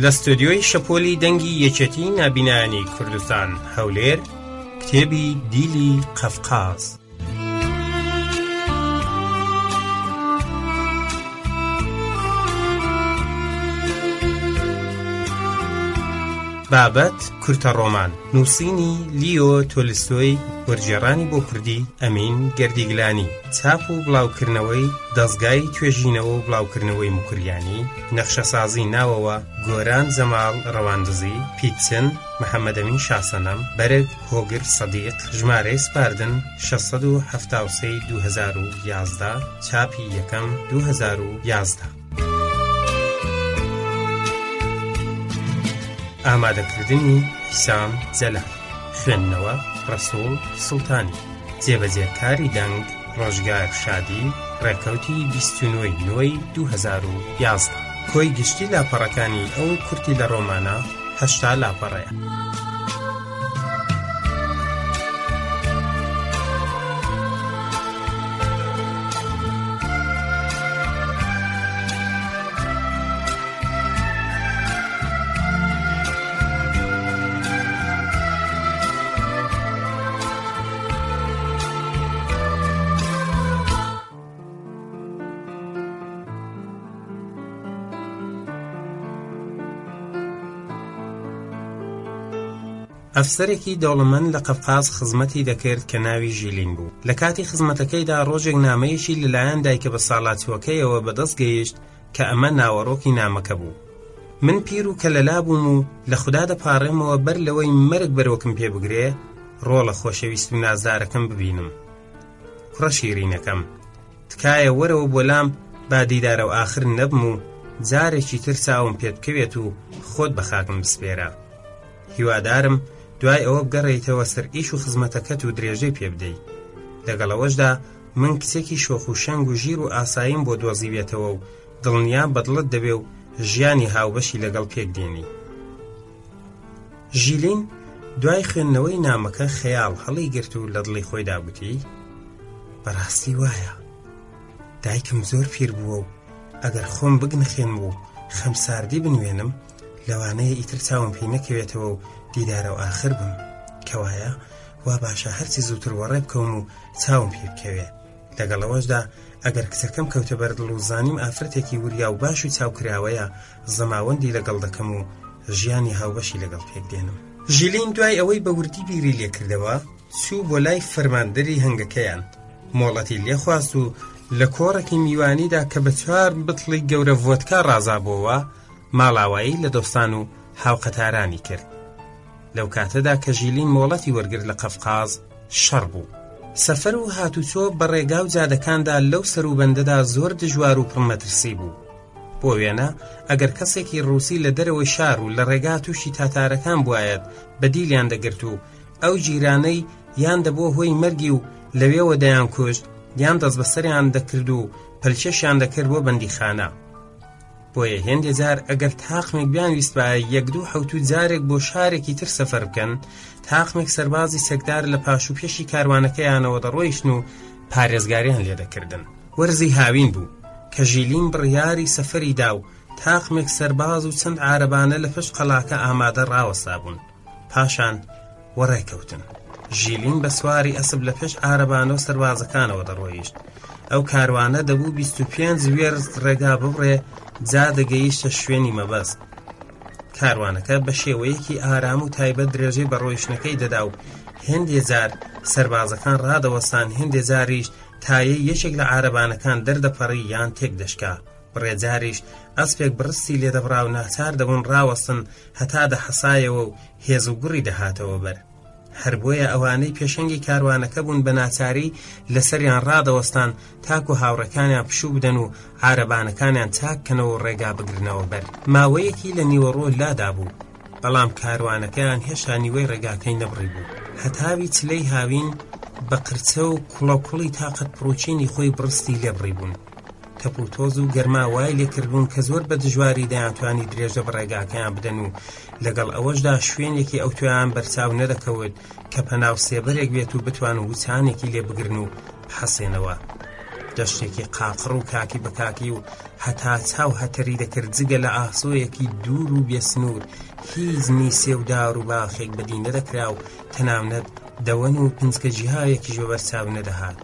لە ستۆدیۆی شەپۆلی دەنگی یەکێتی نابینایانی کوردستان هەولێر کتێبی دیلی قەفقاز. بابەت کورتە ڕۆمان نووسینی لیۆ تۆلستۆی وەرگێڕانی بۆ کوردی ئەمین گەردیگلانی چاپ و بڵاوکردنەوەی دەزگای توێژینەوە و بڵاوکردنەوەی موکریانی نەخشەسازی ناوەوە گۆران جەماڵ ڕەواندزی پیتچن محەمەدەمین شاسەنەم بەرگ هۆگر سەدیق ژمارەی سپاردن 673 2011 چاپی یەکەم 2011. ئامادەکردنی حیسام جەلال خوێندنەوە ڕەسوڵ سوڵتانی جێبەجێکاری دەنگ ڕۆژگار شادی ڕێکەوتی 29 نۆی 2011 کۆی گشتی لاپەڕەکانی ئەو کورتی لە ڕۆمانە 80 لاپەڕەیە. ئەفسەرێکی دەوڵەمەند لە قەفقاز خزمەتی دەکرد کە ناوی ژیلین بوو. لە کاتی خزمەتەکەیدا ڕۆژێک نامەیەکی لەلایەن دایکە بەساڵاچووەکەیەوە بەدەست گەیشت کە ئەمە ناوەڕۆکی نامەکە بوو، من پیر و کەلەلا بووم و لە خودا دەپاڕێمەوە بەر لەوەی مەرگ بەرۆکم پێ بگرێ ڕۆڵە خۆشەویست و نازدارەکەم ببینم. کوڕە شیرینەکەم، تکایە وەرەوە بۆ لام با دیدارە و ئاخر نەبم و جارێکی تر چاوم پێت بکەوێت و خۆت بە خاکم بسپێرە. هیوادارم دوای ئەوە بگەڕێیتەوە سەر ئیش و خزمەتەکەت و درێژەی پێ بدەی. لەگەڵ ئەوەشدا من کچێکی شۆخ و شەنگ و ژیر و ئاساییم بۆ دۆزیوێتەوە و دڵنیام بەدڵت دەبێ و ژیانی هاوبەشی لەگەڵ پێک دێنی. ژیلین دوای خوێندنەوەی نامەکە خەیاڵ هەڵیگرت و لە دڵی خۆیدا گوتی، بەڕاستی وایە. دایکم زۆر پیر بووە و ئەگەر خۆم بگنخێنم و خەمساردی بنوێنم، لەوانەیە ئیتر چاوم پێی نەکەوێتەوە و دیدارە و ئاخر بم. کەوایە وا باشە هەرچی زووتر وەڕێ بکەوم و چاوم پێی بکەوێ. لەگەڵ ئەوەشدا ئەگەر کچەکەم کەوتە بەر دڵ و زانیم ئافرەتێکی وریا و باش و چاوکراوەیە، زەماوەندی لەگەڵ دەکەم و ژیانی هاوبەشی لەگەڵ پێک دێنم. ژیلین دوای ئەوەی بە وردی بیری لێ کردەوە، چوو بۆ لای فەرماندەری هەنگەکەیان، مۆڵەتی لێ خواست و لە کۆڕێکی میوانیدا کە بە چوار بتڵی گەورە ڤۆدکا ڕازابۆوە، ماڵاوایی لە دۆستان و هاوقەتارانی کرد. لەو کاتەدا کە ژیلین مۆڵەتی وەرگرت لە قەفقاز شەڕ بوو. سەفەر و هاتوچۆ بە ڕێگا و جادەکاندا لەو سەروبەندەدا زۆر دژوار و پڕمەترسی بوو. بۆ وێنە ئەگەر کەسێکی ڕووسی لە دەرەوەی شار و لە ڕێگا تووشی تاتارەکان بوایەت بە دیلیان دەگرت و ئەو جیرانەی یان دەبووە هۆی مەرگی و لەوێوە دەیانکوشت یان دەستبەسەریان دەکرد و پەلکێشیان دەکرد بۆ بەندیخانە. بۆیە هێندێ جار ئەگەر تاقمێک بیانویستبایە یەک دوو حەوتوو جارێک بۆ شارێکی تر سەفەر بکەن، تاقمێک سەربازی چەکدار لە پاش و پێشی کاروانەکەیانەوە دەڕۆیشتن و پارێزگاریان لێ دەکردن. وەرزی هاوین بوو کە ژیلین بڕیاری سەفەری دا و تاقمێک سەرباز و چەند عارەبانە لە پشت قەڵاکە ئامادە ڕاوەستابوون. پاشان وەڕێ کەوتن. ژیلین بە سواری ئەسپ لە پێش عارەبانە و سەربازەکانەوە دەڕۆیشت. ئەو کاروانە دەبوو 25 وێرست ڕێگا ببڕێ جا دەگەیشتە شوێنی مەبەست. کاروانەکە بە شێوەیەکی ئارام و تایبەت درێژەی بە ڕۆیشتنەکەی دەدا و هێندێ جار سەربازەکان ڕادەوەستان هێندێ جاریش تایەی یەکێک لە عارەبانەکان دەردەپەڕی یان تێک دەشکا. بڕێ جاریش ئەسپێک بڕستی لێدەبڕا و ناچار دەبوون ڕاوەستن هەتا دەحەسایەوە و هێز و گوڕی دەهاتەوە بەر. هەر بۆیە ئەوانەی پێشەنگی کاروانەکە بوون بە ناچاری لەسەریان ڕادەوەستان تاکو هاوڕێکانیان پشوو بدەن و عارەبانەکانیان چاک کەنەوە و ڕێگا بگرنەوە بەر. ماوەیەکی لە نیوەڕۆ لادابوو، بەڵام کاروانەکەیان هێشتا نیوەی ڕێگاکەی نەبڕیبوو. هەتاوی چلەی هاوین بە قرچە و کوڵەکوڵی تاقەت پڕوکینی خۆی بڕستی لێ بڕیبوون. تەپ و تۆز و گەرما وای لێکردبوون کە زۆر بە دژواری دەیانتوانی درێژە بە ڕێگاکەیان بدەن و لەگەڵ ئەوەشدا شوێنێکی ئەوتۆیان بەرچاو نەدەکەوت کە پەنا و سێبەرێک بێت و بتوان وچانێکی لێ بگرن و بحەسێنەوە. دەشتێکی قاقڕ و کاکی بە کاکی و هەتا چاو هەتەری دەکرد جگە لە ئاسۆیەکی دوور و بێسنوور هیچ نیسێ و دار و باخێک بەدی نەدەکرا و تەنانەت دەوەن و پنچکە جیهایەکیش بەبەر چاو نەدەهات.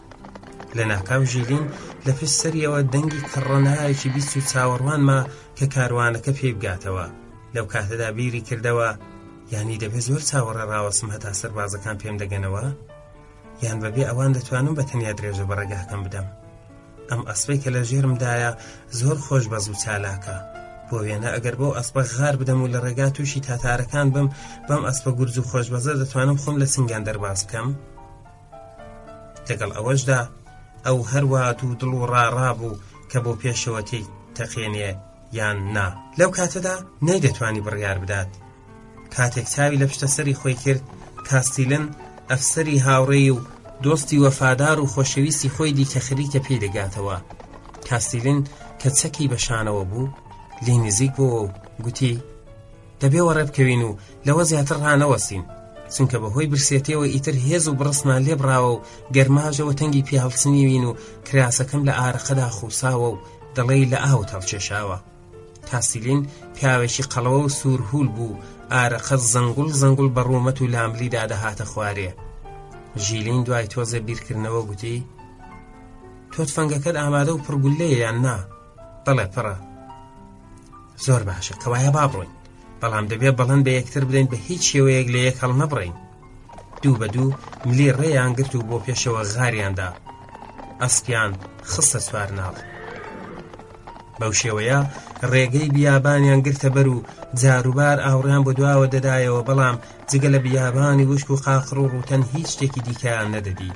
لە ناکاو ژیلین لە پشت سەریەوە دەنگی کڕڕەنایەکی بیست و چاوەڕوان ما کە کاروانەکە پێی بگاتەوە. لەو کاتەدا بیری کردەوە یانی دەبێ زۆر چاوەڕێ ڕاوەستم هەتا سەربازەکان پێم دەگەنەوە؟ یان بەبێ ئەوان دەتوانم بە تەنیا درێژە بە ڕێگاکەم بدەم؟ ئەم ئەسپەی کە لە ژێرمدایە زۆر خۆش بەز و چالاکە. بۆ وێنە ئەگەر بەو ئەسپە غار بدەم و لە ڕێگا تووشی تاتارەکان بم، بەم ئەسپە گورج و خۆشبەزە دەتوانم خۆم لە چنگیان دەرباز بکەم؟ لەگەڵ ئەوەشدا ئەو هەروا دوودڵ و ڕاڕا بوو کە بۆ پێشەوە تێی تەقێنێ یان نا. لەو کاتەدا نەیدەتوانی بڕیار بدات. کاتێک چاوی لە پشتە سەری خۆی کرد، کاستیلن، ئەفسەری هاوڕێی و دۆستی وەفادار و خۆشەویستی خۆی دی کە خەریکە پێی دەگاتەوە. کاستیلن کە چەکی بە شانەوە بوو، لێی نزیک بۆوە و گوتی، دەبێ وەڕێ بکەوین و لەوە زیاتر ڕانەوەستین، چونکە بە هۆی برسێتیەوە ئیتر هێز و بڕستمان لێ بڕاوە و گەرماژەوە تەنگی پێ هەڵچنیوین و کراسەکەم لە ئارەقەدا خووساوە و دەڵێی لە ئاوت هەڵکێشاوە. کاسیلین پیاوێکی قەڵەوە و سوور هول بوو، ئارەقە زەنگوڵ زەنگوڵ بە ڕوومەت و لاملیدا دەهاتە خوارێ. ژیلین دوای تۆزێ بیرکردنەوە گوتی، تۆ تفەنگەکەت ئامادە و پڕ گوللەیە یان نا؟ بەڵێ پڕە. زۆر باشە، کەوایە با بڕۆین. بەڵام دەبێ بەڵێن بە یەکتر بدەین بە هیچ شێوەیەک لە یەک هەڵنەبڕین. دوو بە دوو ملی ڕێیان گرت و بۆ پێشەوە غاریان دا. ئەسپیان خستە سوارناڵ. بەو شێوەیە ڕێگەی بیابانیان گرتە بەر و جاروبار ئاوڕیان بۆ دواوە دەدایەوە بەڵام جگە لە بیابانی وشک و قاقڕ و ڕووتەن هیچ شتێکی دیکەیان نەدەدی.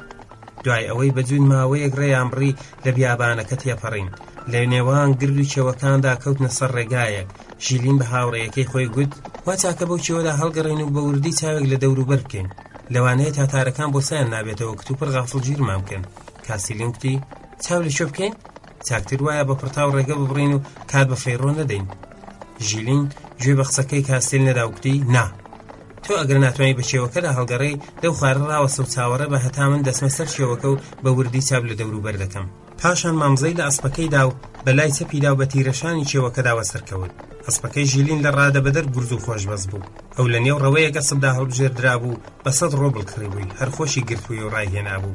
دوای ئەوەی بە جوون ماوەیەک ڕێیان بڕی لە بیابانەکە تێپەڕین لە نێوان گرد و کێوەکاندا کەوتنە سەر ڕێگایەک ژیلین بە هاوڕێیەکەی خۆی گوت وا چاکە بەو کێوەدا هەڵگەڕێین و بە وردی چاوێک لە دەوروبەر بکەین لەوانەیە تاتارەکان بۆسەیان نابێتەوە کتوپڕ غافڵگیرمان بکەن کاسیلین گوتی چاو لە کوێ بکەین چاکتر وایە بە پڕتاو ڕێگە ببڕین و کات بە فەیڕۆ نەدەین ژیلین گوێ بە قسەکەی کاستیل نەدا و گوتی نا تۆ ئەگەر ناتوانانی بە کێوەکەدا هەڵگەڕێی لەو خوارە ڕاوەستە و چاوەڕێ بە هەتا من دەچمە سەر کێوەکە و بە وردی چاو لە دەوروبەر دەکەم پاشان مامزەی لە ئەسپەکەی دا و بە لای چەپیدا و بە تیرەشانی کێوەکەدا وەسەرکەوت ئەسپەکەی ژیلین لە ڕادەبەدەر گورج و خۆشبەز بوو ئەو لە نێو ڕەوەیەک ئەسپدا هەڵبژێردرابوو بە سەد ڕۆبڵ کڕیبووی هەر خۆشی گرتبووی و ڕایهێنابوو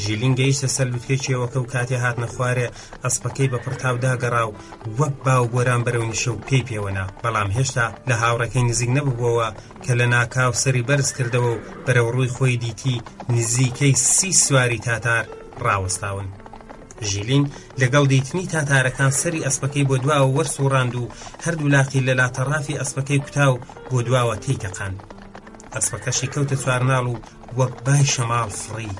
ژیلین گەیشتە سەر لوتکەی کێوەکە و کاتێ هاتنە خوارێ ئەسپەکەی بە پڕتاو داگەڕا و وەک با و بۆران بەرەو نیشە و پێی پێوەنا بەڵام هێشتا لە هاوڕێکەی نزیک نەببووەوە کە لە ناکاو سەری بەرز کردەوە و بەرەو ڕووی خۆی دیتی نزیکەی سی سواری تاتار ڕاوەستاون. ژیلین لەگەڵ دیتنی تاتارەکان سەری ئەسپەکەی بۆ دواوە وەرسوڕاند و هەردوو لاقی لە لاتەڕافی ئەسپەکەی کوتا و بۆ دواوە تێی تەقاند. ئەسپەکەشی کەوتە چوارناڵ و وەک بای شەماڵ فڕی.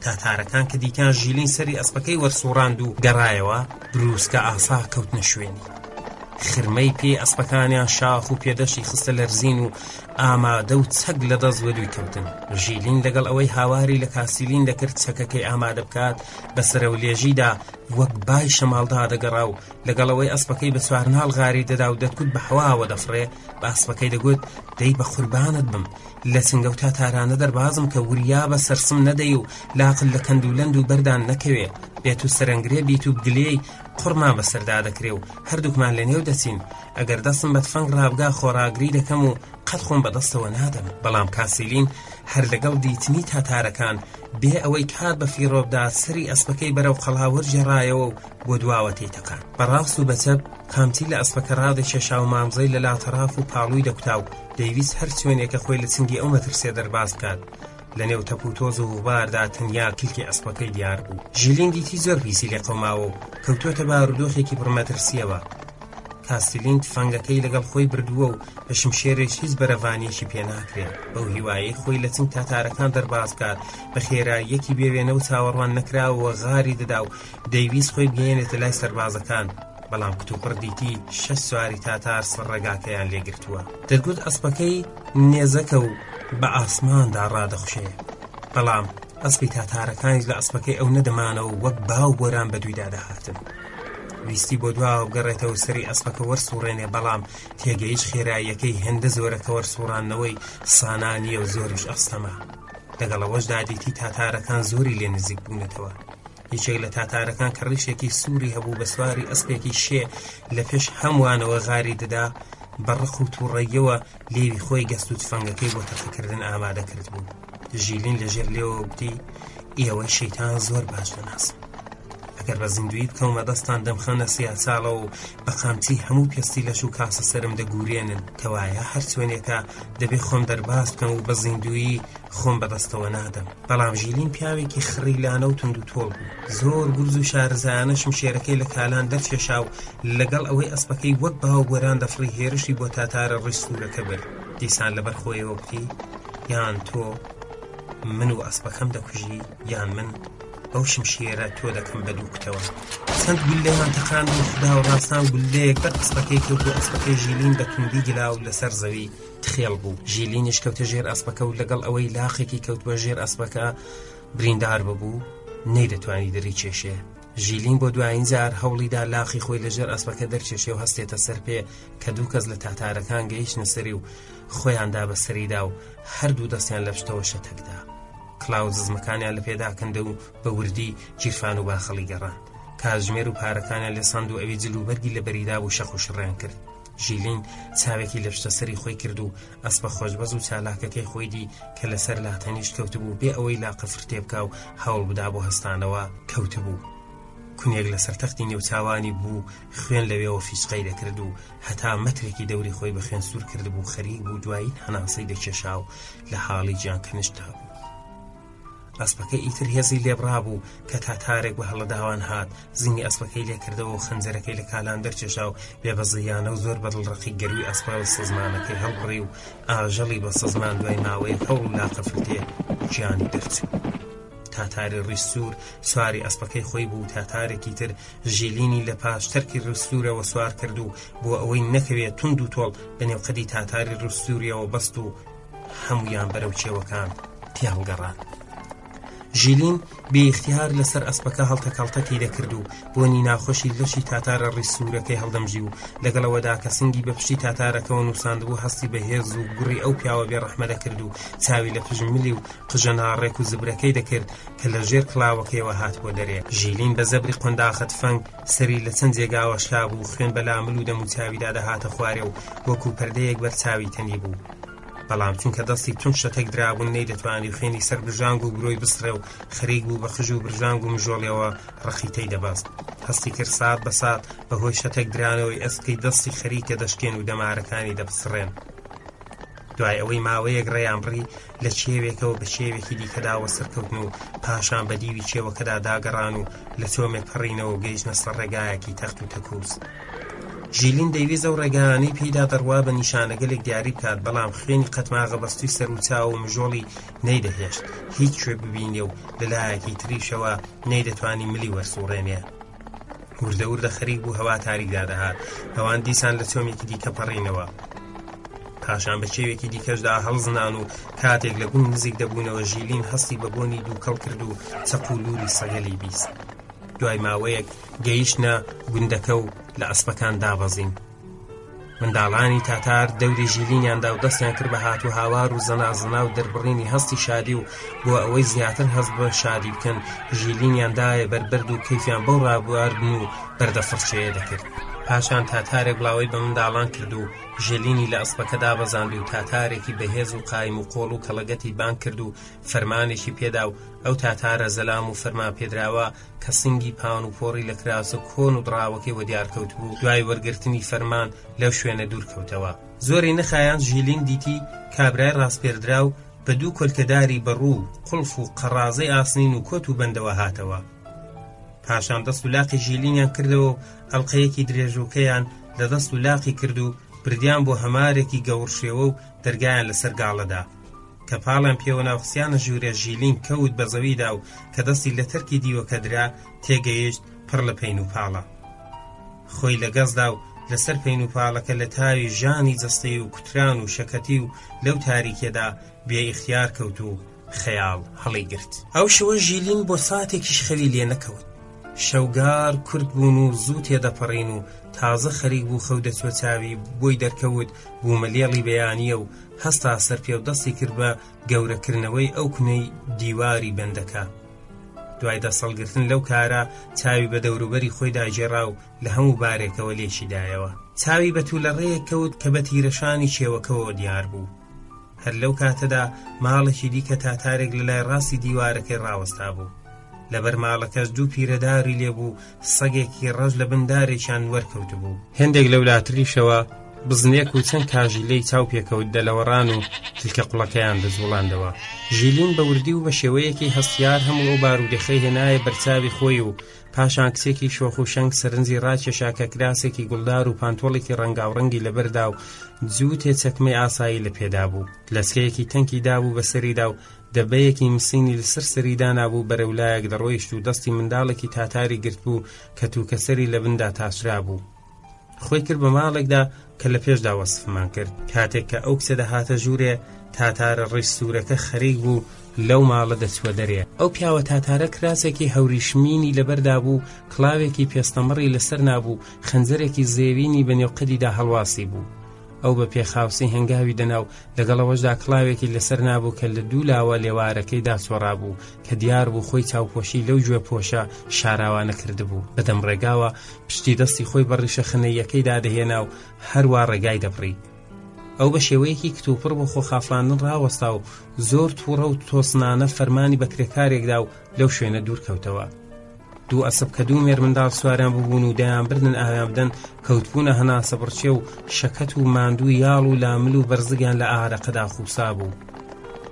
تاتارەکان کە دیتیان ژیلین سەری ئەسپەکەی وەرسوڕاند و گەڕایەوە، برووسکە ئاسا کەوتنە شوێنی. خرمەی پێی ئەسپەکانیان شاخ و پێدەشتی خستە لەرزین و ئامادە و چەک لە دەست وەدووی کەوتن. ژیلین لەگەڵ ئەوەی هاواری لە کاسیلین دەکرد چەکەکەی ئامادە بکات، بە سەرەولێژیدا وەک بای شەماڵ دادەگەڕا و لەگەڵ ئەوەی ئەسپەکەی بە چوارناڵ غاری دەدا و دەتگوت بە هەواوە دەفڕێ، بە ئەسپەکەی دەگوت، دەی بە قوربانت بم، لە چنگە و تاتارانە دەربازم کە وریا بە سەرسم نەدەی و لاقت لە کەند و لەند و بەردان نەکەوێ، بێتو سەرەنگرێ بیت و بگلێی قوڕمان بەسەردا دەکرێ و هەردووکمان لەنێو دەچین، ئەگەر دەستم بە تفەنگ ڕابگا خۆڕاگری دەکەم و قەت خۆم بەدەستەوە نادەم. بەڵام کاسیلین هەر لەگەڵ دیتنی تاتارەکان، بێ ئەوەی کات بە فیڕۆ بدات سەری ئەسپەکەی بەرەو قەڵا وەرگێڕایەوە و بۆ دواوە تێی تەقاند. بە ڕاست و بە چەپ قامچی لە ئەسپەکە ڕادەکێشا و مامزەی لە لاتەڕاف و پاڵووی دەکوتا و دەیویست هەر چۆنێکە خۆی لە چنگی ئەو مەترسیە دەرباز بکات. لە نێو تەپ و تۆز و غوباردا تەنیا کلکی ئەسپەکەی دیار بوو. ژیلین دیتی زۆر پیسی لێ قەوماوە و کەوتووەتە بارودۆخێکی پڕمەترسییەوە. کاستیلین تفەنگەکەی لەگەڵ خۆی بردووە و بە شمشێرێک هیچ بەرەڤانییەکی پێ ناکرێ. بەو هیوایەی خۆی لە چنگ تاتارەکان دەرباز بکات، بە خێراییەکی بێوێنە و چاوەڕوان نەکراوەوە غاری دەدا و دەیویست خۆی بگەیەنێتە لای سەربازەکان، بەڵام کتوپڕ دیتی شەش سواری تاتار سەر ڕێگاکەیان لێ گرتووە. دەتگوت ئەسپەکەی نێزەکە و بە ئاسماندا ڕادەخوشێ. بەڵام ئەسپی تاتارەکانیش لە ئەسپەکەی ئەو نەدەمانەوە و وەک با و بۆران بە دوویدا دەهاتن. ویستی بۆ دواوە بگەڕێتەوە و سەری ئەسپەکە وەرسوڕێنێ، بەڵام تێگەیشت خێراییەکەی هێندە زۆرە کە وەرسوڕاندنەوەی سانا نییە و زۆریش ئەستەمە. لەگەڵ ئەوەشدا دیتی تاتارەکان زۆری لێ نزیک بوونەتەوە. یەکێک لە تاتارەکان کە ڕیشێکی سووری هەبوو بە سواری ئەسپێکی شێ لە پێش هەمووانەوە غاری دەدا، بە ڕق و تووڕەییەوە لێوی خۆی گەست و تفەنگەکەی بۆ تەقەکردن ئامادە کردبوو. ژیلین لە ژێر لێوەوە گوتی، ئێوەی شەیتان زۆر باش دەناسم. ئەگەر بە زیندوویی بکەومە دەستان دەمخەنە سیاچاڵەوە و بە قامچی هەموو پێستی لەش و کاسە سەرم دەگورێنن. کەوایە هەر چۆنێکە دەبێ خۆم دەرباز بکەم و بە زیندوویی خۆم بەدەستەوە نادەم. بەڵام ژیلین پیاوێکی خڕیلانە و توندوتۆڵ بوو. زۆر گورج و شارەزایانە شمشێرەکەی لە کالان دەرکێشا و لەگەڵ ئەوەی ئەسپەکەی وەک باو گۆران دەفڕی هێرشی بۆ تاتارە ڕیش سوورەکە برد. دیسان لەبەر خۆیەوە گوتی، یان تۆ من و ئەسپەکەم دەکوژی یان من بەو شمشێرە تۆ دەکەم بە دوو کوتەوە. چەند گوللەیان تەقاند و خودا و ڕاستان گوللەیەک بەر ئەسپەکەی کەوت و ئەسپەکەی ژیلین بە توندی گلا و لەسەر زەوی تخێڵ بوو. ژیلینیش کەوتە ژێر ئەسپەکە و لەگەڵ ئەوەی لاقێکی کەوتبووە ژێر ئەسپەکە بریندار ببوو، نەیدەتوانی دەریکێشێ. ژیلین بۆ دوایین جار هەوڵیدا لاقی خۆی لە ژێر ئەسپەکە دەرکێشێ و هەستێتە سەر پێ کە دوو کەس لە تاتارەکان گەیشتنە سەری و خۆیان دا بە سەریدا و هەردوو دەستیان لە پشتەوە شەتەک دا. کڵاو و جزمەکانیان لە پێدا کەندە و بە وردی گیرفان و باخەڵی گەڕان. کاتژمێر و پارەکانیان لێ سەند و ئەوی جل و بەرگی لە بەریدا بوو شەق و شڕیان کرد. ژیلین چاوێکی لە پشتە سەری خۆی کرد و ئەسپە خۆشبەز و چالاکەکەی خۆی دی کە لەسەر لاتەنیشت کەوتبوو بێ ئەوەی لاقە فرتێ بکا و هەوڵ بدا بۆ هەستانەوە کەوتبوو. کونێک لەسەر تەختی نێوچاوانی بوو خوێن لەوێوە فیچقەی دەکرد و هەتا مەترێکی دەوری خۆی بە خوێن سوور کردبوو خەریک بوو دوایین هەناسەی دەکێشا و لە حاڵی گیان کەنشتدا بوو. ئەسپەکە ئیتر هێزی لێبڕابوو کە تاتارێک بە هەڵەداوان هات زینی ئەسپەکەی لێکردەوە و خەنجەرەکەی لە کالان دەرکێشا و بێبەزەیانە و زۆر بەدڵڕەقی گەرووی ئەسپە و سزمانەکەی هەڵبڕی و ئاژەڵی بە سزمان دوای ماوەیەک هەوڵ و لاقەفرتێ گیانی دەرچوو. تاتاری ڕیش سوور سواری ئەسپەکەی خۆی بوو تاتارێکی تر ژیلینی لە پاش تەرکی ڕیش سوورەوە سوار کرد و بۆ ئەوەی نەکەوێت توند و تۆڵ بە نێوقەدی تاتاری ڕیش سووریەوە بەست و هەموویان بەرەو کێوەکان تێهەڵگەڕان. ژیلین بێئیختیار لەسەر ئەسپەکە هەڵتەکەڵتەکی دەکرد و بۆنی ناخۆشی لەشی تاتارە ڕیش سوورەکەی هەڵدەمژی و لەگەڵەوەدا کە سنگی بە پشتی تاتارەکەوە نووساندبوو هەستی بە هێز و گوڕی ئەو پیاوە بێڕەحمە دەکرد و چاوی لە پژملی و قژە ناڕێک و زبرەکەی دەکرد کە لە ژێر کڵاوەکەیەوە هاتبووە دەرێ. ژیلین بە زەبری قۆنداخە تفەنگ سەری لە چەند جێگاوە شکابوو و خوێن بە لامل و دەموچاویدا دەهاتە خوارێ و وەکوو پەردەیەک بەر چاوی تەنیبوو. بەڵام چونکە دەستی توند شەتەک درابوون نەیدەتوانی خوێنی سەر برژانگ و برۆی بسڕێ و خەریک بوو بە قژ و برژانگ و مژۆڵیەوە ڕەقیتەی دەبەست. هەستی کرد سات بە سات بە هۆی شەتەک درانەوەی ئەسپکەی دەستی خەریکە دەشکێن و دەمارەکانی دەپچڕێن. دوای ئەوەی ماوەیەک ڕێیان بڕی لە کێوێکەوە بە کێوێکی دیکەدا وەسەرکەوتن و پاشان بە دیوی کێوەکەدا داگەڕان و لە چۆمێک پەڕینەوە و گەیشتنە سەر ڕێگایەکی تەخت و تەکووز. ژیلین دەیویست ئەو ڕێگایانەی پێیدا دەڕوا بە نیشانەگەلێک دیاری بکات، بەڵام خوێنی قەتماغە بەستووی سەر و چاو و مژۆڵی نەیدەهێشت هیچ کوێ ببینێ و لە لایەکی تریشەوە نەیدەتوانی ملی وەرسووڕێنێ. وردە وردە خەریک بوو هەوا تاریک دادەهات. ئەوان دیسان لە چۆمێکی دیکە پەڕینەوە. پاشان بە کێوێکی دیکەشدا هەڵزنان و کاتێک لە گوند نزیک دەبوونەوە ژیلین هەستی بە بۆنی دووکەڵ کرد و چەق و لووری سەگەلی بیست. دوای ماوەیەک گەیشتنە گوندەکە و لە ئەسپەکان دابەزین. منداڵانی تاتار دەوری ژیلینیان دا و دەستیان کرد بە هات و هاوار و زەنازەنا و دەربڕینی هەستی شادی و بۆ ئەوەی زیاتر هەست بە شادی بکەن ژیلینیان دایە بەر بەرد و کەیفیان بەو ڕابواردن و بەردە فڕچەیە دەکرد. پاشان تاتارێک بڵاوەی بە منداڵان کرد و ژیلینی لە ئەسپەکە دابەزاند و تاتارێکی بەهێز و قایم و قۆڵ و کەڵەگەتی بانگ کرد و فەرمانێکی پێدا و ئەو تاتارە زەلام و فەرمانپێدراوە کە سنگی پان و پۆڕی لە کراسە کۆن و دڕاوەکەی وەدیار کەوتبوو، دوای وەرگرتنی فەرمان لەو شوێنە دوور کەوتەوە. زۆری نەخایاند ژیلین دیتی کابرای ڕاسپێردراو بە دوو کۆلکەداری بەڕوو و قوڵف و قەڕازەی ئاسنین و کۆت و بەندەوە هاتەوە. پاشان دەست و لاقی ژیلینیان کردەوە و ئەڵقەیەکی درێژۆکەیان لە دەست و لاقی کرد و بردیان بۆ هەمارێکی گەوڕشێوە و دەرگایان لەسەر گاڵە دا. کە پاڵیان پێوە نا و خستیانە ژوورێ ژیلین کەوت بە زەویدا و کە دەستی لە تەرکی دیوەکە درا تێگەیشت پڕ لە پەین و پاڵە. خۆی لە گەزدا و لەسەر پەین و پاڵەکە لە تاوی ژانی جەستەی و کوتران و شەکەتی و لەو تاریکیەدا بێ ئیختیار کەوت و خەیاڵ هەڵیگرت. ئەو شەوە ژیلین بۆ ساتێکیش خەوی لێ نەکەوت. شەوگار کورت بوون و زوو تێدەپەڕین و تازە خەریک بوو خەو دەچوە چاوی بۆی دەرکەوت بوومەلێڵی بەیانیە و هەستا سەر پێ و دەستی کرد بە گەورەکردنەوەی ئەو کونەی دیواری بەندەکە. دوای دەستهەڵگرتن لەو کارە، چاوی بە دەوروبەری خۆیدا گێڕا و لە هەموو بارێکەوە لێکی دایەوە. چاوی بە توولەڕێیەک کەوت کە بە تیرەشانی کێوەکەوە دیار بوو. هەر لەو کاتەدا ماڵێکی دیکە تاتارێک لە لای ڕاستی دیوارەکەی ڕاوەستابوو. لەبەر ماڵەکەش دوو پیرەداری لێ بوو، سەگێکی ڕەش لە بن دارێکیان وەرکەوتبوو. هێندێک لەولاتریشەوە بزنێک و چەند کاژیلەی چاو پێکەوت دەلەوەڕان و تلکە قوڵەکەیان دەجوڵاندەوە. ژیلین بە وردی و بە شێوەیەکی هەستیار هەموو ئەو بارودێخەی هێنایە بەرچاوی خۆی و پاشان کچێکی شۆخ و شەنگ سەرنجی ڕاکێشا کە کراسێکی گوڵدار و پانتۆڵێکی ڕەنگاوڕەنگی لەبەردا و جووتێ چەکمەی ئاسایی لە پێدا بوو. لەچکەیەکی تەنکی دابوو بە سەریدا و دەبەیەکی مسینی لەسەر سەری دانابوو بەرەو لایەک دەڕۆیشت و دەستی منداڵێکی تاتاری گرتبوو کە تووکەسەری لە بندا تاشرابوو. خۆی کرد بە ماڵێکدا کە لە پێشدا وەسفمان کرد. کاتێک کە ئەو کچە دەهاتە ژوورێ، تاتارە ڕیش سوورەکە خەریک بوو لەو ماڵە دەچووە دەرێ. ئەو پیاوە تاتارە کراسێکی هەوریشمینی لەبەردا بوو، کڵاوێکی پێستەمەڕی لەسەر نابوو، خەنجەرێکی زێوینی بە نێوقەدیدا هەڵواسی بوو. ئەو بە پێخاوسی هەنگاوی دەنا و لەگەڵ ئەوەشدا کڵاوێکی لەسەر نابوو کە لە دوو لاوە لێوارەکەی داچۆڕابوو کە دیار بوو خۆی چاوپۆشی لەو گوێ پۆشە شاراوانە کردبوو. بەدەم ڕێگاوە پشتی دەستی خۆی بە ڕیشە خنەییەکەیدا دەهێنا و هەروا ڕێگای دەبڕی. ئەو بە شێوەیەکی کتوپڕ بۆ خۆخافڵاندن ڕاوەستا و زۆر تووڕە و تۆسنانە فەرمانی بە کرێکارێک دا و لەو شوێنە دوور کەوتەوە. دوو ئەسپ کە دوو مێرمنداڵ سواریان ببوون و دەیانبردن ئاویان بدەن، کەوتبوونە هەناسەبڕکێ و شەکەت و ماندوو یاڵ و لامل و بەرزگیان لە ئارەقەدا خووسابوو.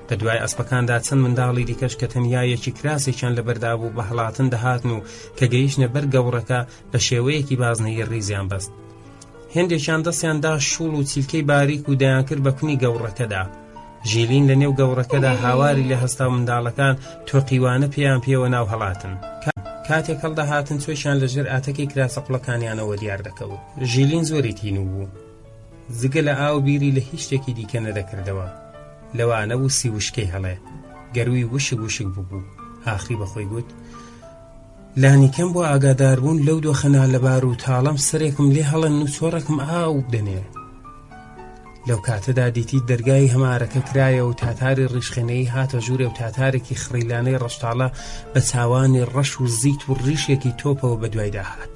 بە دوای ئەسپەکاندا چەند منداڵی دیکەش کە تەنیا یەکی کراسێکیان لەبەردا بوو بە هەڵاتن دەهاتن و کە گەیشتنە بەر گەوڕەکە بە شێوەیەکی بازنەیی ڕیزیان بەست. هێندێکیان دەستیان دا شوڵ و چیلکەی باریک و دەیانکرد بە کونی گەوڕەکەدا. ژیلین لە نێو گەوڕەکەدا هاواری لێ هەستا و منداڵەکان تۆقیوانە پێیان پێوە ناو هەڵاتن. کاتێک هەڵدەهاتن چۆکیان لە ژێر ئاتەکی کراسە قوڵەکانیانەوە دیار دەکەوت. ژیلین زۆری تینوو بوو. جگە لە ئاو بیری لە هیچ شتێکی دیکە نەدەکردەوە. لەوانە بوو سیوشکەی هەڵێ. گەرووی وشک وشک ببوو. ئاخری بە خۆی گوت، لانیکەم بۆ ئاگاداربوون لەو دۆخە نالەبار و تاڵەم سەرێکم لێ هەڵێن و چۆڕێکم ئاو بدەنێ. لەو کاتەدا دیتی دەرگای هەمارەکە کرایە و تاتاری ڕیشخێنەیی هاتە ژوورێ و تاتارێکی خڕیلانەی ڕەشتاڵە بە چاوانی ڕەش و زیت و ڕیشێکی تۆپەوە بە دوایدا هات.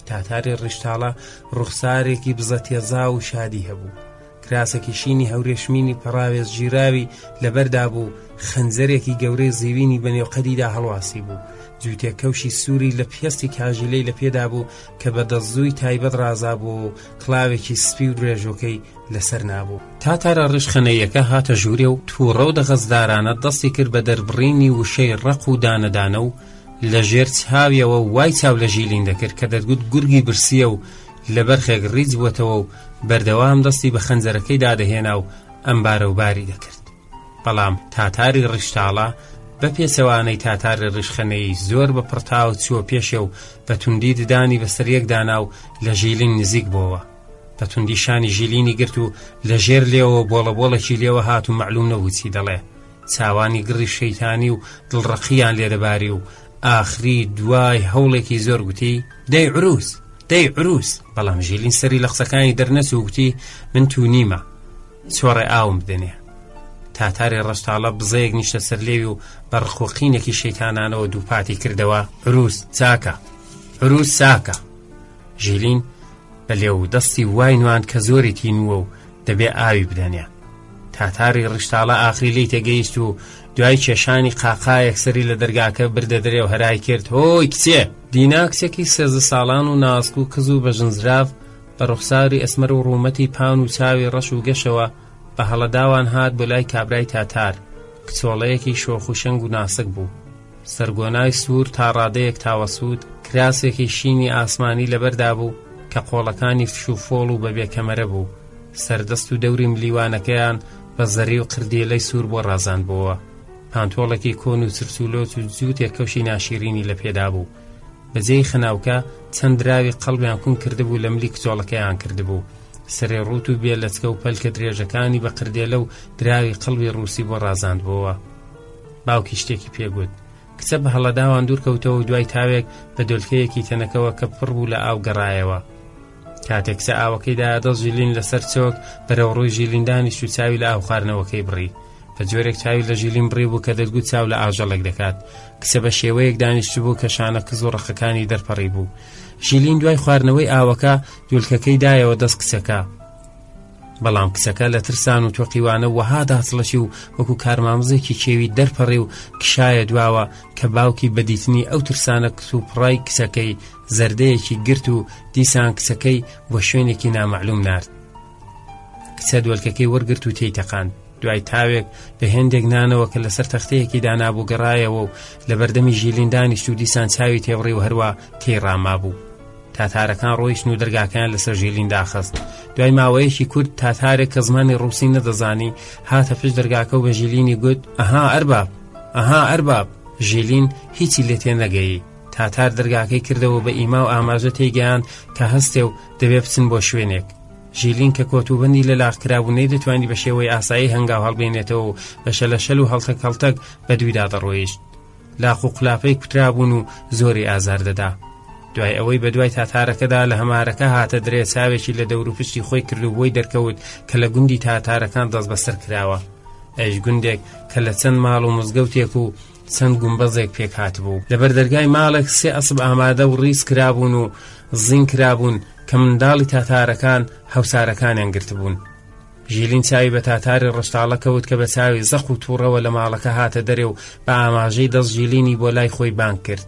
تاتاری ڕیشتاڵە ڕوخسارێکی بزەتێزا و شادی هەبوو. کراسێکی شینی هەورێشمینی پەڕاوێز گیراوی لەبەردا بوو، خەنجەرێکی گەورەی زیوینی بە نێوقەدیدا هەڵواسی بوو، جووتێک کەوشی سووری لە پێستی کاژیلەی لە پێدا بوو کە بە دەستزووی تایبەت ڕازابووەوە و کڵاوێکی سپی و درێژۆکەی لەسەر نابوو. تاتارە ڕیشخەنەییەکە هاتە ژوورێ و تووڕە و دەغەزدارانە دەستی کرد بە دەربڕینی وشەی ڕەق و دانەدانە و لە ژێر چاویەوە وای چاو لە ژیلین دەکرد کە دەتگوت گورگی برسییە و لە بەرخێک ڕیچ بووەتەوە و بەردەوام دەستی بە خەنجەرەکەی دادەهێنا و ئەمبارەوباری دەکرد. بەڵام تاتاری ڕیشتاڵە بە پێچەوانەی تاتاری ڕیشخەنەیی زۆر بە پڕتاو چووە پێشێ و بە توندی ددانی بەسەر یەک دانا و لە ژیلین نزیک بۆوە. بە توندی شانی ژیلینی گرت و لە ژێر لێوەوە بۆڵەبۆڵێکی لێوە هات و مەعلووم نەبوو چی دەڵێ. چاوانی گڕی شەیتانی و دڵڕەقییان لێ دەباری و ئاخری دوای هەوڵێکی زۆر گوتی، دەی عروس! دەی عروس! بەڵام ژیلین سەری لە قسەکانی دەرنەچوو و گوتی، من توونیمە. چۆڕێ ئاوم بدەنێ. تاتاری ڕەشتاڵە بزەیەک نیشتە سەر لێوی و بە ڕق و قینێکی شەیتانانەوە دووپاتی کردەوە، عروس چاکە! عروس چاکە! ژیلین بە لێو و دەستی وای نواند کە زۆری تینووە و دەبێ ئاوی بدەنێ. تاتاری ڕیشتاڵە ئاخری لێی تێگەیشت و دوای کێشانی قاقایەک سەری لە دەرگاکە بردە دەرێ و هەرای کرد، هۆی کچێ! دینا کچێکی 13 ساڵان و ناسک و کز و بەژنزراڤ بە ڕوخساری ئەسمەر و ڕوومەتی پان و چاوی ڕەش و گەشەوە بە هەڵەداوان هات بۆ لای کابرای تاتار، کچۆڵەیەکی شۆخ و شەنگ و ناسک بوو. سەرگۆنای سوور تا ڕادەیەک تاوەسوود، کراسێکی شینی ئاسمانی لەبەردا بوو کە قۆڵەکانی فش و فۆڵ و بەبێ کەمەرە بوو، سەردەست و دەوری ملیوانەکەیان بە زەری و قردێلەی سوور بۆ ڕازاندبۆوە. پانتۆڵێکی کۆن و چرچ و لۆچ و جووتێک کەوشی ناشیرینی لە پێدا بوو. بە جێی خەناوکە چەند دراوی قەڵبیان کون کردبوو لە ملی کچۆڵەکەیان کردبوو. سەرێ ڕووت و بێ لەچکە و پەلکە درێژەکانی بە قردێلە و دراوی قەڵبی ڕووسی بۆ ڕازاندبۆوە. باوکی شتێکی پێ گوت. کچە بە هەڵەداوان دوور کەوتەوە و دوای تاوێک بە دۆلکەیەکی تەنەکەوە کە پڕ بوو لە ئاو گەڕایەوە. کاتێک کچە ئاوەکەی دایە دەست ژیلین لەسەر چۆک بەرەو ڕووی ژیلین دانیشت و چاوی لە ئاو خواردنەوەکەی بڕی. بە جۆرێک چاوی لە ژیلین بڕی بوو کە دەتگوت چاو لە ئاژەڵێک دەکات. کچە بە شێوەیەک دانیشتبوو کە شانە کز و ڕەقەکانی دەرپەڕی بوو. ژیلین دوای خواردنەوەی ئاوەکە دولکەکەی دایەوە دەست کچەکە. بەڵام کچەکە لە ترسان و تۆقیوانە وەها داچڵەکی و وەکو کارمامزێکی کێوی دەرپەڕی و کشایە دواوە کە باوکی بەدیتنی ئەو ترسانە کت و پڕای کچەکەی زەردەیەکی گرت و دیسان کچەکەی بۆ شوێنێکی نامەعلوم نارد. کچە دۆلکەکەی وەرگرت و تێی تەقاند. دوای تاوێک بە هێندێک نانەوە کە لەسەر تەختەیەکی دانابوو گەڕایەوە و لە بەردەمی ژیلین دانیشت و دیسان چاوی تێبڕی و هەروا تێی ڕامابوو. تاتارەکان ڕۆیشتن و دەرگاکەیان لەسەر ژیلین داخست. دوای ماوەیەکی کورت تاتارێک کە زمانی ڕووسی نەدەزانی هاتە پشت دەرگاکە و بە ژیلینی گوت ئەها ئەرباب ئەها ئەرباب ژیلین هیچی لێ تێنەگەیی. تاتار دەرگاکەی کردەوە بە ئیما و ئاماژە تێیگەیاند کە هەستێ و دەبێ بچن بۆ شوێنێک. ژیلین کە کۆتوبەندی لە لاق کرابوو نەیدەتوانی بە شێوەی ئاسایی هەنگاو هەڵبێنێتەوە و بە شەلەشەل و هەڵتەک هەڵتەک بە دوویدا دەڕۆیشت. لاق و قولاپەی کوترابوون و زۆری ئازار دەدا. دوای ئەوەی بە دوای تاتارەکەدا لە هەمارەکە هاتە درێ چاوێکی لە دەوروپشتی خۆی کرد و بۆی دەرکەوت کە لە گوندی تاتارەکان دەستبەسەر کراوە. ئەویش گوندێک کە لە چەند ماڵ و مزگەوتێک و چەند گومبەزێک پێک هاتبوو. لەبەر دەرگای ماڵێک سێ ئەسپ ئامادە و ڕیز کرابوون و زین کرابوون کە منداڵی تاتارەکان هەوسارەکانیان گرتبوون. ژیلین چاوی بە تاتاری ڕەشتاڵە کەوت کە بە چاوی زەق و تووڕەوە لە ماڵەکە هاتە دەرێ و بە ئاماژەی دەست ژیلینی بۆ لای خۆی بانگ کرد.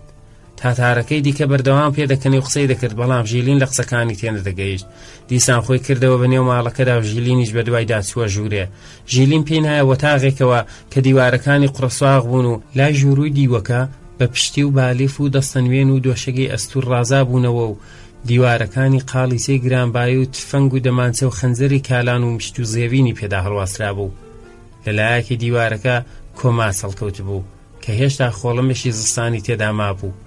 تاتارەکەی دیکە بەردەوام پێدەکەنی و قسەی دەکرد بەڵام ژیلین لە قسەکانی تێنەدەگەیشت. دیسان خۆی کردەوە بە نێو ماڵەکەدا و ژیلینیش بە دوایدا چووە ژوورێ. ژیلین پێی نایە وەتاغێکەوە کە دیوارەکانی قوڕەسواغ بوون و لای ژوورووی دیوەکە بە پشتی و بالیف و دەستەنوێن و دۆشەگی ئەستوور ڕازابوونەوە و دیوارەکانی قاڵیچەی گرانبایی و تفەنگ و دەمانچە و خەنجەری کالان و مشت و زێوینی پێدا هەڵواسرابوو. لە لایەکی دیوارەکە کۆماس هەڵکەوتبوو. کە هێشتا خۆڵەمێشی زستانی تێدا مابوو.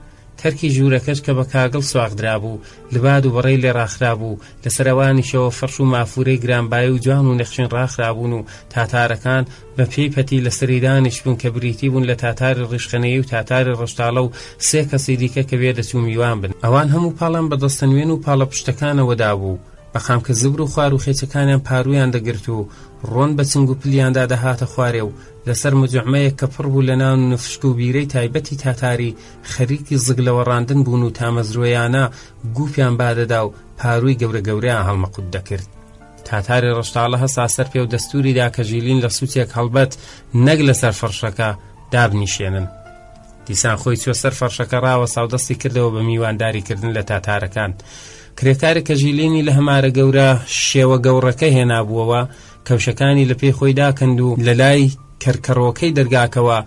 تەرکی ژوورەکەش کە بە کاگڵ سواغ درابوو، لباد و بەڕەی لێ ڕاخرابوو، لەسەر ئەوانیشەوە فەرش و مافوورەی گرانبایی و جوان و نەخشین ڕاخرابوون و تاتارەکان بە پێی پەتی لەسەری دانیشتبوون کە بریتی بوون لە تاتاری ڕیشخەنەیی و تاتاری ڕەشتاڵە و سێ کەسی دیکە کە وێدەچوو میوان بن. ئەوان هەموو پاڵیان بە دەستەنوێن و پاڵەپشتەکانەوە دابوو. بە قامکە زبر و خوار و خێچەکانیان پاروویان دەگرت و ڕۆن بە چنگ و پلیاندا دەهاتە خوارێ و لەسەر مجوعمەیەک کە پڕ بوو لە نان و نفشک و بیرەی تایبەتی تاتاری خەریکی زگ لەوەڕاندن بوون و تامەزرۆیانە گوپیان بادەدا و پارووی گەورە گەورەیان هەڵمەقوت دەکرد. تاتاری ڕەشتاڵە هەستا سەر پێ و دەستووری دا کە ژیلین لە سوچێک هەڵبەت نەک لەسەر فەڕشەکە دابنیشێنن. دیسان خۆی چوە سەر فەرشەکە ڕاوەستا و دەستی کردەوە بە میوانداری کردن لە تاتارەکان. کرێکارێک کە ژیلینی لە هەمارە گەورە شێوە گەوڕەکە هێنابووەوە، کەوشەکانی لە پێی خۆی داکەند و لە لای کەرکەڕۆکەی دەرگاکەوە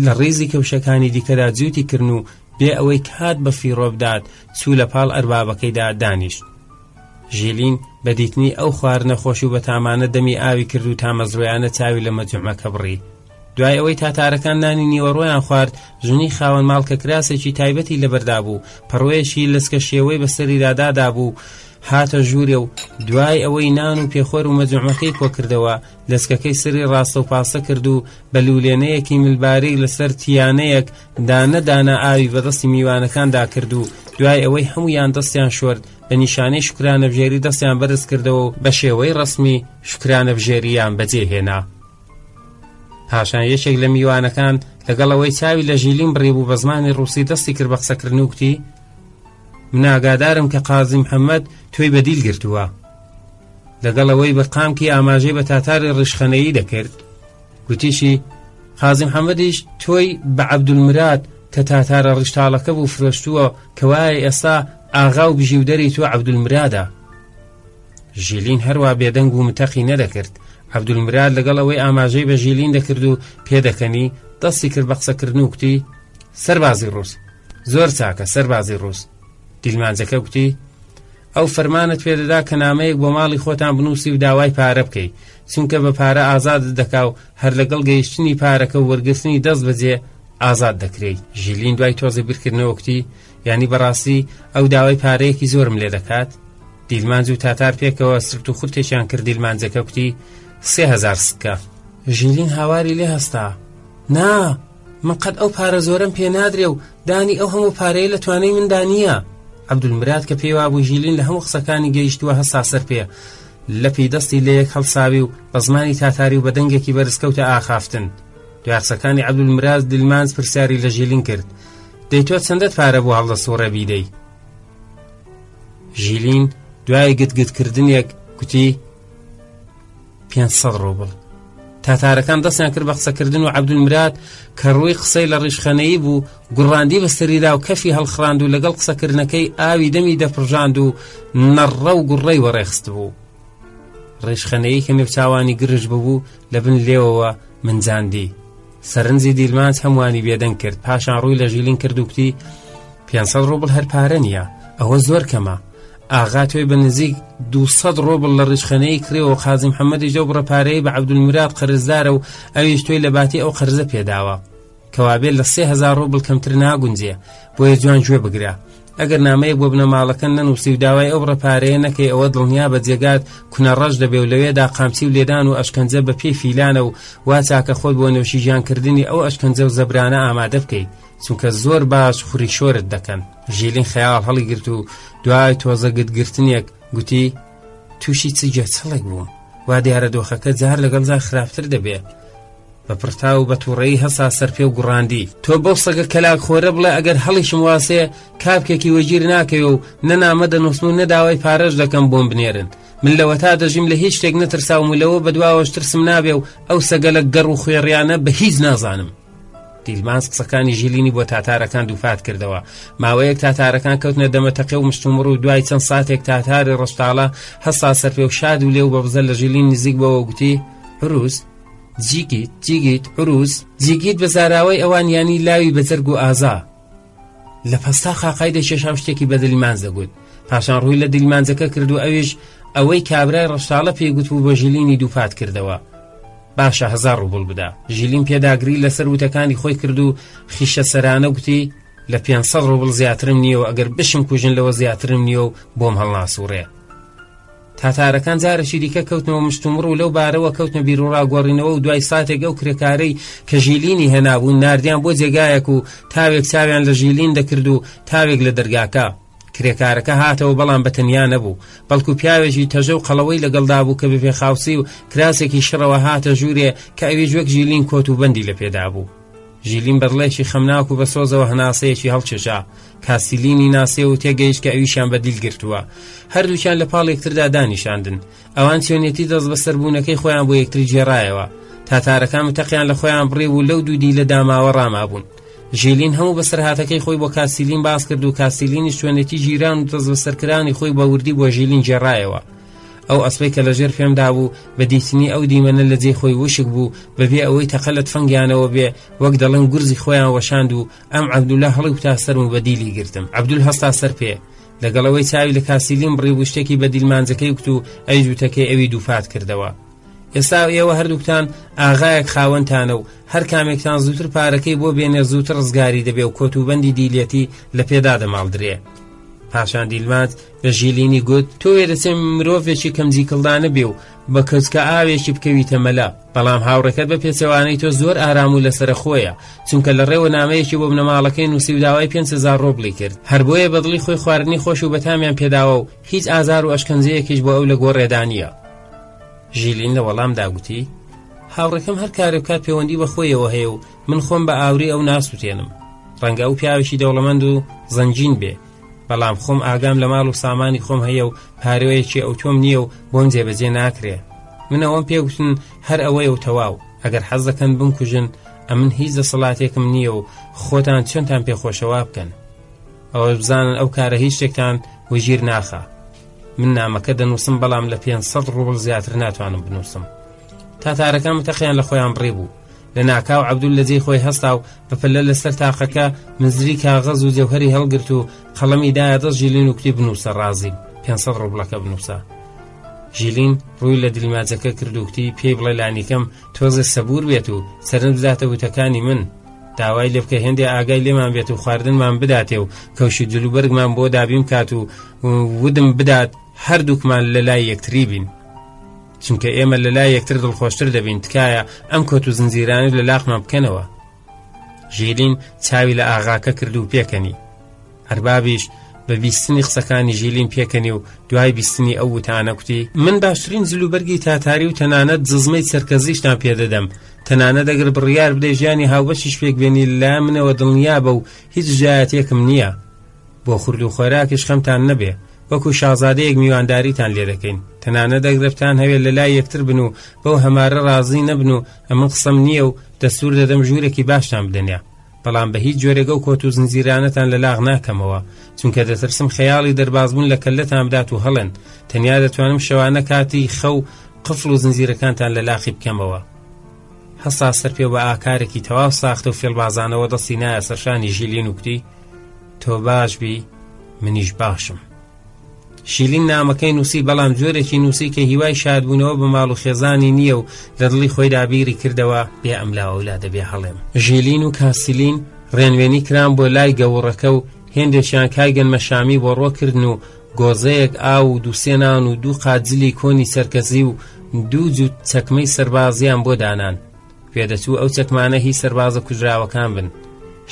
لە ڕیزی کەوشەکانی دیکەدا جووتی کردن و بێ ئەوەی کات بە فیڕۆ بدات چوو لە پاڵ ئەربابەکەیدا دانیشت. ژیلین بە دیتنی ئەو خواردنە خۆش و بەتامانە دەمی ئاوی کرد و تامەزرۆیانە چاوی لە مەجوعمەکە بڕی. دوای ئەوەی تاتارەکان نانی نیوەڕۆیان خوارد، ژنی خاوەن ماڵ کە کراسێکی تایبەتی لەبەردا بوو، پەڕۆیەکی لەچکە شێوەی بەسەریدا دادابوو، هاتە ژوورێ و دوای ئەوەی نان و پێخۆر و مەجوعمەکەی کۆکردەوە، لەچکەکەی سەری ڕاستەوپاستە کرد و بە لوولێنەیەکی ملباریک لەسەر تیانەیەک دانە دانە ئاوی بەدەستی میوانەکاندا کرد و دوای ئەوەی هەموویان دەستیان شۆرد، بە نیشانەی شوکرانەبژێری دەستیان بەرز کردەوە و بە شێوەی ڕەسمی شوکرانەبژێرییان بەجێ هێنا. پاشان یەکێک لە میوانەکان لەگەڵ ئەوەی چاوی لە ژیلین بڕیبوو بە زمانی ڕووسی دەستی کرد بە قسەکردن و گوتی من ئاگادارم کە قازی محەممەد تۆی بە دیل گرتووە لەگەڵ ئەوەی بە قامکی ئاماژەی بە تاتاری ڕیشخەنەیی دەکرد گوتیشی قازی محەممەدیش تۆی بە عەبدولمراد کە تاتارە ڕیشتاڵەکە بوو فرۆشتووە کەوایە ئێستا ئاغا و بژیودەری تۆ عەبدولمرادە ژیلین هەروا بێدەنگ و متەقی نەدەکرد. عەبدولمراد لەگەڵ ئەوەی ئاماژەی بە ژیلین دەکرد و پێدەکەنی، دەستی کرد بە قسەکردن و کوتی، سەربازی ڕووس. زۆر چاکە، سەربازی ڕووس. دیلمانجەکە کوتی، ئەو فەرمانت پێدەدا کە نامەیەک بۆ ماڵی خۆتان بنووسی و داوای پارە بکەی، چونکە بە پارە ئازادت دەکا و هەر لەگەڵ گەیشتنی پارەکە و وەرگرتنی دەست بەجێ ئازاد دەکرێی. ژیلین دوای تۆزێ بیرکردنەوە کوتی، یانی بەڕاستی ئەو داوای پارەیەکی زۆرم لێ دەکات؟ دیلمانج و تاتار پێکەوە سرت و خورتێکیان کرد دیلمانجەکە کوتی 3000 سکە ژیلین هاواری لێ هەستا نا من قەت ئەو پارە زۆرم پێ نادرێ و دانی ئەو هەموو پارەیە لە توانای مندا نییە عەبدولمراد کە پێی وابوو ژیلین لە هەموو قسەکانی گەیشتووە هەستا سەر پێ. لەپی دەستی لە یەک هەڵساوی و بە زمانی تاتاری و بە دەنگێکی بەرز کەوتە ئاخافتن. دوای قسەکانی عەبدولمراد دیلمانج پرسیاری لە ژیلین کرد، دەی تۆ چەندەت پارە بۆ هەڵدەسوڕێ بیدەی؟ ژیلین دوای گتگتکردنێک گوتی، 500 ڕۆبڵ. تاتارەکان دەستیان کرد بە قسەکردن و عەبدولمراد کە ڕووی قسەی لە ڕیشخەنەیی بوو گوڕاندی بە سەریدا و کەفی هەڵخراند و لەگەڵ قسەکردنەکەی ئاوی دەمی دەپڕژاند و نەڕڕە و گوڕڕەی وەڕێخست بوو. ڕیشخەنەیی کە نێوچاوانی گرژ ببوو لە بن لێوەوە منجاندی. سەرنجی دیلمانج هەمووانی بێدەنگ کرد، پاشان ڕووی لە ژیلین کرد و کوتی، 500 ڕۆبڵ هەر پارە نییە، ئەوە زۆر کەمە. ئاغا تۆی بە نزیک 200 ڕۆبڵ لە ڕیشخەنەیی کڕیوە و قازی محەممەدیش لەو بڕە پارەیەی بە عەبدولموراد قەرزدارە و ئەویش تۆی لە باتی ئەو قەرزە پێداوە. کەوابێ لە 3000 ڕۆبڵ کەمتر ناگونجێ، بۆیە جوان گوێ بگرە. ئەگەر نامەیەک بۆ بنەماڵەکەت نەنووسی و داوای ئەو بڕە پارەیە نەکەی ئەوە دڵنیا بە جێگات کونە ڕەش دەبێ و لەوێدا قامچی و لێدان و ئەشکەنجە بە پێی فیلانە و وا چاکە خۆت بۆ نۆشیژیان کردنی ئەو ئەشکەنجە و زەبرانە ئامادە بکەی چونکە زۆر باش خوری شۆرت دەکەن. ژیلین خەیاڵ هەڵیگرت و دوای تۆزە گت گرتنێک گوتی، تووشی چ گێچەڵێک بووم، وا دیارە دۆخەکە جار لەگەڵ جار خراپتر دەبێ. بە پڕتاو و بە تووڕەیی هەسا سەر پێ و گوڕاندی، تۆ بەو سەگە کەلاکخۆرە بڵێ ئەگەر هەڵیشم واسێ کاپکێکی وەگیر ناکەوێ و نە نامە دەنووسم و نە داوای پارەش دەکەم بۆم بنێرن. من لەوەتا دەژیم لە هیچ شتێک نەترساوم و لەوە بەدواوەش ترسم نابێ و ئەو سەگەلە گەڕ و خوێڕیانە بە هیچ نازانم. دیلماز قسەکانی ژیلینی بۆ تاتارەکان دووپات کردەوە. ماوەیەک تاتارەکان کەوتنە دەمەتەقێ و مشتومڕ و دوای چەند ساتێک تاتاری ڕەشتاڵە هەستا سەرپێ و شاد و لێو بە بزە لە ژیلین نزیک بۆوە گوتی، عروس، جیگیت، جیگیت، عروس، جیگیت بە زاراوەی ئەوان یانی لاوی بەجەرگ و ئازا. لە پەستا قاقای دەکێشا و شتێکی بە دلمانج دەگوت. پاشان ڕووی لە دیلمانجەکە کرد و ئەویش ئەوەی کابرای ڕەشتاڵە پێی گوتبوو بە ژیلینی دووپات کردەوە. باشە هەزا ڕوبڵ بدە. ژیلین پێداگری لەسەر وتەکانی خۆی کرد و خیشە سەرانە گوتی، لە 500 ڕوبڵ زیاترم نییە و ئەگەر بشم کوژن لەوە زیاترم نییە و بۆم هەڵناسوڕێ. تاتارەکان جارێکی دیکە کەوتنەوە مشتومڕ و لەو بارەوە کەوتنە بیروڕاگۆڕینەوە و دوای ساتێک ئەو کرێکارەی کە ژیلینی هێنابوو ناردیان بۆ جێگایەک و تاوێک چاویان لە ژیلین دەکرد و تاوێک لە دەرگاکە. کرێکارەکە هاتەوە بەڵام بە تەنیا نەبوو، بەڵکو پیاوێکی تەژە و قەڵەوەی لەگەڵدا بوو کە بە پێخاوسی و کراسێکی شڕەوە هاتە ژوورێ کە ئەویش وەک ژیلین کۆت و بەندی لە پێدا بوو. ژیلین بە دڵێکی خەمناک و بە سۆزەوە هەناسەیەکی هەڵکێشا. کاسیلینی ناسێ و تێگەیشت کە ئەویشیان بە دیل گرتووە. هەردووکیان لە پاڵ یەکتردا دانیشاندن. ئەوان چۆنیەتی دەستبەسەربوونەکەی خۆیان بۆ یەکتری گێڕایەوە. تاتارەکان متەقیان لە خۆیان بڕی و لەو دوو دیلە داماوە ڕامابوون. ژیلین هەموو بەسەرهاتەکەی خۆی بۆ کاسیلین باس کرد و کاسیلینیش چۆنێتی گیران و دەستبەسەرکرانی خۆی بە وردی بۆ ژیلین گێڕایەوە. ئەو ئەسپەی کە لەژێر پێمدا بوو بە دیتنی ئەو دیمەنە لە جێی خۆی وشک بوو بەبێ ئەوەی تەقە لە تفەنگیانەوە بێ وەک دەڵێن گورزی خۆیان وەشاند و ئەم عەبدولە هەڵیکوتا سەرم و بە دیلی گرتم. عەبدول هەستا سەر پێ. لەگەڵ ئەوەی چاوی لە کاسیلین بڕی بوو شتێکی بە دیلمانجەکەی وت و ئەویش وتەکەی ئەوی دووپات کردەوە. ئێستا ئێوە هەردووکتان ئاغایەک خاوەنتانە و هەر کامێکتان زووتر پارەکەی بۆ بێنێ زووتر ڕزگاری دەبێ و کۆتوبەندی دیلێتی لە پێدا دەماڵدرێ. پاشان دیلمانج بە ژیلینی گوت، تۆ وێدەچێ مرۆڤێکی کەم جیکڵدانە بێ و بە کەچکە ئاوێکی بکەویتە مەلە، بەڵام هاوڕێکەت بە پێچەوانەی تۆ زۆر ئارام و لەسەرەخۆیە، چونکە لە ڕێوە نامەیەکی بۆ بنەماڵەکەی نووسی و داوای 5000 ڕۆبڵی کرد، هەر بۆیە بە دڵی خۆی خواردنی خۆش و بەتامیان پێداوە و هیچ ئازار و ئەشکەنجەیەکیش بۆ ئەو لە گۆڕێدا نییە. ژیلین لە وەڵامدا گوتی، هاوڕێکەم هەر کارێ بکات پێوەندی بە خۆیەوە هەیە و من خۆم بە ئاوری ئەو ناسووتێنم. ڕەنگە ئەو پیاوێکی دەوڵەمەند و زەنگین بێ، بەڵام خۆم ئاگام لە ماڵ و سامانی خۆم هەیە و پارەیەکی ئەوتۆم نییە و بۆم جێبەجێ ناکرێ. من ئەوەم پێ گوتن هەر ئەوەیە و تەواو. ئەگەر حەز دەکەن بمکوژن، ئەمن هیچ دەسەڵاتێکم نییە و خۆتان چۆنتان پێ خۆشە وا بکەن. ئەوەش بزانن ئەو کارە هیچ شتێکتان وەگیر ناخا. من نامەکە دەنووسم بەڵام لە 500 ڕوبڵ زیاتر ناتوانم بنووسم. تاتارەکان متەقیان لە خۆیان بڕی بوو. لە ناکاو عەبدول لە جێی خۆی هەستا و بە پەلە لەسەر تاقەکە مزری کاغەز و جەوهەری هەڵگرت و قەڵەمی دایە دەست ژیلین و کوتی بنووسە ڕازیم 500 ڕوبڵەکە بنووسە. ژیلین ڕووی لە دلماجەکە کرد و کوتی پێی بڵێ لانیکەم تۆزێ سەبوور بێت و سەرنج بداتە وتەکانی من. داوای لێ بکە هێندێ ئاگای لێمان بێت و خواردنمان بداتێ و کەوشی جلوبەرگمان بۆ دابین بکات و ودم بدات هەردووکمان لە لای یەکتری بین. چونکە ئێمە لە لای یەکتر دڵخۆشتر دەبین تکایە ئەم کۆت و زنجیرانە لە لاقمان بکەنەوە. ژیلین چاوی لە ئاغاکە کرد و پێکەنی. ئەربابیش بە بیستنی قسەکانی ژیلین پێکەنی و دوای بیستنی ئەو وتانە کوتی، من باشترین جلوبەرگی تاتاری و تەنانەت جزمەی چەرکەزیشتان پێ دەدەم، تەنانەت ئەگەر بڕیار بدەی ژیانی هاوبەشیش پێک بێنی لەلایەن منەوە دڵنیابە و هیچ دژایەتیەکم نییە. بۆ خورد و خۆراکیش خەمتان نەبێ، وەکو شازادەیەک میوانداریتان لێ دەکەین، تەنانەت ئەگەر بتانهەوێ لەلای یەکتر بن و بەو هەمارە ڕازی نەبن و ئەمن قسەم نییە و دەستوور دەدەم ژوورێکی باشتان بدەنێ. بەڵام بە هیچ جۆرێک ئەو کۆت و زنجیرانەتان لە لاق ناکەمەوە، چونکە دەترسم خەیاڵی دەربازبوون لە کەللەتان بدات و هەڵێن، تەنیا دەتوانم شەوانە کاتی خەو قفڵ و زنجیرەکانتان لە لاقی بکەمەوە. هەستا سەر پێ و بە ئاکارێکی تەواو ساختە و فێڵبازانەوە دەستی نایە سەرشانی ژیلین و کوتی، تۆ باش بی، منیش باشم. شیلین نامەکەی نووسی، بەڵام جۆرێکی نووسی کە هیوای شادبوونەوە بە ماڵ و خێزانی نییە و لە دڵی خۆیدا بیری کردەوە، بێ ئەملاوئەولا دەبێ هەڵێم. ژیلین و کاسیلین ڕێنوێنی کران بۆ لای گەوڕەکە و هێندێکیان کای گەنمەشامی بۆ ڕۆ کردن و گۆزەیەک ئاو و دووسێ نان و دوو قات جلی کۆنی سەرکەزی و دوو جووت چەکمەی سەربازییان بۆ دانان. پێدەچوو ئەو چەکمانە هی سەربازە کوژراوەکان بن.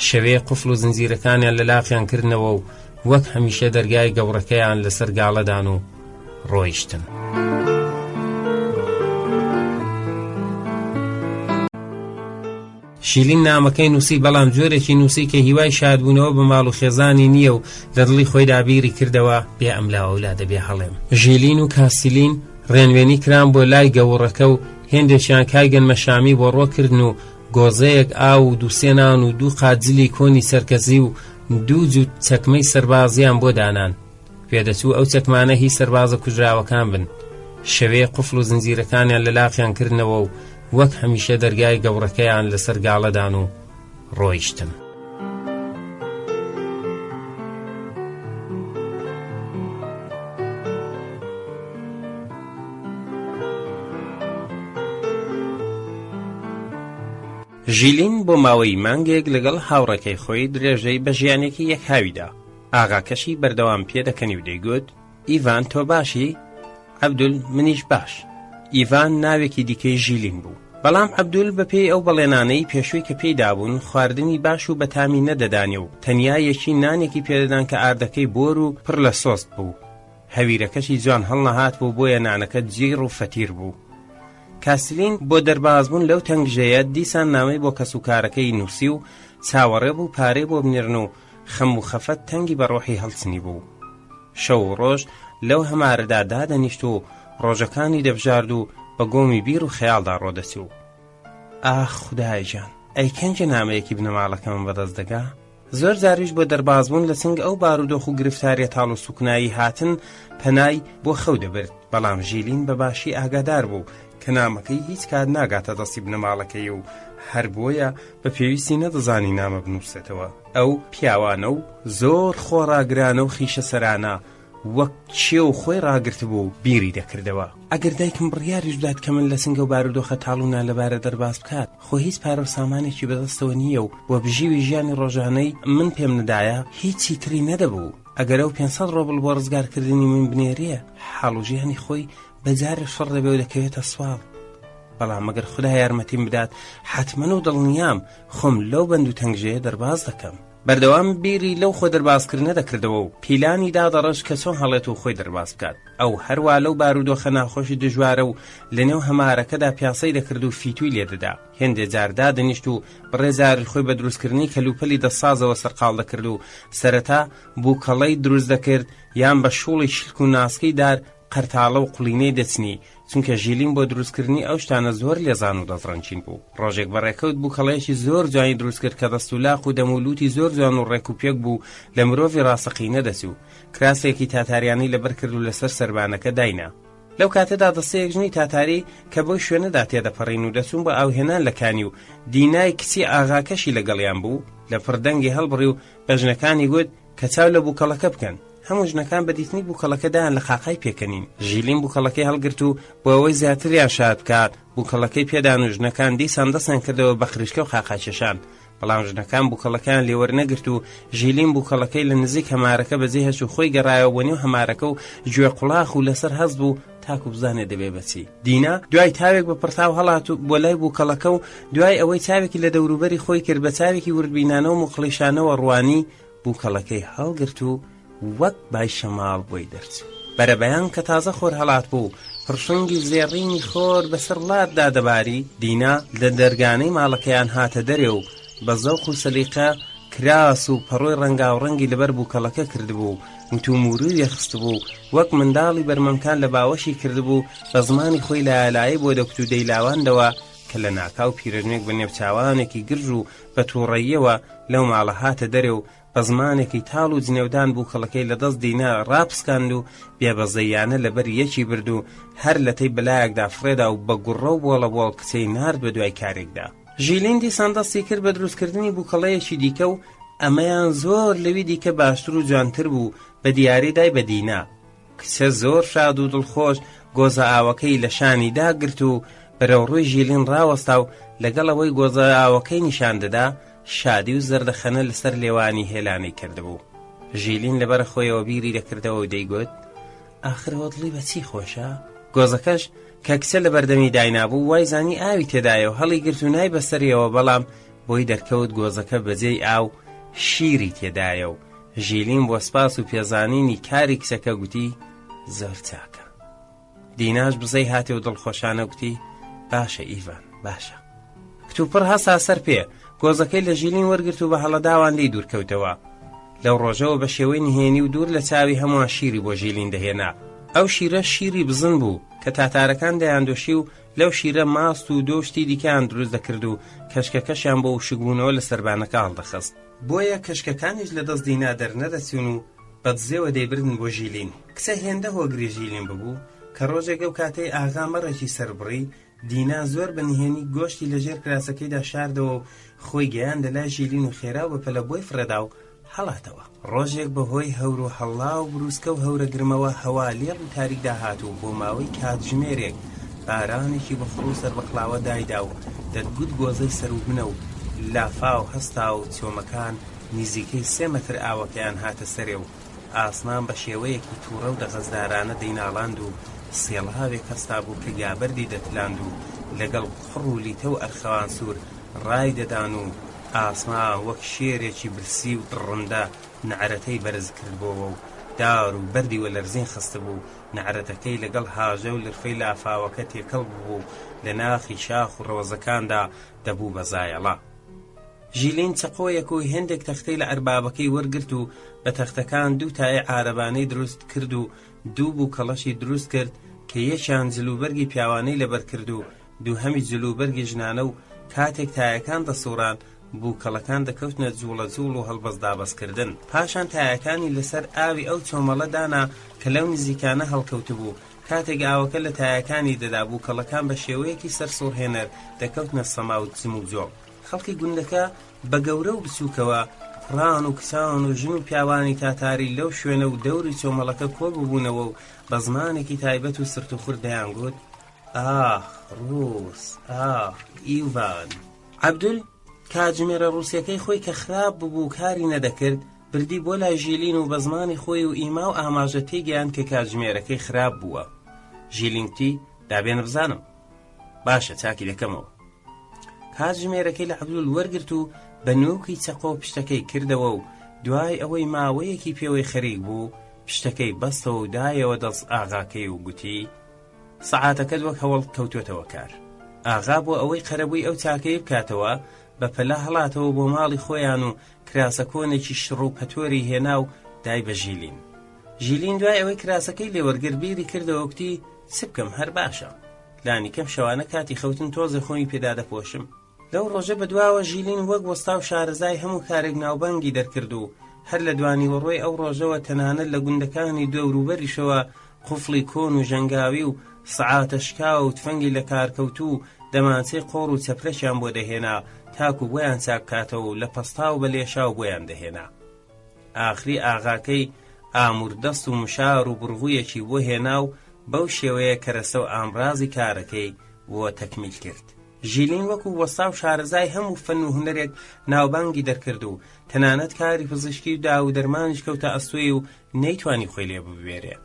شەوێ قفڵ و زنجیرەکانیان لە لاقیان کردنەوە و وەک هەمیشە دەرگای گەوڕەکەیان لەسەر گاڵەدان و ڕۆیشتن. شیلین نامەکەی نووسی، بەڵام جۆرێکی نووسی کە هیوای شادبوونەوە بە ماڵ و خێزانی نییە و لە دڵی خۆیدا بیری کردەوە، بێ ئەملاوئەولا دەبێ هەڵێم. ژیلین و کاسیلین ڕێنوێنی کران بۆ لای گەوڕەکە و هێندێکیان کای گەنمەشامی بۆ ڕۆ کردن و گۆزەیەک ئاو و دووسێ نان و دوو قات جلی کۆنی سەرکەزی و دوو جووت چەکمەی سەربازییان بۆ دانان. پێدەچوو ئەو چەکمانە هی سەربازە کوژراوەکان بن. شەوێ قفڵ و زنجیرەکانیان لە لاقیان کردنەوە و وەک هەمیشە دەرگای گەوڕەکەیان لەسەر گاڵەدان و ڕۆیشتن. ژیلین بۆ ماوەی مانگێک لەگەڵ هاوڕێکەی خۆی درێژەی بە ژیانێکی یەکهاوی دا. ئاغاکەشی بەردەوام پێدەکەنی و دەیگوت، ئیڤان تۆ باشی؟ عەبدول، منیش باش. ئیڤان ناوێکی دیکەی ژیلین بوو. بەڵام عەبدول بەپێی ئەو بەڵێنانەی پێشووی کە پێی دابوون، خواردنی باش و بەتامی نەدەدانێ و تەنیا یەکی نانێکی پێدەدان کە ئاردەکەی بۆر و پڕ لە سۆست بوو. هەویرەکەشی جوان هەڵنەهاتبوو بۆیە نانەکە جیڕ و فەتیر بوو. کاسلین بۆ دەربازبوون لەو تەنگژەیە دیسان نامەی بۆ کەسوکارەکەی نووسی و چاوەڕێ بوو پارەی بۆ بنێرن و خەم و خەفەت تەنگی بە ڕۆحی هەڵچنیبوو. شەو و ڕۆژ لەو هەمارەدا دادەنیشت و ڕۆژەکانی دەبژارد و بە گۆمی بیر و خەیاڵدا ڕۆدەچوو. ئاخ خودایە گیان، ئەی کەنگێ نامەیەکی بنەماڵەکەمم بەدەست دەگا؟ زۆر جاریش بۆ دەربازبوون لە چنگ ئەو بارودۆخ و گرفتاریە تاڵ و سوکنایی هاتن پەنای بۆ خەو دەبرد، بەڵام ژیلین بە باشی ئاگادار بوو کە نامەکەی هیچ کات ناگاتە دەستی بنەماڵەکەی و هەر بۆیە بە پێویستی نەدەزانی نامە بنووسێتەوە. ئەو پیاوانە و زۆر خۆڕاگرانە و خیشەسەرانە وەک کێو خۆی ڕاگرتبوو و بیری دەکردەوە، ئەگەر دایکم بڕیاریش بدات کە من لە چنگ ئەو بارودۆخە تاڵ و نالەبارە دەرباز بکات، خۆ هیچ پارە و سامانێکی بەدەستەوە نییە و بۆ بژیوی ژیانی ڕۆژانەی من پێم نەدایە، هیچی تری نەدەبوو. ئەگەر ئەو 500 ڕۆبڵ بۆ ڕزگارکردنی من بنێرێ، حاڵ و ژیانی خۆی بە جارێ شڕ دەبێ و دەکەوێتە سواڵ. بەڵام ئەگەر خودا یارمەتیم بدات، حەتمەن و دڵنیام خۆم لەو بەند و تەنگژەیە دەرباز دەکەم. بەردەوام بیری لەو خۆ دەربازکردنە دەکردەوە و پیلانی دادەڕشت کە چۆن هەڵێت و خۆی دەرباز بکات. ئەو هەروا لەو بارودۆخە ناخۆشی دژوارە و لەنێو هەمارەکەدا پیاسەی دەکرد و فیتووی لێدەدا. هێندێ جار دادەنیشت و بڕێ جاریش خۆی بە دروستکردنی کەلوپەلی دەستسازەوە سەرقاڵ دەکرد و سەرەتا بووکەڵەی دروست دەکرد یان بە شووڵی شلک و ناسکی دار قەرتاڵە و قوڵینەی دەچنی، چونکە ژیلین بۆ دروستکردنی ئەو شتانە زۆر لێزان و دەستڕەنگین بوو. ڕۆژێک بە ڕێکەوت بووکەڵەیەکی زۆر جوانی دروست کرد کە دەست و لاق و دەم و لووتی زۆر جوان و ڕێک و پێک بوو لە مرۆڤی ڕاستەقینە دەچوو. کراسێکی تاتاریانەی لەبەر کرد و لەسەر سەربانەکە داینا. لەو کاتەدا دەستەیەک ژنی تاتاری کە بەو شوێنەدا تێدەپەڕین و دەچوون بۆ ئاوهێنان لە کانی و دینای کچی ئاغاکەشی لەگەڵیان بوو، لەپڕ دەنگی هەڵبڕی و بە ژنەکانی گوت کە چاو لە بووکەڵەکە بکەن. هەموو ژنەکان بە دیتنی بووکەڵەکە دایان لە قاقای پێکەنین. ژیلین بووکەڵەکەی هەڵگرت و بۆ ئەوەی زیاتریان شاد بکات، بووکەڵەکەی پێدان و ژنەکان دیسان دەستیان کردەوە بە خریشکە و قاقاکێشان. بەڵام ژنەکان بووکەڵەکەیان لێوەرنەگرت و ژیلین بووکەڵەکەی لە نزیک هەمارەکە بەجێهێشت و خۆی گەڕایەوە بۆ نێو هەمارەکە و گوێ قوڵاخ و لەسەر هەست بوو تاکو بزانێ دەبێ بە چی. دینا دوای تاوێک بە پڕتاو هەڵات و بۆ لای بووکەڵەکە و دوای ئەوەی چاوێکی لە دەوروبەری خۆی کرد بە چاوێکی وردبینانە و موقڵیشانەوە ڕوانی، بووکەڵەکەی هەڵگرت و وەک بای شەماڵ بۆی دەرچوو. بەرەبەیان کە تازە خۆر هەڵات بوو، پڕشنگی زێڕینی خۆر بەسەر وڵاتدا دەباری، دینا لە دەرگانەی ماڵەکەیان هاتە دەرێ و بە زەوق و سەلیقە کراس و پەڕۆی ڕەنگاوڕەنگی لەبەر بووکەڵەکە کردبوو و متومورووی خستبوو و وەک منداڵی بەرمەمکان لە باوەشی کردبوو، بە زمانی خۆی لایەلایەی بۆ دەکوت و دەیلاواندەوە کە لە ناکاو پیرەژنێک بە نێوچاوانێکی گرژ و بە تووڕەییەوە لەو ماڵە هاتە دەرێ و بە زمانێکی تاڵ و جنێودان بووکەڵەکەی لە دەست دینا ڕاپسکاند و بێبەزەییانە لەبەر یەکی برد و هەر لەتەی بەلایەکدا فڕێدا و بە گوڕە و بۆڵەبۆڵ کچەی نارد بە دوای کارێکدا. ژیلین دیسان دەستی کرد بە دروستکردنی بووکەڵەیەکی دیکە و ئەمەیان زۆر لەوی دیکە باشتر و جوانتر بوو، بە دیاری دای بە دینا. کچە زۆر شاد و دڵخۆش گۆزە ئاوەکەی لە شانی داگرت و بەرەو ڕووی ژیلین ڕاوەستا و لەگەڵ ئەوەی گۆزە ئاوەکەی نیشان دەدا، شادی و زەردەخەنە لەسەر لێوانی هێلانەی کردبوو. ژیلین لەبەر خۆیەوە بیری دەکردەوە و دەیگوت، ئاخر ئەوە دڵی بە چی خۆشە؟ گۆزەکەش کە کچە لە بەردەمی داینابوو، وای زانی ئاوی تێدایە و هەڵیگرت و نای بەسەریەوە، بەڵام بۆی دەرکەوت گۆزەکە بەجێی ئاو شیری تێدایە و ژیلین بۆ سپاس و پێزانینی کاری کچەکە گوتی، زۆر چاکە. دیناش بزەی هاتێ و دڵخۆشانە گوتی، باشە ئیڤان، باشە. کتوپڕ هەستا سەر پێ، گۆزەکەی لە ژیلین وەرگرت و بە هەڵەداوان لێی دوور کەوتەوە. لەو ڕۆژەوە بە شێوەی نهێنی و دوور لە چاوی هەمووان شیری بۆ ژیلین دەهێنا. ئەو شیرە شیری بزن بوو کە تاتارەکان دەیاندۆشی و لەو شیرە ماست و دۆ و شتی دیکەیان دروست دەکرد و کەشکەکەشیان بۆ وشکبوونەوە لە سەربانەکە هەڵدەخست. بۆیە کەشکەکانیش لە دەست دینا دەرنەدەچوون و بە دزێوە دەیبردن بۆ ژیلین. کچە هێندە هۆگری ژیلین ببوو کە ڕۆژێک ئەو کاتەی ئاغا مەڕێکی سەربڕی، دینا زۆر بە نهێنی گۆشتی لە ژێر کراسەکەیدا شاردەوە و خۆی گەیاندە لای ژیلین و خێرا و بەپەلە بۆی فڕێدا و هەڵاتەوە. ڕۆژێک بە هۆی هەور و هەڵا و بروسکە و هەورەگرمەوە هەوا لێڵ و تاریک داهات و بۆ ماوەی کاتژمێرێک بارانێکی بەخوڕ و سەربەقلاوە دایدا و دەتگوت گۆزەی سەروبنە و لافاو هەستا و چۆمەکان نیزیکەی سێ مەتر ئاوەکەیان هاتە سەرێ و ئاسمان بە شێوەیەکی تووڕە و دەغەزدارانە دەیناڵاند و سێڵاوێک هەستابوو کە گابەردی دەتلاند و لەگەڵ قوڕ و لیتە و ئەرخەوان سوور ڕای دەدان و ئاسمان وەک شێرێکی برسی و دڕندە نەعرەتەی بەرز کردبۆوە و دار و بەردی وەلەرزین خستبوو، نەعرەتەکەی لەگەڵ هاژە و لرفەی لافاوەکە تێکەڵ ببوو و لە ناخی شاخ و ڕەوەزەکاندا دەبوو بە زایەڵە. ژیلین چەقۆیەک و هێندێک تەختەی لە ئەربابەکەی وەرگرت و بە تەختەکان دوو تایەی عارەبانەی دروست کرد و دوو بووکەڵەشی دروست کرد کە یەکیان جلوبەرگی پیاوانەی لەبەر کرد و دووهەمی جلوبەرگی ژنانە و کاتێک تایەکان دەسوڕان بووکەڵەکان دەکەوتنە جووڵە جووڵ و هەڵبەز دابەز کردن. پاشان تایەکانی لەسەر ئاوی ئەو چۆمەڵە دانا کە لەو نزیکانە هەڵکەوتبوو، کاتێک ئاوەکە لە تایەکانی دەدا بووکەڵەکان بە شێوەیەکی سەرسوڕهێنەر دەکەوتنە سەما و جموجۆڵ. خەڵکی گوندەکە بە گەورە و بچووکەوە، کوڕان و کچان و ژن و پیاوانی تاتاری لەو شوێنە و دەوری چۆمەڵەکە کۆ ببوونەوە و بە زمانێکی تایبەت و سرتوخورت دەیانگوت، ئاخ ڕووس، ئاخ ئیوڤان. عەبدول، کاتژمێرە ڕووسیەکەی خۆی کە خراپ ببوو و کاری نەدەکرد، بردی بۆ لای ژیلین و بە زمانی خۆی و ئیما و ئاماژە تێیگەیاند کە کاتژمێرەکەی خراپ بووە. ژیلین گوتی، دابێنە بزانم. باشە چاکی دەکەمەوە. کاتژمێرەکەی لە عەبدول وەرگرت و بە نووکی چەقۆ پشتەکەی کردەوە و دوای ئەوەی ماوەیەکی پێوەی خەریک بوو، پشتەکەی بەستەوە و دایەوە دەست ئاغاکەی و گوتی، سەعاتەکەت وەک هەوەڵ کەوتۆتەوە کار. ئاغا بۆ ئەوەی قەرەبووی ئەو چاکەی بکاتەوە، بە پەلە هەڵاتەوە بۆ ماڵی خۆیان و کراسە کۆنێکی شڕ و پەتۆری هێنا و دای بە ژیلین. ژیلین دوای ئەوەی کراسەکەی لێ وەرگرت بیری کردەوە گوتی چ بکەم هەر باشە. لانیکەم شەوانە کاتی خەوتن تۆزێ خۆمی پێ دادەپۆشم. لەو ڕۆژە بەدواوە ژیلین وەک وەستا و شارەزای هەموو کارێک ناوبانگی دەرکرد و هەر لە دوانیوەڕۆی ئەو ڕۆژەوە تەنانەت لە گوندەکانی دەوروبەریشەوە قوفڵی کۆن و ژەنگاوی و سەعاتە شکاو و تفەنگی لەکارکەوتوو و دەمانچەی قۆڕ و چەپرەکیان بۆ دەهێنا تاکو بۆیان چاک بکاتەوە و لە پەستاو بە لێشاو بۆیان دەهێنا. ئاخری ئاغاکەی ئاموردەست و مشار و بڕغویەکی بۆ هێنا و بەو شێوەیە کەرەسە و ئامرازی کارەکەی بۆ تەکمیل کرد. ژیلین وەکو وەستا و شارەزای هەموو فەن و هونەرێک ناوبانگی دەرکرد و تەنانەت کاری پزیشکی و داو و دەرمانیش کەوتە ئەستۆی و نەیتوانی خۆی لێ ببوێرێ.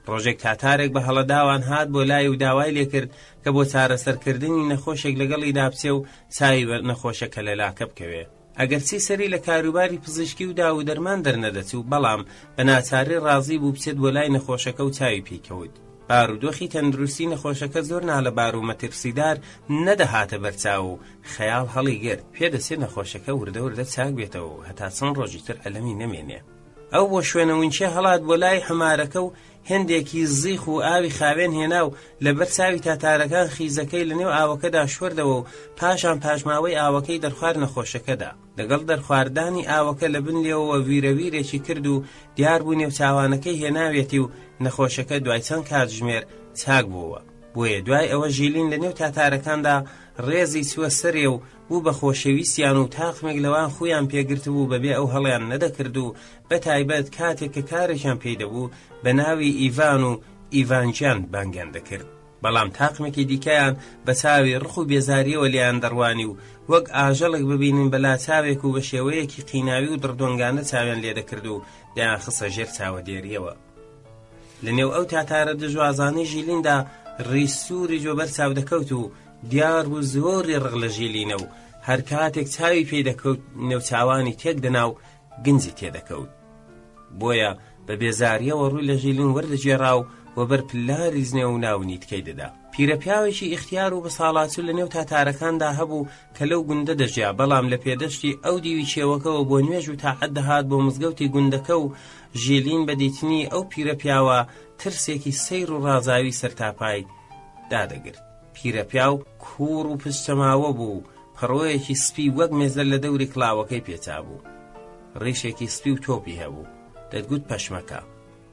ڕۆژێک تاتارێک بە هەڵەداوان هات بۆ لای و داوای لێکرد کە بۆ چارەسەرکردنی نەخۆشێک لەگەڵیدا بچێ و چاوی بە نەخۆشە کەلەلاکە بکەوێ. ئەگەرچی سەری لە کاروباری پزیشکی و داو و دەرمان دەرنەدەچوو، بەڵام بە ناچاری ڕازی بوو بچێت بۆ لای نەخۆشەکە و چاوی پێی کەوت. بارودۆخی تەندروستی نەخۆشەکە زۆر نالەبار و مەترسیدار نەدەهاتە بەرچاو و خەیاڵ هەڵیگرت، پێدەچێت نەخۆشەکە وردە وردە چاک بێتەوە و هەتا چەند ڕۆژی تر ئەلەمی نەمێنێ. ئەو بۆ شوێنە ونچێ هەڵات بۆ لای حەمارەکە و هێندێکی زیخ و ئاوی خاوێن هێنا و لەبەر چاوی تاتارەکان خیزەکەی لەنێو ئاوەکەدا شۆردەوە و پاشان پاشماوەی ئاوەکەی دەرخوارد نەخۆشەکەدا. لەگەڵ دەرخوارددانی ئاوەکە لە بن لێوەوە ویرەویرێکی کرد و دیار بوو نێوچاوانەکەی هێناویەتی و نەخۆشەکە دوای چەند کاتژمێر چاک بووەوە. بۆیە دوای ئەوە ژیلین لەنێو تاتارەکاندا ڕێزی چووە سەرێ و بوو بە خۆشەویستیان و تاقمێک لەوان خوویان پێگرتبوو بەبێ ئەو هەڵیان نەدەکرد و بە تایبەت کاتێک کە کارێکیان پێی دەبوو بە ناوی ئیڤان و ئیڤانگیان بانگیان دەکرد. بەڵام تاقمێکی دیکەیان بە چاوی ڕق و بێزارییەوە لێیان دەڕوانی و وەک ئاژەڵێک ببینن بە لاچاوێک و بە شێوەیەکی قیناوی و دڕدۆنگانە چاویان لێدەکرد و دەیانخستە ژێر چاوەدێرییەوە. لە نێو ئەو تاتارە دژوازانەی ژیلیندا ڕیش سووری جۆ بەر چاو دەکەوت و دیار بوو زۆری ڕق لە ژیلینە و هەر کاتێک چاوی پێی دەکەوت نێوچاوانی تێک دەنا و گنجی تێدەکەوت. بۆیە بە بێزارییەوە ڕووی لە ژیلین وەردەگێڕا و وەبەر پلاری زنێ و ناونیتکەی دەدا. پیرەپیاوێکی ئیختیار و بەساڵاچوو لە نێو تاتارەکاندا هەبوو کە لەو گوندە دەژیا، بەڵام لە پێدەشتی ئەو دیوی کێوەکەوە بۆ نوێژ و تاعەت دەهات بۆ مزگەوتی گوندەکە و ژیلین بە دیتنی ئەو پیرەپیاوە ترسێکی سەیر و ڕازاوی سەرتاپای دادەگرت. پیرەپیاو کووڕ و پشتچەماوە بوو و پەڕۆیەکی سپی وەک مێزەر لە دەوری کڵاوەکەی پێچابوو. ڕیشێکی سپی و تۆپی هەبوو، دەتگوت پەشمەکە.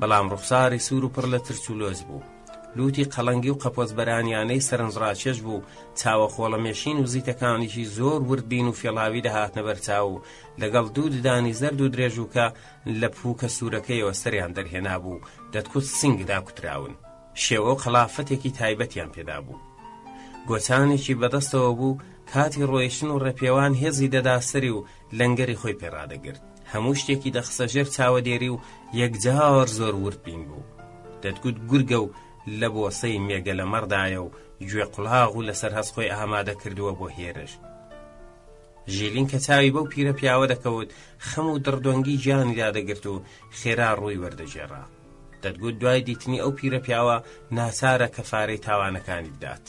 بەڵام ڕوخساری سوور و پڕ لە ترچ و لۆچ بوو. لووتی قەڵەنگی و قەپۆزبەرانیانەی سەرنجڕاکێش بوو، چاوە خۆڵەمێشین و زیتەکانیشی زۆر وردبین و فێڵاوی دەهاتنە بەر چاو و لەگەڵ دوو ددانی زەرد و درێژ و کە لە پووکە سوورەکەیەوە سەریان دەرهێنابوو، دەتگوت سینگ داکوتراون. شێوە و قەڵافەتێکی تایبەتیان پێدا بوو. گۆچانێکی بەدەستەوە بوو، کاتی ڕۆیشتن و ڕێپێوان هێزی دەدا سەری و لەنگەری خۆی پێ ڕادەگرت. هەموو شتێکی دەخستە ژێر چاوەدێری و یەکجار زۆر وردبین بوو. دەتگوت گورگە و لە بۆسەی مێگەلە مەڕدایە و گوێ قوڵاغ و لەسەر هەست خۆی ئامادە کردووە بۆ هێرش. ژیلین کە چاوی بەو پیرە پیاوە دەکەوت، خەم و دڕدۆنگی گیانی دادەگرت و خێرا ڕووی وەردەگێڕا. دەتگوت دوای دیتنی ئەو پیرە پیاوە ناچارە کەفارەی تاوانەکانی بدات.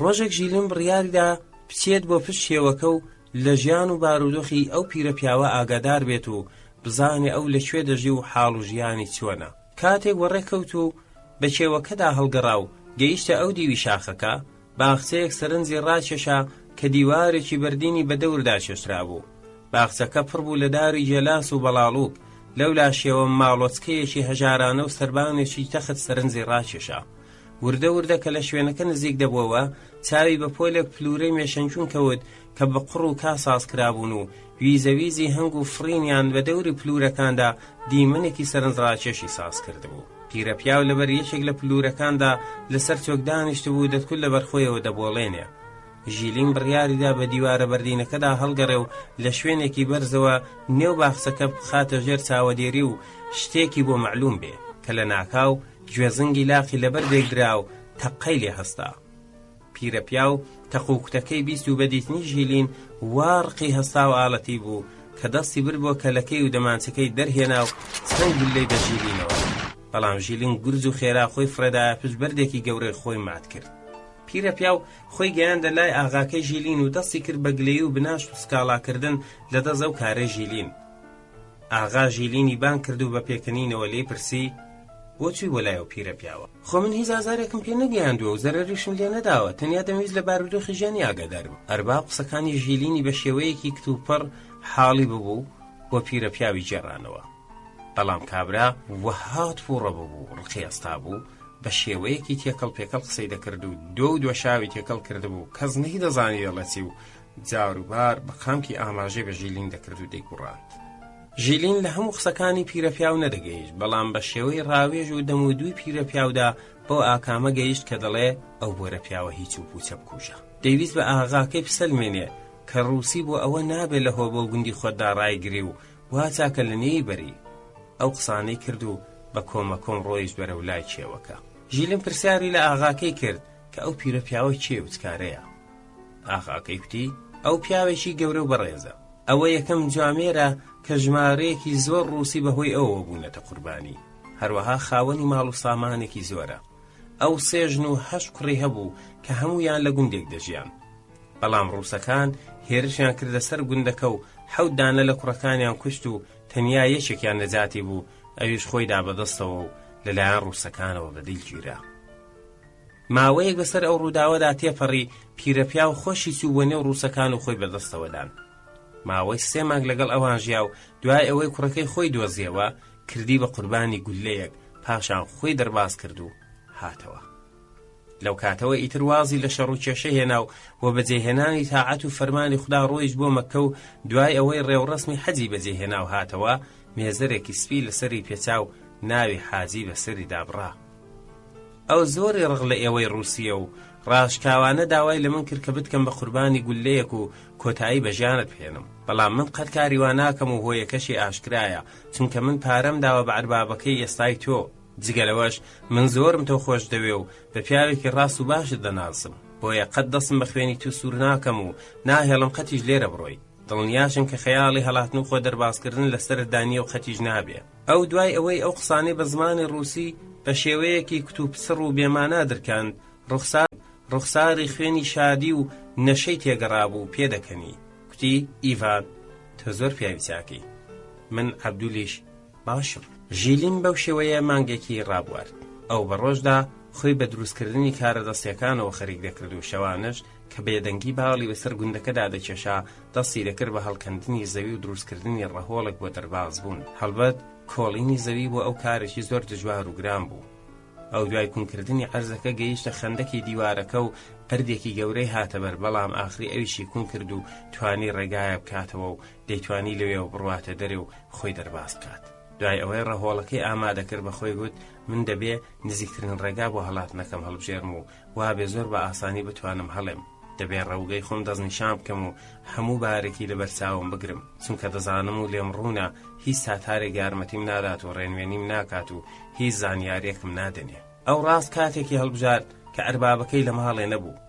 ڕۆژێک ژیلین بڕیاریدا بچێت بۆ پشت شێوەکە و لە ژیان و بارودۆخی ئەو پیرە پیاوە ئاگادار بێت و بزانێ ئەو لە کوێ دەژی و حاڵ و ژیانی چۆنە. کاتێک وەڕێ کەوت و بە کێوەکەدا هەڵگەڕا و گەیشتە ئەو دیوی شاخەکە، باخچەیەک سەرنجی ڕاکێشا کە دیوارێکی بەردینی بە دەوردا کێشرابوو. باخچەکە پڕ بوو لە داری گێلاس و بەڵاڵووک، لەولاشیەوە ماڵۆچکەیەکی هەژارانە و سەربانێکی تەخت سەرنجی ڕاکێشا. وردە وردە کە لە شوێنەکە نزیک دەبووەوە، چاوی بە پۆلێک پلوورەی مێشەنجوون کەوت کە بە قوڕ و کا ساز کرابوون و ویزەویزی هەنگ و فڕینیان بە دەوری پلوورەکاندا دیمەنێکی سەرنجڕاکێشی ساز کردبوو. پیرەپیاو لەبەر یەکێک لە پلوورەکاندا لەسەر چۆک دانیشتبوو دەتکوت لەبەر خۆیەوە دەبۆڵێنێ. ژیلین بڕیاریدا بە دیوارە بەردینەکەدا هەڵگەڕێ و لە شوێنێکی بەرزەوە نێو باخچەکە بخاتە ژێر چاوەدێری و شتێکی بۆ مەعلووم بێ، کە لەناکاو گوێزنگی لاقی لە بەردێک درا و تەققەی لێ هەستا. پیرەپیاو تەق و کوتەکەی بیست و بە دیتنی ژیلین وا ڕقی هەستا و ئاڵەتی بوو کە دەستی برد بۆ کەلەکەی و دەمانچەکەی دەرهێنا و چەند گوللەی بە ژیلینەوە دا. بەڵام ژیلین گورج و خێرا خۆی فڕێدایە پشت بەردێکی گەورەی خۆی مات کرد. پیرەپیاو خۆی گەیاندە لای ئاغاکەی ژیلین و دەستی کرد بە گلەیی و بناشت و سکاڵاکردن لە دەست ئەو کارەی ژیلین. ئاغا ژیلینی بانگ کرد و بە پێکەنینەوە لێی پرسی، بۆ چووی بۆ لای ئەو پیرەپیاوە؟ خۆ من هیچ ئازارێکم پێ نەگەیاندووە و زەرەریشم لێ نەداوە، تەنیا دەمویست لە بارودۆخی ژیانی ئاگادار بم. ئەرباب قسەکانی ژیلینی بە شێوەیەکی کتوپڕ حاڵی ببوو بۆ پیرەپیاوی گێڕانەوە. بەڵام کابرا وەها تووڕە ببوو، ڕقی هەستابوو، بە شێوەیەکی تێکەڵ پێکەڵ قسەی دەکرد و دۆ و دۆشاوی تێکەڵ کردبوو، کەس نەیدەزانی دەڵێ چی و جاروبار بە قامکی ئاماژەی بە ژیلین دەکرد و دەیگوڕاند. ژیلین لە هەموو قسەکانی پیرەپیاو نەدەگەیشت، بەڵام بە شێوەی ڕاوێژ و دەم و دووی پیرەپیاودا بەو ئاکامە گەیشت کە دەڵێ ئەو بۆرە پیاوە هیچ و پووچە بکوژە. دەیویست بە ئاغاکەی بسەلمێنێ کە ڕووسی بۆ ئەوە نابێ لە هۆبە و گوندی خۆتدا ڕایگری و وا چاکە لە نێوی بەری. ئەو قسانەی کرد و بە کۆمەکۆم ڕۆیشت بەرەو لای کێوەکە. ژیلین پرسیاری لە ئاغاکەی کرد کە ئەو پیرەپیاوە کێیە و چ کارەیە. ئاغاکەی کوتی، ئەو پیاوێکی گەورە و بەڕێزە. ئەوە یەکەم جوامێرە کە ژمارەیەکی زۆر ڕووسی بەهۆی ئەوەوە بوونەتە قوربانی. هەروەها خاوەنی ماڵ و سامانێکی زۆرە. ئەو سێ ژن و هەشت کوڕی هەبوو کە هەموویان لە گوندێک دەژیان. بەڵام ڕووسەکان هێرشیان کردە سەر گوندەکە و حەوت دانە لە کوڕەکانیان کوشت و تەنیا یەکێکیان نەجاتی بوو، ئەویش خۆی دا بەدەستەوە و لەلایەن ڕووسەکانەوە بە دیل گیرا. ماوەیەک بەسەر ئەو ڕووداوەدا تێپەڕی، پیرەپیاو خۆشی چوو بۆ نێو ڕووسەکان و خۆی بەدەستەوە دان. ماوەی سێ مانگ لەگەڵ ئەوان ژیا و دوای ئەوەی کوڕەکەی خۆی دۆزیەوە، کردی بە قوربانی گوللەیەک، پاشان خۆی دەرباز کرد و هاتەوە. لەو کاتەوە ئیتر وازی لە شەڕ و کێشە هێنا و بۆ بەجێهێنانی تاعەت و فەرمانی خودا ڕۆیشت بۆ مەککە و دوای ئەوەی ڕێوڕەسمی حەجی بەجێهێنا و هاتەوە، مێزەرێکی سپی لەسەری پێچا و ناوی حاجی بەسەریدا بڕا. ئەو زۆری ڕق لە ئێوەی ڕووسییە و ڕاشکاوانە داوای لە من کرد کە بتکەم بە قوربانی گوللەیەک و کۆتایی بە ژیانت بهێنم. بەڵام من قەت کاری وا ناکەم و هۆیەکەشی ئاشکرایە، چونکە من پارەم داوە بە عەربابەکەی ئێستای تۆ. جگە لەوەش من زۆرم تۆ خۆش دەوێ و بە پیاوێکی ڕاست و باشت دەناسم، بۆیە قەت دەستم بە خوێنی تو سوور ناکەم و ناهێڵم قەتیش لێرە بڕۆی. دڵنیاشم کە خەیاڵی هەڵاتن و خۆ دەربازکردن لە سەرتدا نییە و قەتیش نابێ. ئەو دوای ئەوەی ئەو قسانەی بە زمانی ڕووسی بە شێوەیەکی کتوپچڕ و بێمانا درکاند، ڕوخسار ڕوخساری خوێنی شادی و نەشەی تێگەڕابوو، پێدەکەنی. کوتی، ئیڤان، تۆ زۆر پیاوی چاکی. من عەبدولیش باشم. ژیلین بەو شێوەیە مانگێکی ڕابوارد. ئەو بە ڕۆژدا خۆی بە دروستکردنی کارە دەستییەکانەوە خەریک دەکرد و شەوانەش کە بێدەنگی باڵی بەسەر گوندەکەدا دەکێشا، دەستی دەکرد بە هەڵکەندنی زەوی و دروستکردنی ڕەهۆڵێک بۆ دەربازبوون. هەڵبەت کۆڵینی زەوی بۆ ئەو کارێکی زۆر دژوار و گران بوو. ئەو دوای کونکردنی عەرزەکە گەیشتە خەندەکی دیوارەکە و بەردێکی گەورەی هاتە بەر، بەڵام ئاخری ئەویشی کون کرد و توانی ڕێگایە بکاتەوە و دەیتوانی لەوێوە بڕواتە دەرێ و خۆی دەرباز بکات. دوای ئەوەی ڕەهۆڵەکەی ئامادە کرد بە خۆی گوت، من دەبێ نزیکترین ڕێگا بۆ هەڵاتنەکەم هەڵبژێرم و وابێ زۆر بە ئاسانی بتوانم هەڵێم. دەبێ ڕەوگەی خۆم دەستنیشان بکەم و هەموو بارێکی لەبەر چاوم بگرم، چونکە دەزانم و لێم ڕوونە هیچ تاتارێک یارمەتیم نادات و ڕێنوێنیم ناکات و هیچ زانیارییەکم نادەنێ. ئەو ڕاست کاتێکی هەڵبژارد کە ئەربابەکەی لە ماڵێ نەبوو.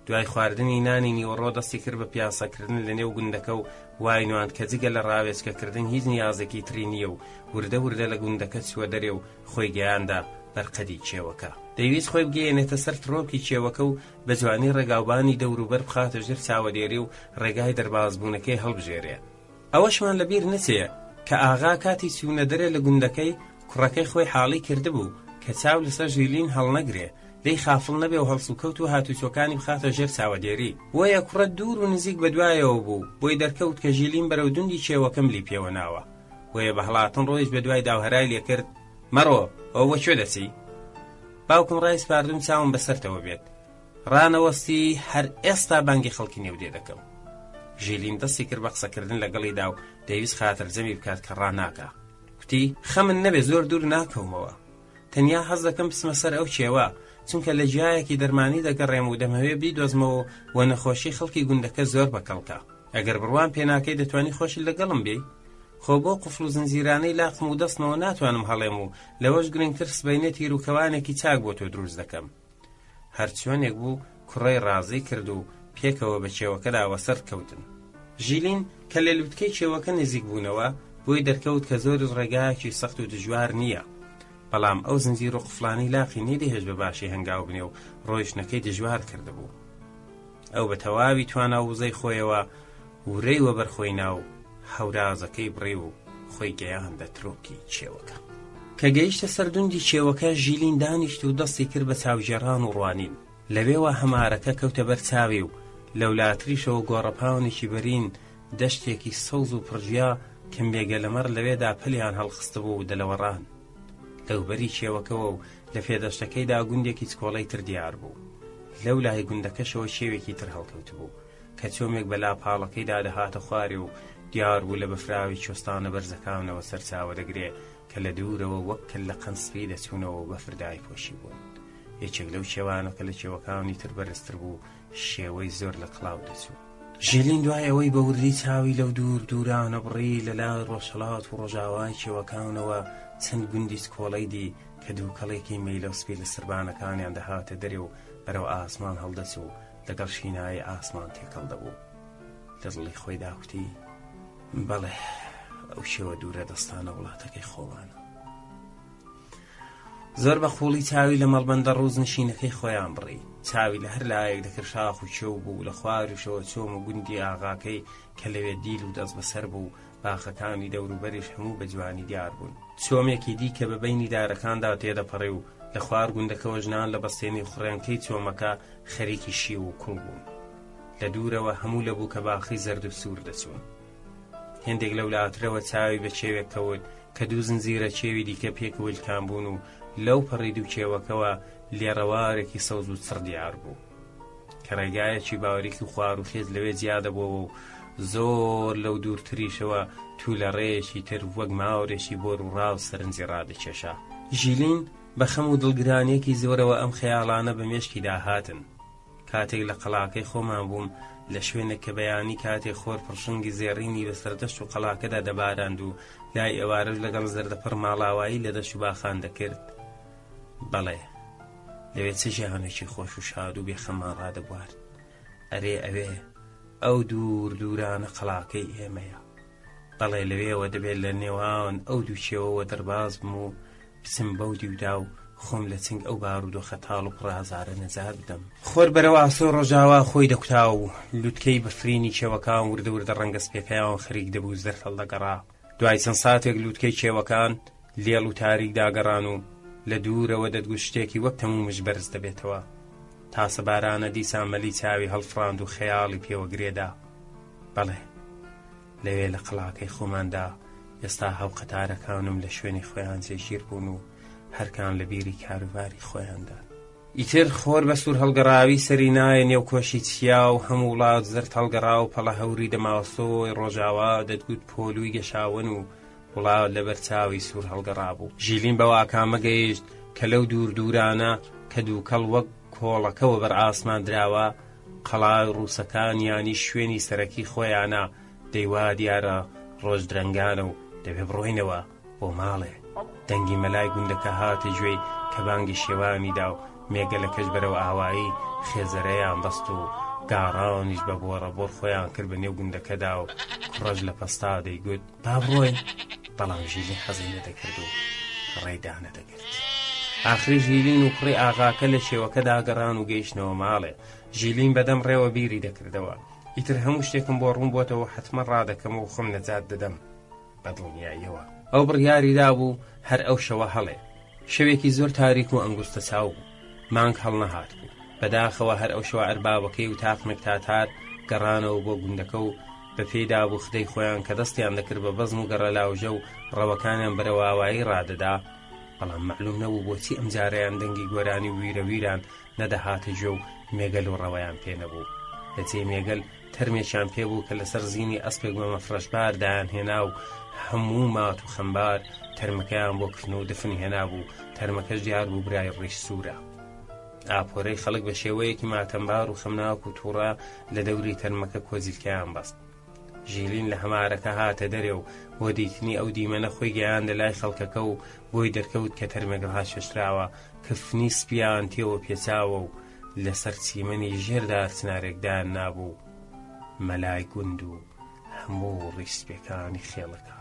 دوای خواردنی نانی نیوەڕۆ دەستی کرد بە پیاسەکردن لە نێو گوندەکە و وای نواند کە جگە لە ڕاوێچکەکردن هیچ نیازێکی تری نییە و وردە وردە لە گوندەکە چووە دەرێ و خۆی گەیاندە بەر قەدی کێوەکە. دەیویست خۆی بگەیەنێتە سەر ترۆپکی کێوەکە و بە جوانی ڕێگاوبانی دەوروبەر بخاتە ژێر چاوەدێری و ڕێگای دەربازبوونەکەی هەڵبژێرێ. ئەوەشمان لە بیر نەچێ کە ئاغا کاتی چوونەدەرێ لە گوندەکەی، کوڕەکەی خۆی حاڵی کردبوو کە چاو لەسەر ژیلین هەڵنەگرێ، لێی خافڵ نەبێ و هەڵسوکەوت و هاتوچۆکانی بخاتە ژێر چاوەدێری. بۆیە کوڕە دوور و نزیک بە دوایەوە بوو، بۆی دەرکەوت کە ژیلین بەرەو دوندی کێوەکە ملی پێوە ناوە. بۆیە بە هەڵاتن ڕۆیشت بە دوایدا و هەرای لێ کرد، مەڕۆ، ئەوە بۆ کوێ دەچی؟ باوکم ڕایسپاردووم چاوم بە سەرتەوە بێت. ڕانەوەستی هەر ئێستا بانگی خەڵکی نێو دێ دەکەم. ژیلین دەستی کرد بە قسەکردن لەگەڵیدا و دەیویست خاترجەمی بکات کە ڕاناکا. کوتی، خەمت نەبێ زۆر دوور ناکەومەوە. تەنیا حەز دەکەم بچمە سەر ئەو کێوە، چونکە لە گیایەکی دەرمانی دەگەڕێم و دەمهەوێ بیدۆزمەوە و نەخۆشی خەڵکی گوندەکە زۆر بەکەڵکە. ئەگەر بڕوام پێ ناکەی دەتوانی خۆشت لەگەڵم بێی؟ خۆ بەو قفڵ و زنجیرانەی لاقم و دەستمەوە ناتوانم هەڵێم و لەوەش گرنگتر سبەینێ تیروکەوانێکی چاک بۆ تۆ دروست دەکەم. هەرچۆنێک بوو کوڕەی ڕازی کرد و پێکەوە بە کێوەکەدا وەسەر کەوتن. ژیلین کە لە لوتکەی کێوەکە نزیک بوونەوە، بۆی دەرکەوت کە زۆریش ڕێگایەکی سەخت و دژوار نییە. بەڵام ئەو زنجیر و قفڵانەی لاقی نەیدەهێشت بە باشی هەنگاو بنێ و ڕۆیشتنەکەی دژوار کردبوو. ئەو بە تەواوی توانا و وزەی خۆیەوە ورەی وەبەر خۆی نا و هەورازەکەی بڕی و خۆی گەیاندە ترۆپکی کێوەکە. کە گەیشتە سەر دوندی کێوەکە، ژیلین دانیشت و دەستی کرد بە چاوگێڕان و ڕوانین. لەوێوە هەمارەکە کەوتە بەر چاوی و لەولاتریشەوە گۆڕەپانێکی بەرین، دەشتێکی سەوز و پڕگیا کە مێگەلەمەڕ لەوێدا پەلیان هەڵخستبوو و دەلەوەڕان. لەوبەری کێوەکەوە و لە پێدەشتەکەیدا گوندێکی چکۆڵەی تر دیار بوو. لەو لای گوندەکەشەوە کێوێکی تر هەڵکەوتبوو کە چۆمێک بە لاپاڵەکەیدا دەهاتە خوارێ و دیار بوو لە بەفراوی کوێستانە بەرزەکانەوە سەرچاوە دەگرێ کە لە دوورەوە وەک کەللە قەند سپی دەچوونەوە و بەفر دایپۆشیبوون. یەکێک لەو کێوانە کە لە کێوەکانی تر بەرزتر بوو شێوەی زۆر لە کڵاو دەچوو. ژیلین دوای ئەوەی بە وردی چاوی لەو دوور دوورانە بڕی لە لای ڕۆژهەڵات و ڕۆژاوای کێوەکانەوە چەند گوندی چکۆڵەی دی کە دووکەڵێکی مەیلەو سپی لە سەربانەکانیان دەهاتە دەرێ و بەرەو ئاسمان هەڵدەچوو لەگەڵ شینایی ئاسمان تێکەڵ دەبوو. لە دڵی خۆیدا کوتی. بەڵێ ئەو شێوە دوورە دەستانە وڵاتەکەی خۆمانە. زۆر بە قوڵی چاوی لە مەڵبەندە ڕووزنشینەکەی خۆیان بڕی. چاوی لە هەر لایەک دەکرد شاخ و کێو بوو، لە خواریشەوە چۆم و گوندی ئاغاکەی کە لەوێ دیل و دەستبەسەر بوو، باخەکانی دەوروبەریش هەموو بە جوانی دیار بوون. چۆمێکی دی کە بە بەینی دارەکاندا تێدەپەڕی و لە خوار گوندەکەوە ژنان لە بەستێنی خوڕێنکەی چۆمەکە خەریکی شیو و کوڵ بوون. لە دوورەوە هەموو لە بووکەباخی زەرد و سوور دەچوون. هێندێک لەولاترەوە چاوی بە کێوێک کەوت کە دوو زنجیرە کێوی دیکە پێکەوە لکان بوون و لەو پەڕی دوو کێوەکەوە لێڕەوارێکی سەوز و چڕ دیار بوو کە ڕێگایەکی باریک و خوار و خێز لەوێ جیا دەبۆوە و زۆر لەو دوورتریشەوە توولە ڕێیەکی تر وەک ماورێکی بۆر و ڕاو سەرنجی ڕادەکێشا. ژیلین بە خەم و دڵگرانییەکی زۆرەوە ئەم خەیاڵانە بە مێشکیدا هاتن. کاتێک لە قەڵاکەی خۆمان بووم، لە شوێنێک کە بەیانی کاتێک خۆر پڕشنگی زێڕینی بەسەر دەشت و قەڵاکەدا دەباراند و لای ئێوارەش لەگەڵ زەردەپەڕ ماڵاوایی لە دەشت و باخان دەکرد، بەڵێ، لەوێ چ ژیانێکی خۆش و شاد و بێخەممان ڕادەبوارد. ئەرێ ئەوێ، ئەو دوور دوورانە قەڵاکەی ئێمەیە. بەڵێ لەوێوە دەبێت لە نێوان ئەو دوو کێوەوە دەرباز بم و بچم بەو دیودا و خۆم لە چنگ ئەو بارودۆخە تاڵ و پڕئازارە نەجات بدەم. خۆر بەرەو ئاسۆی ڕۆژاوا خۆی دەکوتا و لوتکەی بەفرینی کێوەکان وردە وردە ڕەنگە سپیەکەیان خەریک دەبوو زەرد هەڵدەگەڕا. دوای چەند ساتێک لوتکەی کێوەکان لێڵ و تاریک داگەڕان و لە دوورەوە دەتگوت شتێکی وەک تەمومژ بەرز دەبێتەوە. تاسە بارانە دیسان مەلی چاوی هەڵفڕاند و خەیاڵی پێوە گرێدا. بەڵێ، لەوێ لە قەڵاکەی خۆماندا ئێستا هاوقەتارەکانم لە شوێنی خۆیان جێگیر بوون و هەرکام لە بیری کاروباری خۆیاندان. ئیتر خۆر بە سوور هەڵگەڕاوی سەری نایە نێو کۆشی چیا و هەموو وڵات زەرد هەڵگەڕا و پەڵە هەوری دەماسۆی ڕۆژاوا دەتگوت پۆلووی گەشاون و وڵات لەبەر چاوی سوور هەڵگەڕابوو. ژیلین بەو ئاکامە گەیشت کە لەو دوور دوورانە کە دووکەڵ وەک کۆڵەکە وەبەر ئاسمان دراوە، قەڵای ڕووسەکان یانی شوێنی سەرەکی خۆیانە، دەی وا دیارە ڕۆژ درەنگانە و دەبێ بڕۆینەوە بۆ ماڵێ. دەنگی مەلای گوندەکە هاتە گوێی کە بانگی شێوانی دا و مێگەلەکەش بەرەو ئاوایی خێزەرەیان بەست و گاڕانیش بە بۆڕەبۆڕ خۆیان کرد بە نێو گوندەکەدا و کوڕەش لە پەستا دەیگوت با بڕۆین، بەڵام ژیلین حەزی نەدەکرد و ڕێی دانەدەگرت. ئاخری ژیلین و کوڕی ئاغاکە لە کێوەکەدا گەڕان و گەیشتنەوە ماڵێ. ژیلین بەدەم ڕێوە بیری دەکردەوە. ئیتر هەموو شتێکم بۆ ڕوون بۆتەوە حەتمەن ڕادەکەم و خۆم نەجات دەدەم. بە دڵنیاییەوە. ئەو بڕیاری دابوو هەر ئەو شەوە هەڵێ. شەوێکی زۆر تاریک و ئەنگوستەچاو بوو. مانگ هەڵنەهاتبوو. بەداخەوە هەر ئەو شەوە ئەربابەکەی و تاقمێک تاتار گەڕانەوە بۆ گوندەکە و بە پێی داب و خدەی خۆیان کە دەستیان دەکرد بە بەزم و گەڕەلاوژە و ڕەوەکانیان بەرەو ئاوایی ڕادەدا، بەڵام مەعلوم نەبوو بۆچی ئەمجارەیان دەنگی گۆرانی و ویرەویران نەدەهاتە گوێ و مێگەل و ڕەوەیان پێ نەبوو. لە جێی مێگەل تەرمێکیان پێ بوو کە لەسەر زینی ئەسپێک بە مەفرەشبار دایانهێنا و هەموو مات و خەمبار تەرمەکەیان بۆ کفن و دفن هێنابوو، تەرمەکەش دیار بوو برای ڕیش سوورە. ئاپۆرەی خەڵک بە شێوەیەکی ماتەمبار و خەمناک و تووڕە لە دەوری تەرمەکە کۆجیلکەیان بەست. ژیلین لە هەمارەکە هاتە دەرێ و بۆ دیتنی ئەو دیمەنە خۆی گەیاندە لای خەڵکەکە و بۆی دەرکەوت کە تەرمێک ڕاکێشراوە، کفنی سپیان تێوە پێچاوە و لەسەر چیمەنی ژێر دارچنارێک دایان نابوو. مەلای گوند و هەموو ڕیش سپیەکانی خێڵەکە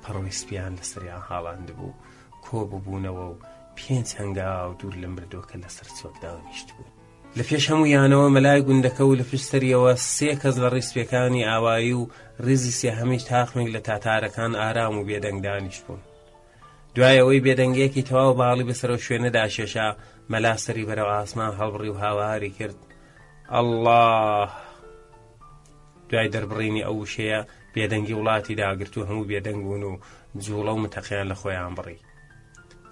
پەڕۆی سپیان لەسەریان هاڵاندبوو، کۆ ببوونەوە و پێنج هەنگاو دوور لە مردووەکە لەسەر چۆک دانیشتبوون. لە پێش هەموویانەوە مەلای گوندەکە و لە پشت سەریەوە سێ کەس لە ڕیسپیەکانی ئاوایی و ڕیزی سێهەمیش تاقمێک لە تاتارەکان ئارام و بێدەنگ دانیشتبوون. دوای ئەوەی بێدەنگیەکی تەواو باڵی بەسەر ئەو شوێنەدا کێشا، مەلا سەری بەرەو ئاسمان هەڵبڕی و هاواری کرد، ئەڵڵا! دوای دەربڕینی ئەو وشەیە بێدەنگی وڵاتی داگرت و هەموو بێدەنگ بوون و جوڵە و متەقیان لە خۆیان بڕی.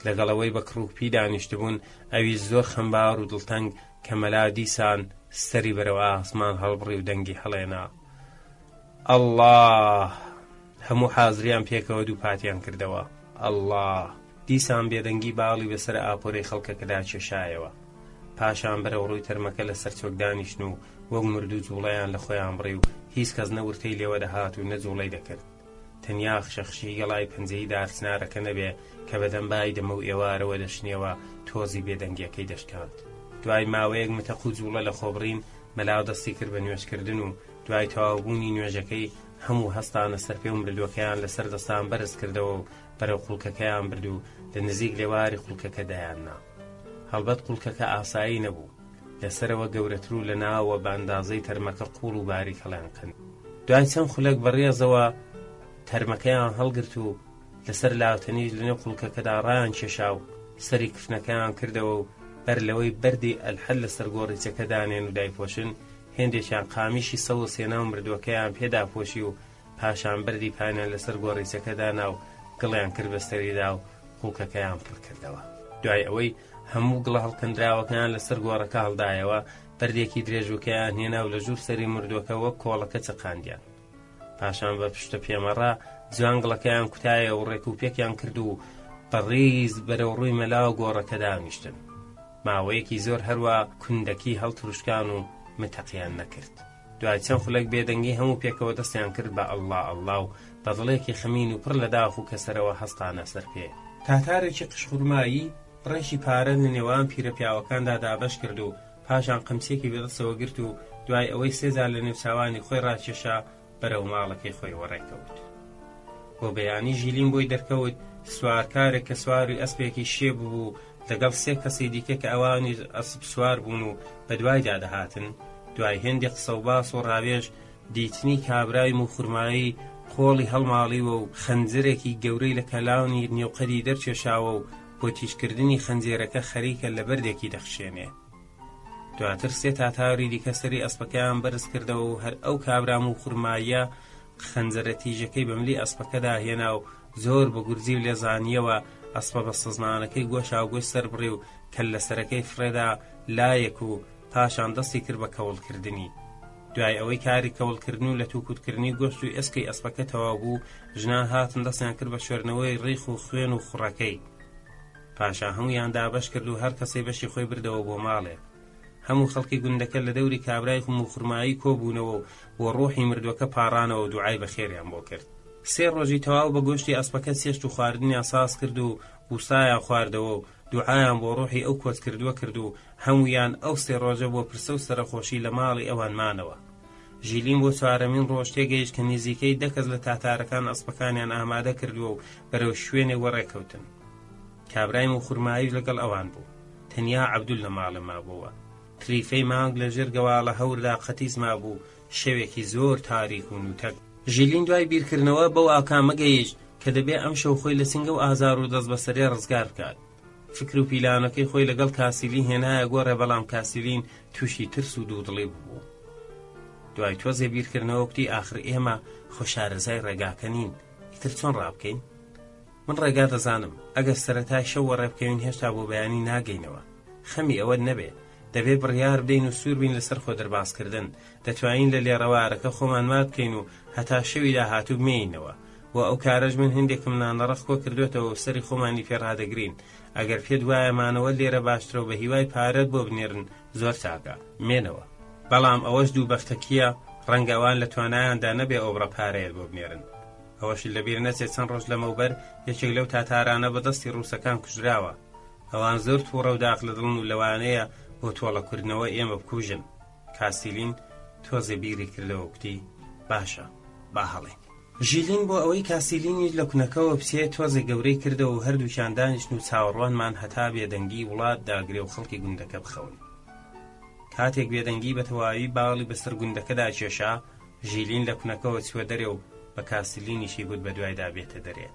لەگەڵ ئەوەی بە کڕوکپی دانیشتبوون، ئەویش زۆر خەمبار و دڵتەنگ کە مەلا دیسان سەری بەرەو ئاسمان هەڵبڕی و دەنگی هەڵێنا، ئەڵڵا! هەموو حازریان پێکەوە دووپاتیان کردەوە، ئەڵڵا! دیسان بێدەنگی باڵی بەسەر ئاپۆرەی خەڵکەکەدا کێشایەوە. پاشان بەرەو ڕووی تەرمەکە لەسەر چۆک دانیشتن و وەک مردوو جووڵەیان لە خۆیان بڕی و هیچ کەس نە ورتەی لێوە دەهات و نە جووڵەی دەکرد. تەنیا خشەخشی گەڵای پەنجەی دارچنارەکە نەبێ کە بەدەم بای دەمە و ئێوارەوە دەشنیەوە تۆزی بێدەنگیەکەی دەشکاند. دوای ماوەیەک متەق و جووڵە لە خۆبڕین، مەلا دەستی کرد بە نوێژکردن و دوای تەواوبوونی نوێژەکەی هەموو هەستانە سەر پێ و مردووەکەیان لەسەر دەستان بەرز کردەوە و بەرەو قوڵکەکەیان برد و لە نزیک لێواری قوڵکەکە دایاننا. هەڵبەت قوڵکەکە ئاسایی نەبوو، لە سەرەوە گەورەتر و لە ناوەوە بە ئەندازەی تەرمەکە قووڵ و باریک هەڵیانکەند. دوای چەند خولەک بە ڕێزەوە تەرمەکەیان هەڵگرت و لەسەر لاوتەنیش لەنێو قوڵکەکەدا ڕایان کێشا و سەری کفنەکەیان کردەوە و بەر لەوەی بەردی ئەلحەد لەسەر گۆڕیچەکە دانێن و دایپۆشن، هێندێکیان قامیشی سەوز هێنا و مردووەکەیان پێ داپۆشی و پاشان بەردی پانیان لەسەر گۆڕیچەکە دانا و گڵیان کرد بە سەریدا و قوڵکەکەیان پڕ کردەوە. دوای ئەوەی هەموو گڵە هەڵکەندراوەکەیان لەسەر گۆڕەکە هەڵدایەوە، بەردێکی درێژوکەیان هێنا و لە ژوور سەری مردووەکە وەک کۆڵەکە چەقاندیان. پاشان بە پشتە پێمەڕە جوان گڵەکەیان کوتایە و ڕێک و پێکیان کرد و بە ڕیز بەرەو ڕووی مەلا و گۆڕەکە دانیشتن. ماوەیەکی زۆر هەروا کوندەکی هەڵتروشکان و متەقیان نەکرد. دوای چەند خولەک بێدەنگی هەموو پێکەوە دەستیان کرد بە ئەڵڵا ئەڵڵا و بە دڵێکی خەمین و پڕ لە داخ و کەسەرەوە هەستانە سەر پێ. تاتارێکی قژخورمایی بڕێکی پارە لە نێوان پیرەپیاوەکاندا دابەش کرد و پاشان قەمچییەکی بەدەستەوە گرت و دوای ئەوەی سێ جار لە نێوچاوانی خۆی ڕاکێشا بەرەو ماڵەکەی خۆی وەڕێکەوت. بۆ بەیانی ژیلین بۆی دەرکەوت سوارکارێک کە سواری ئەسپێکی شێ ببوو لەگەڵ سێ کەسی دیکە کە ئەوانیش ئەسپ سوار بوون و بەدوایدا دەهاتن، دوای هێندێ قسەوباس و ڕاوێژ دیتنی کابرای مووخورمایی قۆڵی هەڵماڵیوە و خەنجەرێکی گەورەی لە کەلاونی نێوقەدی دەرکێشاوە و بۆ تیژکردنی خەنجێرەکە خەریکە لە بەردێکی دەخشێنێ. دواتر سێ تاتاری دیکە سەری ئەسپەکەیان بەرز کردەوە و هەر ئەو کابرا مووخورماییە خەنجەرە تیژەکەی بە ملی ئەسپەکەدا هێنا و زۆر بە گورجی و لێزانییەوە ئەسپە بەستەزمانەکەی گۆشاوگۆش سەربڕی و کەللەسەرەکەی فڕێدا لایەک و پاشان دەستی کرد بە کەوڵکردنی. دوای ئەوەی کاری کەوڵکردن و لەتوکوتکردنی گۆشت و ئێسکی ئەسپەکە تەواو بوو، ژنان هاتن دەستیان کرد بە شۆردنەوەی ڕیخ و خوێن و خوڕەکەی. پاشان هەموویان دابەش کرد و هەر کەسەی بەشی خۆی بردەوە بۆ ماڵێ. هەموو خەڵکی گوندەکە لە دەوری کابرای موخورمایی کۆ بوونەوە و بۆ ڕۆحی مردووەکە پاڕانەوە و دوعای بەخێریان بۆ کرد. سێ ڕۆژی تەواو بە گۆشتی ئەسپەکە چێشت و خواردنیان ساز کرد و بووسایان خواردەوە و دوعایان بۆ ڕۆحی ئەو کۆچکردووە کرد و هەموویان ئەو سێ ڕۆژە بۆ پرسە و سەرەخۆشی لە ماڵی ئەوان مانەوە. ژیلین بۆ چوارەمین ڕۆژ تێگەیشت کە نیزیکەی دە کەس لە تاتارەکان ئەسپەکانیان ئامادە کردووە و بەرەو شوێنێک وەڕێ کەوتن. کابرای موخورماییش لەگەڵ ئەوان بوو. تەنیا عەبدول لە ماڵێ مابۆوە. تریفەی مانگ لە ژێر گەواڵە هەوردا قەتیس مابوو، شەوێکی زۆر تاریک و نووتەک. ژیلین دوای بیرکردنەوە بەو ئاکامە گەیشت کە دەبێ ئەمشەو خۆی لە چنگ ئەو ئازار و دەستبەسەرییە ڕزگار بکات. فکر و پیلانەکەی خۆی لەگەڵ کاسیلین هێنایە گۆڕێ بەڵام کاسیلین تووشی ترس و دوودڵی ببوو. دوای تۆزێ بیرکردنەوە کوتی ئاخر ئێمە خۆ شارەزای ڕێگاکە نین، ئیتر چۆن ڕابکەین؟ من ڕێگا دەزانم، ئەگەر سەرەتای شەو وەڕێ بکەوین هێشتا بۆ بەیانی ناگەینەوە. خەمی ئەوەت نەبێ. دەبێ بڕیار بدەین و سوور بین لەسەر خۆدەربازکردن. دەتوانین لە لێڕەوارەکە خۆمان مات بکەین و هەتا شەوی داهاتوو بمێینەوە. بۆ ئەو کارەش من هێندێکم نانەڕەق کۆ کردۆتەوە و سەری خۆمانی پێ ڕادەگرین. ئەگەر پێت وایە مانەوە لێرە باشترە و بە هیوای پارەت بۆ بنێرن زۆر چاکە. مێنەوە. بەڵام ئەوەش دووبەختەکییە، ڕەنگە ئەوان لە توانایاندا نەبێ ئەو بڕە پارەیەت بۆ بنێرن. ئەوەشت لەبیر نەچێت چەند ڕۆژ لەمەوبەر یەکێک لەو تاتارانە بە دەستی ڕووسەکان کوژراوە. ئەوان زۆر تووڕە و داخ لە دڵن و لەوانەیە بۆ تۆڵەکردنەوە ئێمە بکوژن. کاسیلین تۆزێ بیری کردەوە و کوتی، باشە، با هەڵێین. ژیلین بۆ ئەوەی کاسیلینیش لە کونەکەوە بچێ تۆزێ گەورەی کردەوە و هەردووکیان دانیشتن و چاوەڕوان مان هەتا بێدەنگی وڵات داگرێ و خەڵکی گوندەکە بخەون. کاتێک بێدەنگی بە تەواوی باڵی بەسەر گوندەکەدا کێشا، ژیلین لە کونەکەوە چووە دەرێ و بە کاسیلینیشی گوت بەدوایدا بێتە دەرێ.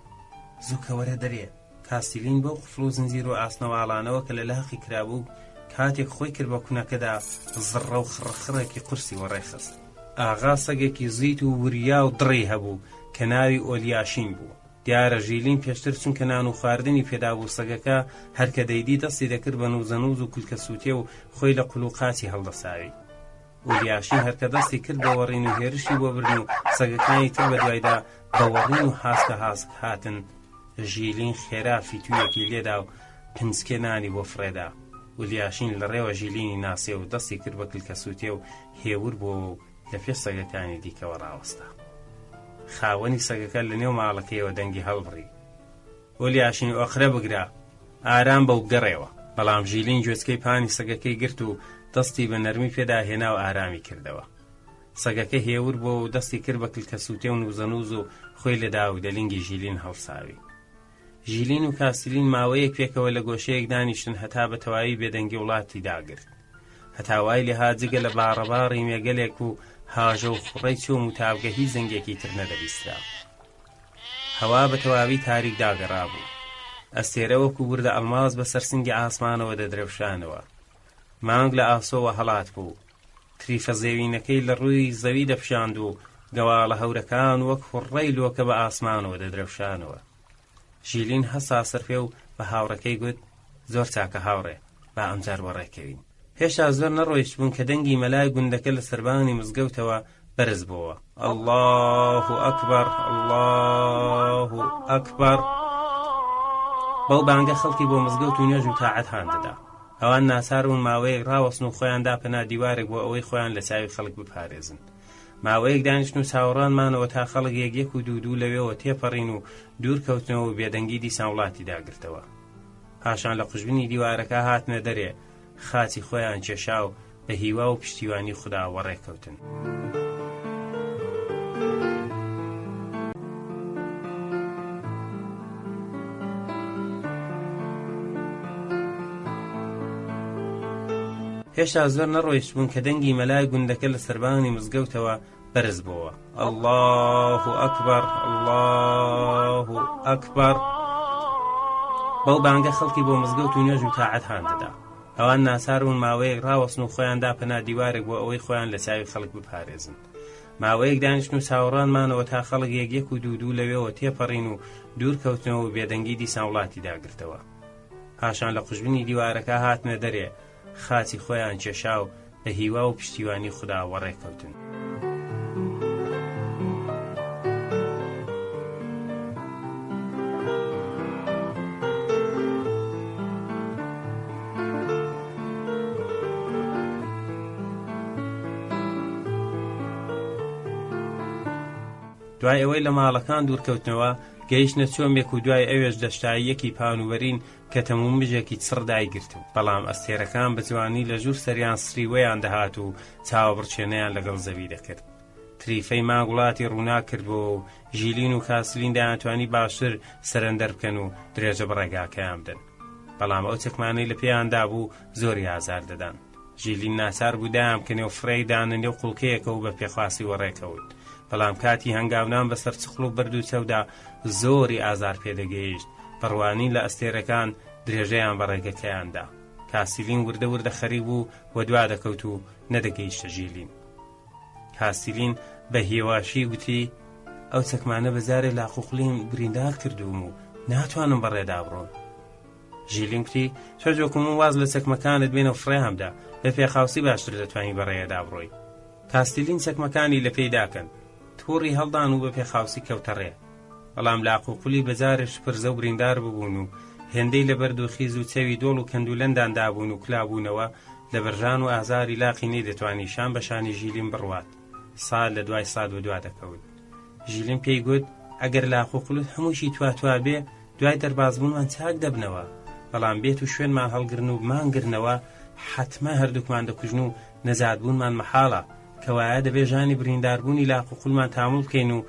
زووکە وەرە دەرێ. کاسیلین بەو قفڵ و زنجیر و ئاسنەواڵانەوە کە لە لاقی کرابوو، کاتێک خۆی کرد بە کونەکەدا، زڕە و خڕەخڕێکی قورسی وەڕێ خست. ئاغا سەگێکی زیت و وریا و دڕی هەبوو کە ناوی ئۆلیاشین بوو. دیارە ژیلین پێشتر چونکە نان و خواردنی پێدابوو سەگەکە هەر کە دەیدی دەستی دەکرد بە نووزەنووز و کلکەسووتێ و خۆی لە قول و قاچی هەڵدەساوی. ئولیاشین هەر کە دەستی کرد بە وەڕین و هێرشی بۆ بردن و سەگەکانی تر بەدوایدا بە وەڕین و هاسکە هاسک هاتن، ژیلین خێرا فیتوویەکی لێدا و پنچکێ نانی بۆ فڕێدا. ئولیاشین لە ڕێوە ژیلینی ناسێ و دەستی کرد بە کلکەسووتێ و هێور بۆوە و لە پێش سەگەکانی دیکەوە ڕاوەستا. خاوەنی سەگەکە لە نێو ماڵەکەیەوە دەنگی هەڵبڕی. ئۆلیاشین ئۆقرە بگرە، ئارام بە و بگەڕێوە. بەڵام ژیلین گوێچکەی پانی سەگەکەی گرت و دەستی بە نەرمی پێدا هێنا و ئارامی کردەوە. سەگەکە هێور بۆوە و دەستی کرد بە کلکەسووتێ و نووزەنووز و خۆی لە داو دەلینگی ژیلین هەڵساوی. ژیلین و کاسیلین ماوەیەک پێکەوە لە گۆشەیەک دانیشتن هەتا بە تەواوی بێدەنگی وڵاتی داگرت. هەتا وای لێهات جگە لە باڕەباڕی مێگەلێک و هاژە و خوڕەی چۆم و تاڤگە هیچ دەنگێکی تر نەدەبیسترا. هەوا بە تەواوی تاریک داگەڕابوو. ئەستێرە وەکوو وردە ئەڵماس بە سەر سنگی ئاسمانەوە دەدرەوشانەوە. مانگ لە ئاسۆوە هەڵاتبوو. تریفە زێوینەکەی لە ڕووی زەوی دەپشاند و گەواڵە هەورەکان وەک هوڕڕەی لۆکە بە ئاسمانەوە دەدرەوشانەوە. ژیلین هەستا سەرپێ و بە هاوڕێکەی گوت، زۆر چاکە هاوڕێ، با ئەمجار وەڕێ کەوین. هێشتا زۆر نەڕۆیشتبوون کە دەنگی مەلای گوندەکە لە سەربانی مزگەوتەوە بەرز بۆوە، اللە اکبر، اللە اکبر. بەو بانگە خەڵکی بۆ مزگەوت و نوێژ و تاعەت هان دەدا. ئەوان ناچار بوون ماوەیەک ڕاوەستن و خۆیان دا پەنا دیوارێک بۆ ئەوەی خۆیان لە چاوی خەڵک بپارێزن. ماوەیەک دانیشتن و چاوەڕوان مانەوە تا خەڵک یەک یەک و دوو دوو لەوێوە تێپەڕین و دوور کەوتنەوە و بێدەنگی دیسان وڵاتی داگرتەوە. پاشان لە قوژبنی دیوارەکە هاتنە دەرێ، خاچی خۆیان کێشا و بە هیوا و پشتیوانی خودا وەڕێ کەوتن. هێشتا زۆر نەڕۆیشتبوون کە دەنگی مەلای گوندەکە لە سەربانی مزگەوتەوە بەرز بۆوە، اللە اکبر، اللە اکبر. بەو بانگە خەڵکی بۆ مزگەوت و نوێژ و تاعەت هان دەدا. ئەوان ناچار بوون ماوەیەک ڕاوەستن و خۆیان دا پەنا دیوارێک بۆ ئەوەی خۆیان لە چاوی خەڵک بپارێزن. ماوەیەک دانیشتن و چاوەڕوان مانەوە تا خەڵک یەک یەک و دوو دوو لەوێوە تێپەڕین و دوور کەوتنەوە و بێدەنگی دیسان وڵاتی داگرتەوە. پاشان لە قوژبنی دیوارەکە هاتنە دەرێ، خاچی خۆیان کێشا و بە هیوا و پشتیوانی خودا وەڕێ کەوتن. دوای ئەوەی لە ماڵەکان دوورکەوتنەوە گەیشتنە چۆمێک و دوای ئەوێش دەشتاییەکی پانوبەرین کە تەمومژێکی چڕ دایگرتبوو، بەڵام ئەستێرەکان بە جوانی لە ژوور سەریان سریوەیان دەهات و چاوەبڕکێنەیان لەگەڵ زەوی دەکرد. تریفەی مانگ وڵاتی ڕووناک کردبۆوە و ژیلین و کاسلین دەیانتوانی باشتر سەرەندەر بکەن و درێژە بە ڕێگاکەیان بدەن. بەڵام ئەو چەکمانەی لە پێیان دابوو زۆری ئازار دەدان. ژیلین ناچار بوو دایان بکەنێ و فڕێی دانە نێو قوڵکەیەکەوە و بە پێخواسی وەڕێ کەوت. بەڵام کاتی هەنگاونان بەسەر چقڵ و بەرد و چەودا زۆری ئازار پێدەگەیشت. بە ڕوانین لە ئەستێرەکان درێژەیان بە ڕێگەکەیان دا. کاسیلین وردە وردە خەریک بوو وەدوا دەکەوت و نەدەگەیشتە ژیلین. کاسیلین بە هێواشی گوتی، ئەو چەکمانە بە جارێ لاقوقلیم بریندار کردووم و ناتوانم بەڕێدا بڕۆم. ژیلین گوتی، تۆش وەکو من واز لە چەکمەکانت بێنە و فڕێیان بدە، بە پێخاوسی باشتر دەتوانی بەڕێیەدا بڕۆی. کاستیلین چەکمەکانی لە پێی داکەند، تووڕی هەڵدان و بە پێخاوسی کەوتە ڕێ. بەڵام لاق و قولی بە جارێ شپرزە و بریندار ببوون و هێندەی لە بەرد و خیز و چەوی دۆڵ و کەندولەندان دابوون و کلابوونەوە، لە بەرژان و ئازاری لاقی نەیدەتوانی شان بە شانی ژیلین بڕوات. سات لە دوای سات وەدوا دەکەوت. ژیلین پێی گوت، ئەگەر لاق و قولت هەمووشی تواتوا بێ، دوای دەربازبوونمان چاک دەبنەوە، بەڵام بێت و شوێنمان هەڵگرن و بمانگرنەوە، حەتمەن هەردووکمان دەکوژن و نەجاتبوونمان مەحاڵە، کەوایە دەبێ ژانی برینداربوونی لاق و قولمان تاموڵ بکەین و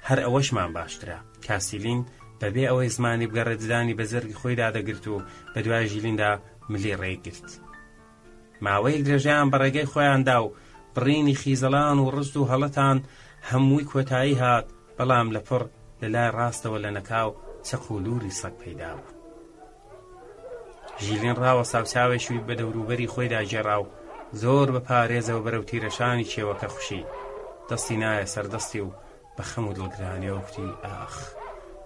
هەر ئەوەشمان باشترە. کاسیلین بەبێ ئەوەی زمانی بگەڕێ ددانی بە جەرگی خۆیدا دەگرت و بەدوای ژیلیندا ملی ڕێی گرت. ماوەیەک درێژەیان بە ڕێگەی خۆیان دا و بڕینی خیزەڵان و ڕست و هەڵەتان هەمووی کۆتایی هات، بەڵام لەپڕ لە لای ڕاستەوە لەنەکاو چەق و لووری سەگ پەیدا بوو. ژیلین ڕاوەستا و چاوێکی بە دەوروبەری خۆیدا گێڕا و زۆر بە پارێزەوە بەرەو تیرەشانی کێوەکە خوشی. دەستی نایە سەر دەستی و بە خەم و دڵگرانیەوە کوتی ئاخ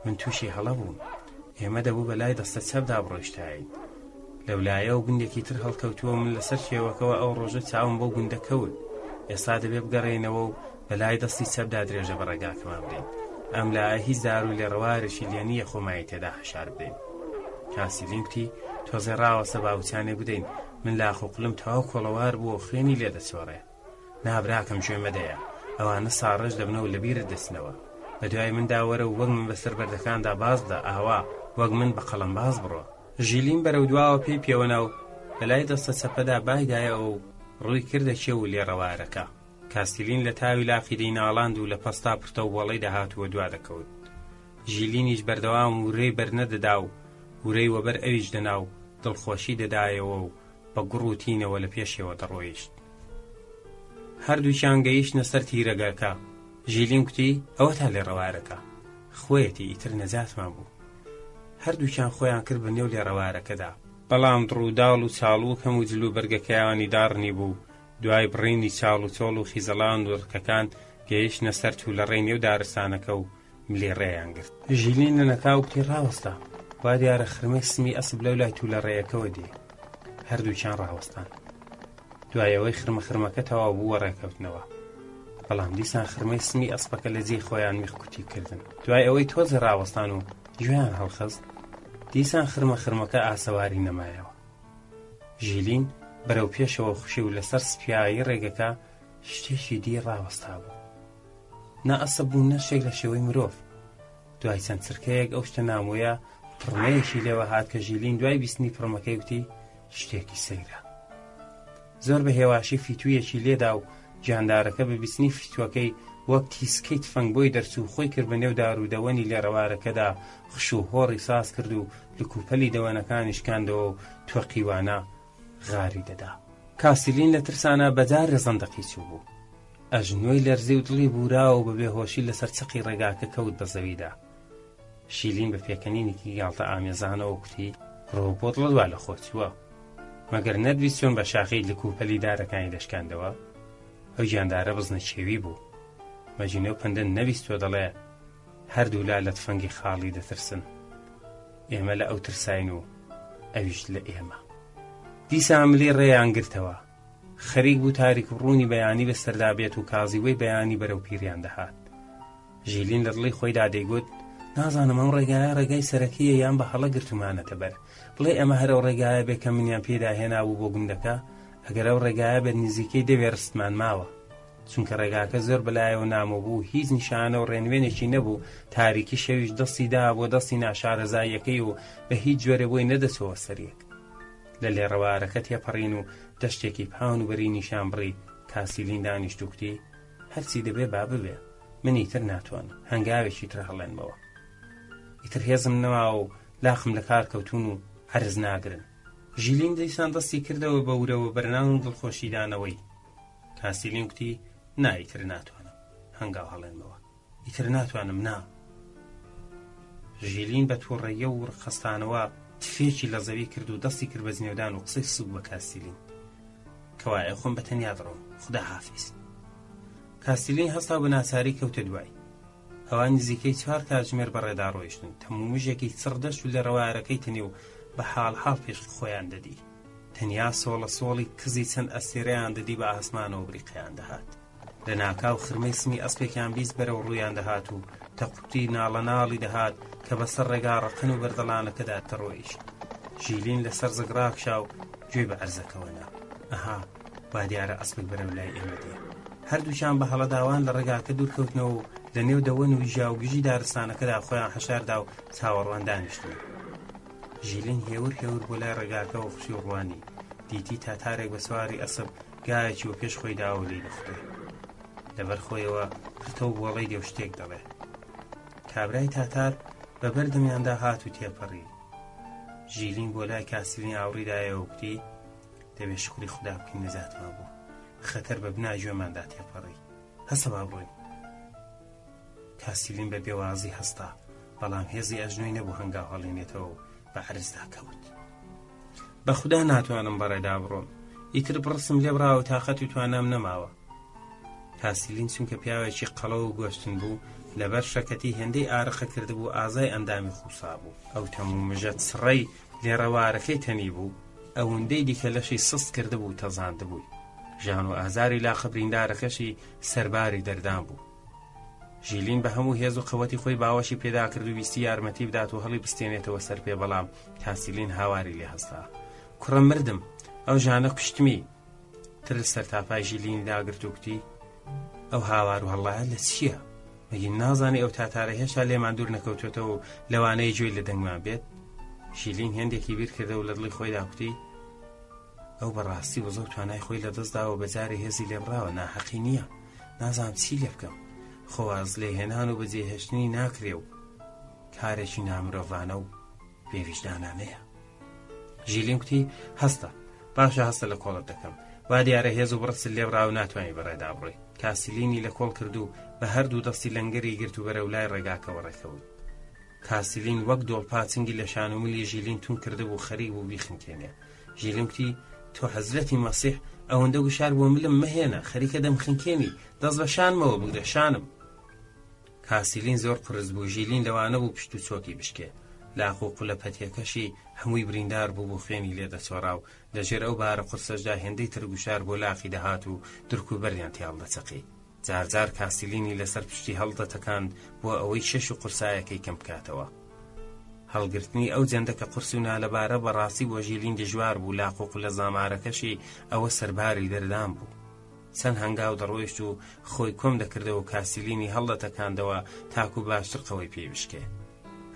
من تووشی هەڵە بووم ئێمە دەبوو بە لای دەستە چەپدا بڕۆیشتاین لەولایەوە گوندێکی تر هەڵکەوتووە من لەسەر کێوەکەوە ئەو ڕۆژە چاوم بۆ گوندە کەوت ئێستا دەبێ بگەڕێینەوە و بە لای دەستی چەپدا درێژە بە ڕێگاکەمان بدەین ئەم لایە هیچ دار و لێڕەوارێکی لێ نییە خۆمانی تێدا حەشار بدەین کاسیلین کوتی تۆزێ ڕاوەستە با وچانێک بدەین من لاق و قولم تەواو کۆڵەوار بووە و خوێنی لێ دەچۆڕێ نا براکەم گوێ مەدەیە ئەوانە ساڕێژ دەبنەوە لەبیرت دەچنەوە بەدوای مندا وەرە و وەک من بەسەر بەردەکاندا باز بدە ئاوا وەک من بە قەڵەمباز بڕۆ. ژیلین بەرەو دواوە پێی پێوەنا و بەلای دەستە چەپەدا بای دایەوە و ڕووی کردە کێو و لێڕەوارەکە. کاستیلین لە تاوی لاقی دەیناڵاند و لە پەستا پرتە و بۆڵەی دەهات و وەدوا دەکەوت. ژیلینیش بەردەوام ورەی بەرنەدەدا و ورەی وەبەر ئەویش دەنا و دڵخۆشی دەدایەوە و بە گوڕ و تینەوە لە پێشیەوە دەڕۆیشت. هەردووکیان گەیشتنە سەر تیرەگەکە. ژیلین کوتی، ئەوەتا لێڕەوارەکە. خۆیەتی، ئیتر نەجاتمان بوو. هەردووکیان خۆیان کرد بە نێو لێڕەوارەکەدا. بەڵام دڕوداڵ و چاڵوک هەموو جلوبەرگەکەیانی داڕنیبوو، دوای بڕینی چاڵ و چۆڵ و خیزەڵان و ڕکەکان گەیشتنە سەر توولەڕێی نێو دارستانەکە و ملی ڕێیان گرت. ژیلین لەنەکاو کوتی ڕاوەستە، وا دیارە خرمەی سمی ئەسپ لەو لای توولەڕێیەکەوە دێ. هەردووکیان ڕاوەستان. دوای ئەوەی خرمە خرمەکە تەواو بوو وەڕێکەوتنەوە. بەڵام دیسان خرمەی سمی ئەسپەکە لە جێی خۆیان میخکوتی کردن. دوای ئەوەی تۆزێ ڕاوەستان و گوێیان هەڵخست، دیسان خرمە خرمەکە ئاسەواری نەمایەوە. ژیلین بەرەو پێشەوە خوشی و لەسەر سپیایی ڕێگەکە شتێکی دی ڕاوەستابوو. نە ئەسپ بوو نە شتێک لە شێوەی مرۆڤ. دوای چەند چرکەیەک ئەو شتە نامۆیە پڕمەیەکی لێوە هات کە ژیلین دوای بیستنی پڕمەکەی وتی شتێکی سەیرە. زۆر بە هێواشی فیتوویەکی لێدا و گیاندارەکە بە بیستنی فیتووەکەی وەک تیسکەی تفەنگ بۆی دەرچوو خۆی کرد بە نێو دار و دەوەنی لێڕەوارەکەدا خش و هۆڕی ساز کرد و لکوپەلی دەوەنەکانی شکاندەوە و تۆقیوانە غاری دەدا. کاسیلین لە ترسانا بە جارێ زەندەقی چووبوو. ئەژنۆی لەرزی و دڵی بووراوە و بە بێهۆشی لەسەر چەقی ڕێگاکە کەوت بە زەویدا. شیلین بە پێکەنینێکی گاڵتە ئامێزانەوە کوتی، ڕۆ بۆ دڵت وا لە خۆ چووە؟ مەگەر نەتبیست چۆن بە شاخەی لک و پەلی دارەکانی دەشکاندەوە؟ ئەو گیاندارە بزنە کێوی بوو. مەجینە و پەندە نەبیستووە دەڵێ هەردوولا لە تفەنگی خاڵی دەترسن. ئێمە لە ئەو ترساین و ئەویش لە ئێمە. دیسان ملی ڕێیان گرتەوە. خەریک بوو تاریک و ڕوونی بەیانی بەسەردا بێت و کازیوەی بەیانی بەرەو پیریان دەهات. ژیلین لە دڵی خۆیدا دەیگوت، نازانم ئەم ڕێگایە ڕێگای سەرەکییە یان بە هەڵە گرتوومانەتە بەر. بڵێ ئەمە هەر ئەو ڕێگایە بێ کە منیان پێیدا هێنابوو بۆ گوندەکە؟ ئەگەر ئەو ڕێگایە بێت نزیکەی دە وێرستمان ماوە. چونکە ڕێگاکە زۆر بەلایەوە نامۆ بوو هیچ نیشانە و ڕێنوێنێکی نەبوو، تاریکی شەویش دەستی دابووە دەستی ناشارەزاییەکەی و بە هیچ جۆرێ بۆی نەدەچۆوە سەریەک. لە لێڕەوارەکە تێپەڕین و دەشتێکی پان و بەرینیشیان بڕی، کاسیلین دانیشت و کوتی، هەرچی دەبێ با ببێ، من ئیتر ناتوانم هەنگاوێکی تر هەڵێنمەوە. ئیتر هێزم نەماوە و لاقم لە کار کەوتوون و عەرز ناگرن. ژیلین دیسان دەستی کردەوە بە ورە وەبەرنان و دڵخۆشیدانەوەی. کاسیلین کوتی، نا ئیتر ناتوانم هەنگاو هەڵێنمەوە. ئیتر ناتوانم نا. ژیلین بە تووڕەیە و ڕقهەستانەوە تفێکی لە زەوی کرد و دەستی کرد بە جنێودان و قسەی سووک بە کاستیلین. کەوایە خۆم بە تەنیا دەڕۆم، خودا حافیز. کاستیلین هەستا و بە ناچاری کەوتە دوای. ئەوان نزیکەی چوار کاتژمێر بە ڕێدا ڕۆیشتن، تەمومژێکی چڕ دەشت و لێڕەوارەکەی تەنی و بە حاڵ حاڵ پێش خۆیان دەدی. تەنیا سۆڵە سۆڵی کزی چەند ئەستێرەیان دەدی بە ئاسمانەوە بریقەیان دەهات. لە ناکاو خرمەی سمی ئەسپێکیان 20 بەرەو ڕوویان دەهات و تەقوتی ناڵەناڵی دەهات کە بەسەر ڕێگا ڕەقن و بەردەڵانەکەدا دەڕۆیشت. ژیلین لەسەر زگ ڕاکشا و گوێی بە عەرزەکەوە نا. ئەها، وا دیارە ئەسپێک بەرەو لای ئێمە دێ. هەردووکیان بە هەڵەداوان لە ڕێگاکە دوور کەوتنەوە و لە نێو دەوەن و ژیاوگژی دارستانەکەدا خۆیان حەشاردا و چاوەڕوان دانیشتن. ژیلین هێور هێور بۆ لای ڕێگاکەوە خوشی و ڕوانی. دیتی تاتارێک بە سواری ئەسپ گایەکی وە پێش خۆی داوە و لێی دەخوڕێ. لەبەر خۆیەوە پرتە و بۆڵەی دێ و شتێک دەڵێ. کابرای تاتار بە بەر دەمیاندا هات و تێپەڕی. ژیلین بۆ لای کاسیلین ئاوڕی دایەوە و کوتی، دەبێ شوکری خودا بکەین نەجاتمان بوو. خەتەر بە بنا گوێماندا تێپەڕی. هەستە با بڕۆین. کاسیلین بە بێوازی هەستا، بەڵام هێزی ئەژنۆی نەبوو هەنگاو هەڵێنێتەوە و بە عەرزدا کەوت. بە خودا ناتوانم بەڕێدا بڕۆم. ئیتر بڕسم لێ بڕاوە و تاقەت و توانام نەماوە. کاسیلین چونکە پیاوێکی قەڵەو و گۆشتن بوو، لەبەر شەکەتی هێندەی ئارەقە کردبوو ئازای ئەندامی خووسا بوو. ئەو تەمومژە چڕەی لێڕەوارەکەی تەنیبوو، ئەوندەی دیکە لەشی سست کردبوو و تەزاندبووی. ژان و ئازاری لاقە بریندارەکەشی سەرباری دەردان بوو. ژیلین بە هەموو هێز و قەوەتی خۆی باوەشی پێدا کرد و ویستی یارمەتی بدات و هەڵی بستێنێتەوە سەر پێ بەڵام کاسیلین هاواری لێ هەستا. کوڕە مردم! ئەو ژانە کوشتمی! ترس سەرتاپای ژیلینی داگرت و کوتی، ئەو هاوار و هەڵڵایە لە چییە؟ مەگین نازانی ئەو تاتارە هێشتا لێمان دوور نەکەوتوێتەوە و لەوانەیە گوێی لە دەنگمان بێت؟ ژیلین هێندێکی بیر کردەوە و لە دڵی خۆیدا کوتی، ئەو بەڕاستی وزە و توانای خۆی لەدەست داوە بە جارێ هێزی لێبڕاوە ناحەقی نییە. نازانم چی لێ بکەم. خۆ واز لێهێنان و بەجێهێشتنی ناکرێ و کارێکی نامرۆڤانە و بێویژدانانەیە. ژیلین کوتی هەستە باشە هەستە لە کۆڵت دەکەم وا دیارە هێز و بڕست لێبرا و ناتوانانی بەڕێدا بڕۆی کاسیلینی لە کۆڵ کرد و بە هەردوو دەستی لەنگەری گرت و بەرەو لای ڕێگاکەوە ڕێکەوت کاسیلین وەک دۆڵپا چنگی لە شان و ملی ژیلین تون کردبوو خەریک بوو بیخنکێنێ ژیلین کوتی تۆ حەزرەتی مەسیح ئەوەندە گوشار بۆ ملم مەهێنە خەریکە دەمخنکێنی دەست بە شانمەوە بگرە شانم کاسیلین زۆر قورس بوو، ژیلین لەوانە بوو پشت و چۆکی بشکێ. لاق و قولە پەتیەکەشی هەمووی بریندار بووبوو خوێنی لێ دەچۆڕا و لە ژێر ئەو بارە قورسەشدا هێندەی تر گوشار بۆ لاقی دەهات و درک و بەردیان تێ هەڵدەچەقی. جار جار کاسیلینی لەسەر پشتی هەڵدەتەکاند بۆ ئەوەی کێش و قورسایەکەی کەم بکاتەوە. هەڵگرتنی ئەو جەندەکە قورس و نالەبارە بەڕاستی بۆ ژیلین دژوار بوو، لاق و قولە زامارەکەشی ئەوە سەرباری دەردان بوو. چەند هەنگاو دەڕۆیشت و خۆی کۆم دەکردەوە و کاسیلینی هەڵدەتەکاندەوە تاکو باشتر قەوەی پێی بشکێ.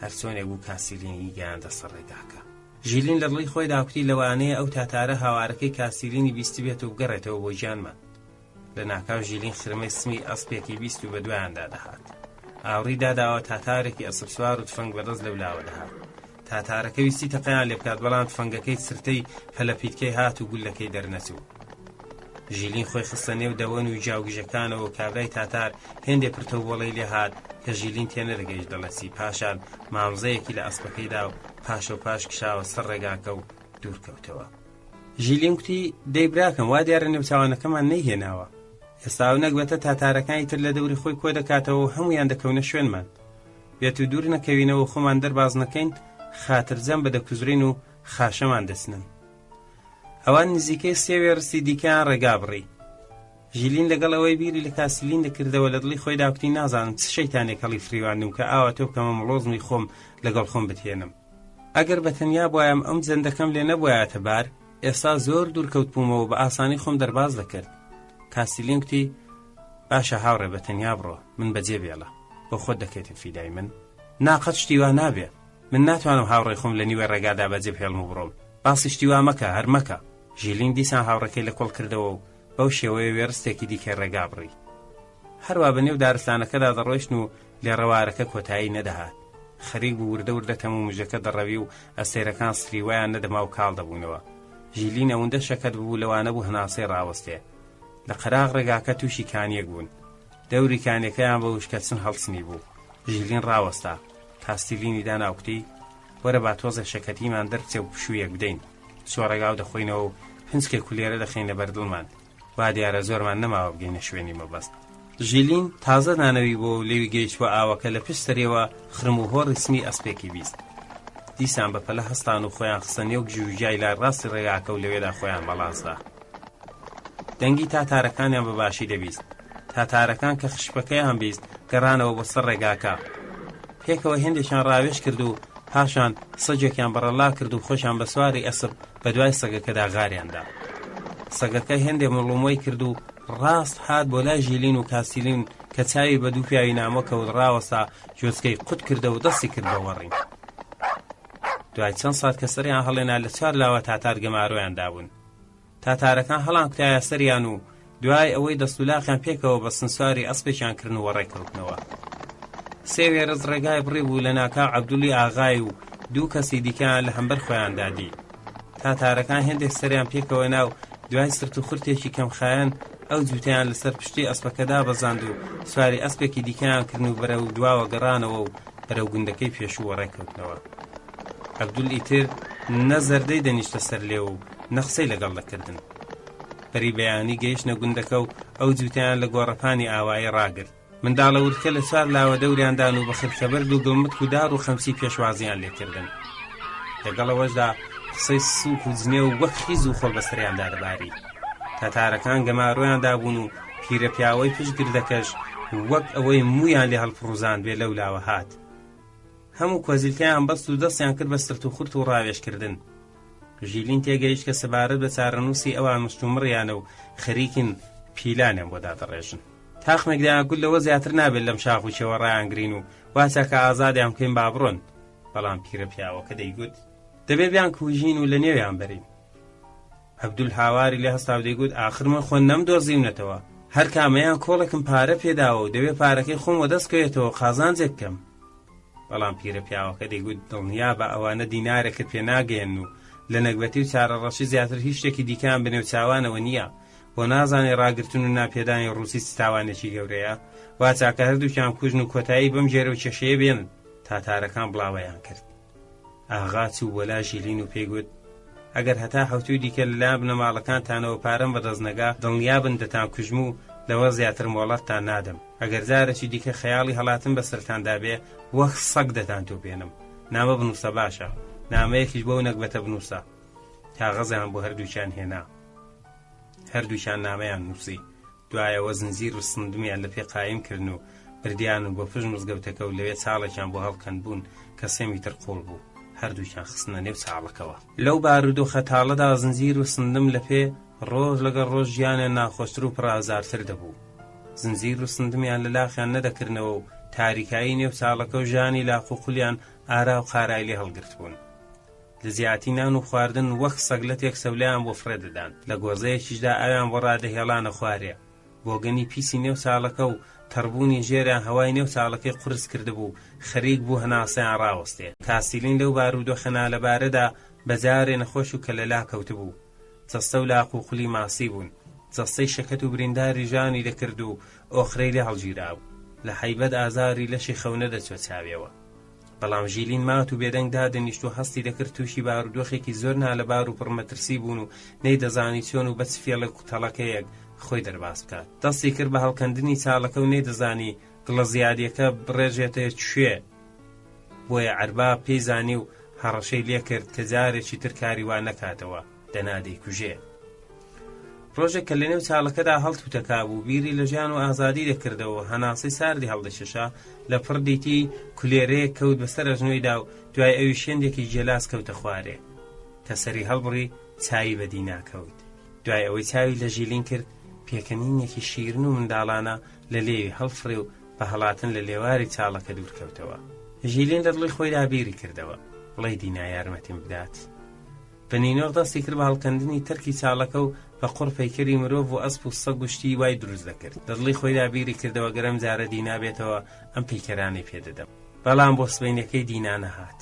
هەرچۆنێک بوو کاسیلینی گەیاندە سەر ڕێگاکە. ژیلین لە دڵی خۆیدا کوتی لەوانەیە ئەو تاتارە هاوارەکەی کاسیلینی بیستبێت و بگەڕێتەوە بۆ گیانمان. لە ناکاو ژیلین خرمەی سمی ئەسپێکی بیست و بەدوایاندا دەهات. ئاوڕی داداوە تاتارێکی ئەسپسوار و تفەنگ بەدەست لەولاوە دەهات. تاتارەکە ویستی تەقەیان لێ بکات بەڵام تفەنگەکەی چرتەی پەلەپیتکەی هات و گوللەکەی دەرنەچوو. ژیلین خۆی خستە نێو دەوەن و گیاوگژەکانەوە و کابرای تاتار هێندێ پرتە و بۆڵەی لێ هات کە ژیلین تێنەدەگەیشت دەڵێ چی پاشان مامزەیەکی لە ئەسپەکەی دا و پاشەوپاش کشاوە سەر ڕێگاکە و دوور کەوتەوە. ژیلین کوتی، دەی براکەم وا دیارە نێوچاوانەکەمان نەیهێناوە. ئێستا ئەو نەگبەتە تاتارەکانی تر لە دەوری خۆی کۆ دەکاتەوە و هەموویان دەکەونە شوێنمان. بێت و دوور نەکەوینەوە و خۆمان دەرباز نەکەین، خاترجەم بە دەکوژرین و خاشەمان دەچنن. ئەوان نزیکەی سێ وێڕستی دیکەیان ڕێگا بڕی. ژیلین لەگەڵ ئەوەی بیری لە کاسیلین دەکردەوە لە دڵی خۆیدا کوتی نازانم چ شەیتانێک هەڵی فریواندم کە ئاوا تۆ بکەمە مڵۆزمی خۆم لەگەڵ خۆم بتهێنم. ئەگەر بە تەنیا بوایەم ئەم جەندەکەم لێ نەبوایەتە بار، ئێستا زۆر دوور کەوتبوومەوە بە ئاسانی خۆم دەرباز دەکرد. کاسیلین کوتی باشە هاوڕێ بە تەنیا بڕۆ، من بەجێ بێڵە. بۆ خۆت دەکەیتە فیدای من؟ نا قەت شتی وا نابێ. من ناتوانم هاوڕێی خۆم لە نیوەی ڕێگادا بەجێ بهێڵم و بڕۆم. باسی شتی وا مەکە، هەر مەکە. ژیلین دیسان هاوڕێکەی لە کۆڵ کردەوە و بەو شێوەیە وێڕستێکی دیکەی ڕێگا بڕی. هەروا بە نێو دارستانەکەدا دەڕۆیشتن و لێڕەوارەکە کۆتایی نەدەهات. خەریک بوو وردە وردە تەمومژەکە دەڕەوی و ئەستێرەکان سریوەیان نەدەما و کاڵ دەبوونەوە. ژیلین ئەوندە شەکەت ببوو لەوانە بوو هەناسەی ڕاوەستێ. لە قەراغ ڕێگاکە تووشی کانییەک بوون. دەوری کانیەکەیان بە وشکەچن هەڵچنی بوو. ژیلین ڕاوەستا. کاستیلینی دانا و کوتی، وەرە با تۆزێ شەکەتیمان دەربچێ و پشوویەک بدەین. چۆڕێگاو دەخۆینەوە و پنچکێک کولێرە دەخەینە بەر دڵمان. وا دیارە زۆرمان نەماوە بگەینە شوێنی مەبەست. ژیلین تازە نانەوی بۆ و لێوی گەیشت بە ئاوەکە لە پشت سەریەوە خرم و هۆڕی سمی ئەسپێکی بیست. دیسان بە پەلە هەستان و خۆیان خستە نێو گژوگیای لای ڕاستی ڕێگاکە و لەوێدا خۆیان بەڵاس دا. دەنگی تاتارەکانیان بە باشی دەبیست. تاتارەکان کە خشپەکەیان بیست، گەڕانەوە بۆ سەر ڕێگاکە. پێکەوە هێندێکیان ڕاوێژ کرد و پاشان سەگێکیان بەڕەڵا کرد و خۆشیان بە سواری ئەسپ بە دوای سەگەکەدا غاریان دا. سەگەکە هێندێ مڵومۆی کرد و ڕاست هات بۆ لای ژیلین و کاسیلین کە چاوی بە دوو پیاوی نامۆ کەوت ڕاوەستا گوێچکەی قوت کردەوە و دەستی کرد بە وەڕین. دوای چەند سات کە سەریان هەڵێنا لە چوار لاوە تاتار گەمارۆیان دابوون. تاتارەکان هەڵانکوتایە سەریان و دوای ئەوەی دەست و لاقیان پێکەوە بەستن سواری ئەسپێکیان کردن و وەڕێ کەوتنەوە. سێ وێرز ڕێگای بڕی بوو لە ناکاو عەبدولی ئاغای و دوو کەسی دیکەیان لە هەمبەر خۆیاندا دی. تاتارەکان هێندێک سەریان پێکەوە نا و دوای سرت و خورتێکی کەمخایەن ئەو جووتەیان لەسەر پشتی ئەسپەکە دابەزاند و سواری ئەسپێکی دیکەیان کردن و بەرەو دواوە گەڕانەوە و بەرەو گوندەکەی پێشوو وەڕێ کەوتنەوە. عەبدول ئیتر نە زەردەی دەنیشتە سەر لێو و نە قسەی لەگەڵ دەکردن. بەری بەیانی گەیشتنە گوندەکە و ئەو جووتەیان لە گۆڕەپانی ئاوایی ڕاگرت. منداڵە ورتکە لە چوار لاوە دەوریان دان و بە خرکەبەرد و گڵمتک و دار و خەمچی پێشوازییان لێ کردن. لەگەڵ ئەوەشدا قسەی سووک و جنێو وەک خیز و خۆڵ بەسەریاندا دەباری. تەتارەکان گەمارۆیان دابوون و پیرەپیاوەی پشت گردەکەش وەک ئەوەی موویان لێ هەڵپڕوزاندبێ لەولاوە هات. هەموو کۆزیلکەیان بەست و دەستیان کرد بە سرت و خورت و ڕاوێژکردن. ژیلین تێگەیشت کە سەبارەت بە چارەنووسی ئەوان مشتومڕیانە و خەریکن پیلانیان بۆ دادەڕێژن. تاقمێک دەیانگوت لەوە زیاتر نابێت لەم شاخ و کێوە ڕایانگرین و وا چاکە ئازادیان بکەین با بڕۆن. بەڵام پیرە پیاوەکە دەیگوت. دەبێ بیانکوژین و لەنێویان بەرین. عەبدول هاواری لێ هەستا و دەیگوت ئاخر من خۆ نەمدۆزیونەتەوە. هەر کامەیان کۆڵێکم پارە پێداوە و دەوێ پارەکەی خۆم وەدەست کەوێتەوە قازانجێک بکەم. بەڵام پیرە پیاوەکە دەیگوت دڵنیابە ئەوانە دینارێکت پێ ناگەیەنن و لە نەگبەتی و چارەڕەشی زیاتر هیچ شتێکی دیکەیان بە نێوچاوانەوە نییە. بۆ نازانێ ڕاگرتن و ناپێدانی ڕووسی چ تاوانێکی گەورەیە؟ وا چاکە هەردووکیان بکوژن و کۆتایی بەم گێرە و کێشەیە بێنن. تاتارەکان بڵاوەیان کرد. ئاغا چوو بۆ لا ژیلین و پێی گوت، ئەگەر هەتا حەوتووی دیکە لەلایەن بنەماڵەکانتانەوە پارەم بەدەست نەگا، دڵنیابن دەتانکوژم و لەوە زیاتر مۆڵەتتان نادەم. ئەگەر جارێکی دیکە خەیاڵی هەڵاتن بەسەرتاندا بێ، وەک سەگ دەتانتۆپێنم. نامە بنووسە باشە. نامەیەکیش بەو نەگبەتە بنووسە. کاغەزیان بۆ هەردووکیان هێنا. هەردووکیان نامەیان نووسی. دوایەوە زنجیر و سندمیان لە پێ قایم کردن و بردیانن بۆ پشت مزگەوتەکە و لەوێ چاڵێکیان بۆ هەڵکەندبوون کە سێ میتر قووڵ بوو. هەردووکیان خستنە نێو چاڵەکەوە. لەو بارودۆخە تاڵەدا زنجیر و سندم لە پێ، ڕۆژ لەگەڵ ڕۆژ ژیانیان ناخۆشتر و پڕئازارتر دەبوو. زنجیر و سندمیان لە لاقیان نەدەکردنەوە و تاریکایی نێو چاڵەکە و ژانی لاق و قولیان ئارا و قارای لێ هەڵگرتبوون. لە جیاتی نان و خواردن وەک سەگلەتێک سەولەیان بۆ فڕێ دەدان، لە گۆزەیەکیشدا ئاویان بۆ ڕادەهێڵانە خوارێ. بۆگەنی پیسی نێو چاڵەکە و تەڕبوونی ژێریان هەوای نێو چاڵەکەی قورس کردبوو، خەریک بوو هەناسەیان ڕاوەستێ. کاسیلین لەو بارودۆخە نالەبارەدا بە جارێ نەخۆش و کەلەلا کەوتبوو. جەستە و لاق و قولی ماسی بوون. جەستەی شەکەت و برینداری ژانی دەکرد و ئۆقرەی لێ هەڵگیرابوو. لە حەیبەت ئازاری لەشی خەو نەدەچووە چاویەوە. بەڵام ژیلین مات و بێدەنگ دادەنیشت و هەستی دەکرد تووشی بارودۆخێکی زۆر نالەبار و پڕمەترسی بوون و نەیدەزانی چۆن و بە چ فێڵێک و تەڵەکەیەک خۆی دەرباز بکات. دەستی کرد بە هەڵکەندنی چاڵەکە و نەیدەزانی گڵە زیادیەکە بڕێژێتە کوێ، بۆیە عەرباب پێی زانی و هەڕەشەی لێکرد کە جارێکی تر کاری وا نەکاتەوە دەنا دەیکوژێ. ڕۆژێک کە لەنێو چاڵەکەدا هەڵتوتەکابوو، بیری لە ژیان و ئازادی دەکردەوە و هەناسەی ساردی هەڵدەکێشا، لە پڕ دیتی کولێرەیەک کەوت بەسەر ئەژنۆیدا و دوای ئەویش هێندێکی گێلاس کەوتە خوارێ. کە سەری هەڵبڕی، چاوی بە دینا کەوت. دوای ئەوەی چاوی لە ژیلین کرد، پێکەنینێکی شیرن و منداڵانە لە لێوی هەڵفڕی و بە هەڵاتن لە لێواری چاڵەکە دوور کەوتەوە. ژیلین لە دڵی خۆیدا بیری کردەوە، بڵێی دینا یارمەتیم بدات؟ بە نینۆک دەستی کرد بە هەڵکەندنی تەرکی چاڵەکە و بە قوڕ پەیکەری مرۆڤ و ئەسپ و سەگ و شتی وای دروست دەکرد. لە دڵی خۆیدا بیری کردەوە گەر ئەم جارە دینا بێتەوە ئەم پەیکەرانەی پێ دەدەم. بەڵام بۆ سبەینەکەی دینا نەهات.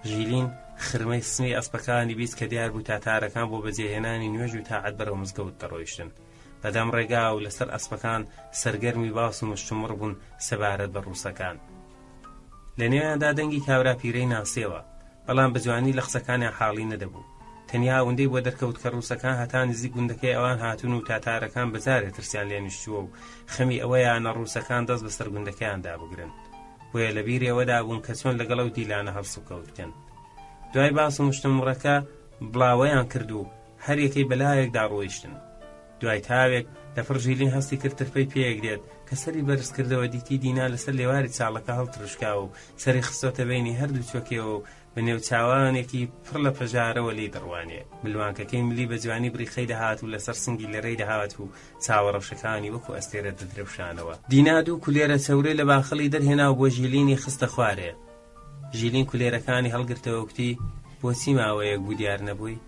ژیلین خرمەی سمی ئەسپەکانی 20 کە دیار بوو تاتارەکان بۆ بەجێهێنانی نوێژ و تاعەت بەرەو مزگەوت دەڕۆیشتن. بەدەم ڕێگا و لەسەر ئەسپەکان سەرگەرمی باس و مشتومڕ بوون سەبارەت بە ڕووسەکان. لە نێویاندا دەنگی کابرا پیرەی ناسیەوە، بەڵام بە جوانی لە قسەکانیان حاڵی نەدەبوو. تەنیا ئەوەندەی بۆ دەرکەوت کە ڕووسەکان هەتا نزیک گوندەکەی ئەوان هاتوون و تاتارەکان بە جارێ ترسیان لێ نیشتووە و خەمی ئەوەیانە ڕووسەکان دەست بەسەر گوندەکەیاندا بگرن. بۆیە لە بیری ئەوەدا بوون کە چۆن لەگەڵ ئەو دیلانە هەڵسوکەوت بکەن. دوای باس و مشتومڕەکە بڵاوەیان کرد و هەر یەکەی بەلایەکدا ڕۆیشتن. دوای تاوێک لەپڕ ژیلین هەستی کرد ترپەی پێیەک دێت، کە سەری بەرز کردەوە دیتی دینا لەسەر لێواری چاڵەکە هەڵتروشکاوە و سەری خستۆتە بەینی هەردوو چۆکیەوە و بە نێوچاوانێکی پڕ لە پەژارەوە لێی دەڕوانێ. ملوانکەکەی ملی بە جوانی بریقەی دەهات و لەسەر سنگی لەرەی دەهات و چاوە ڕەشەکانی وەکو ئەستێرە دەدرەوشانەوە. دینا دوو کولێرە چەورەی لە باخەڵی دەرهێنا و بۆ ژیلینی خستە خوارێ. ژیلین کولێرەکانی هەڵگرتەوە و کوتی، بۆچی ماوەیەک بوو دیار نەبووی؟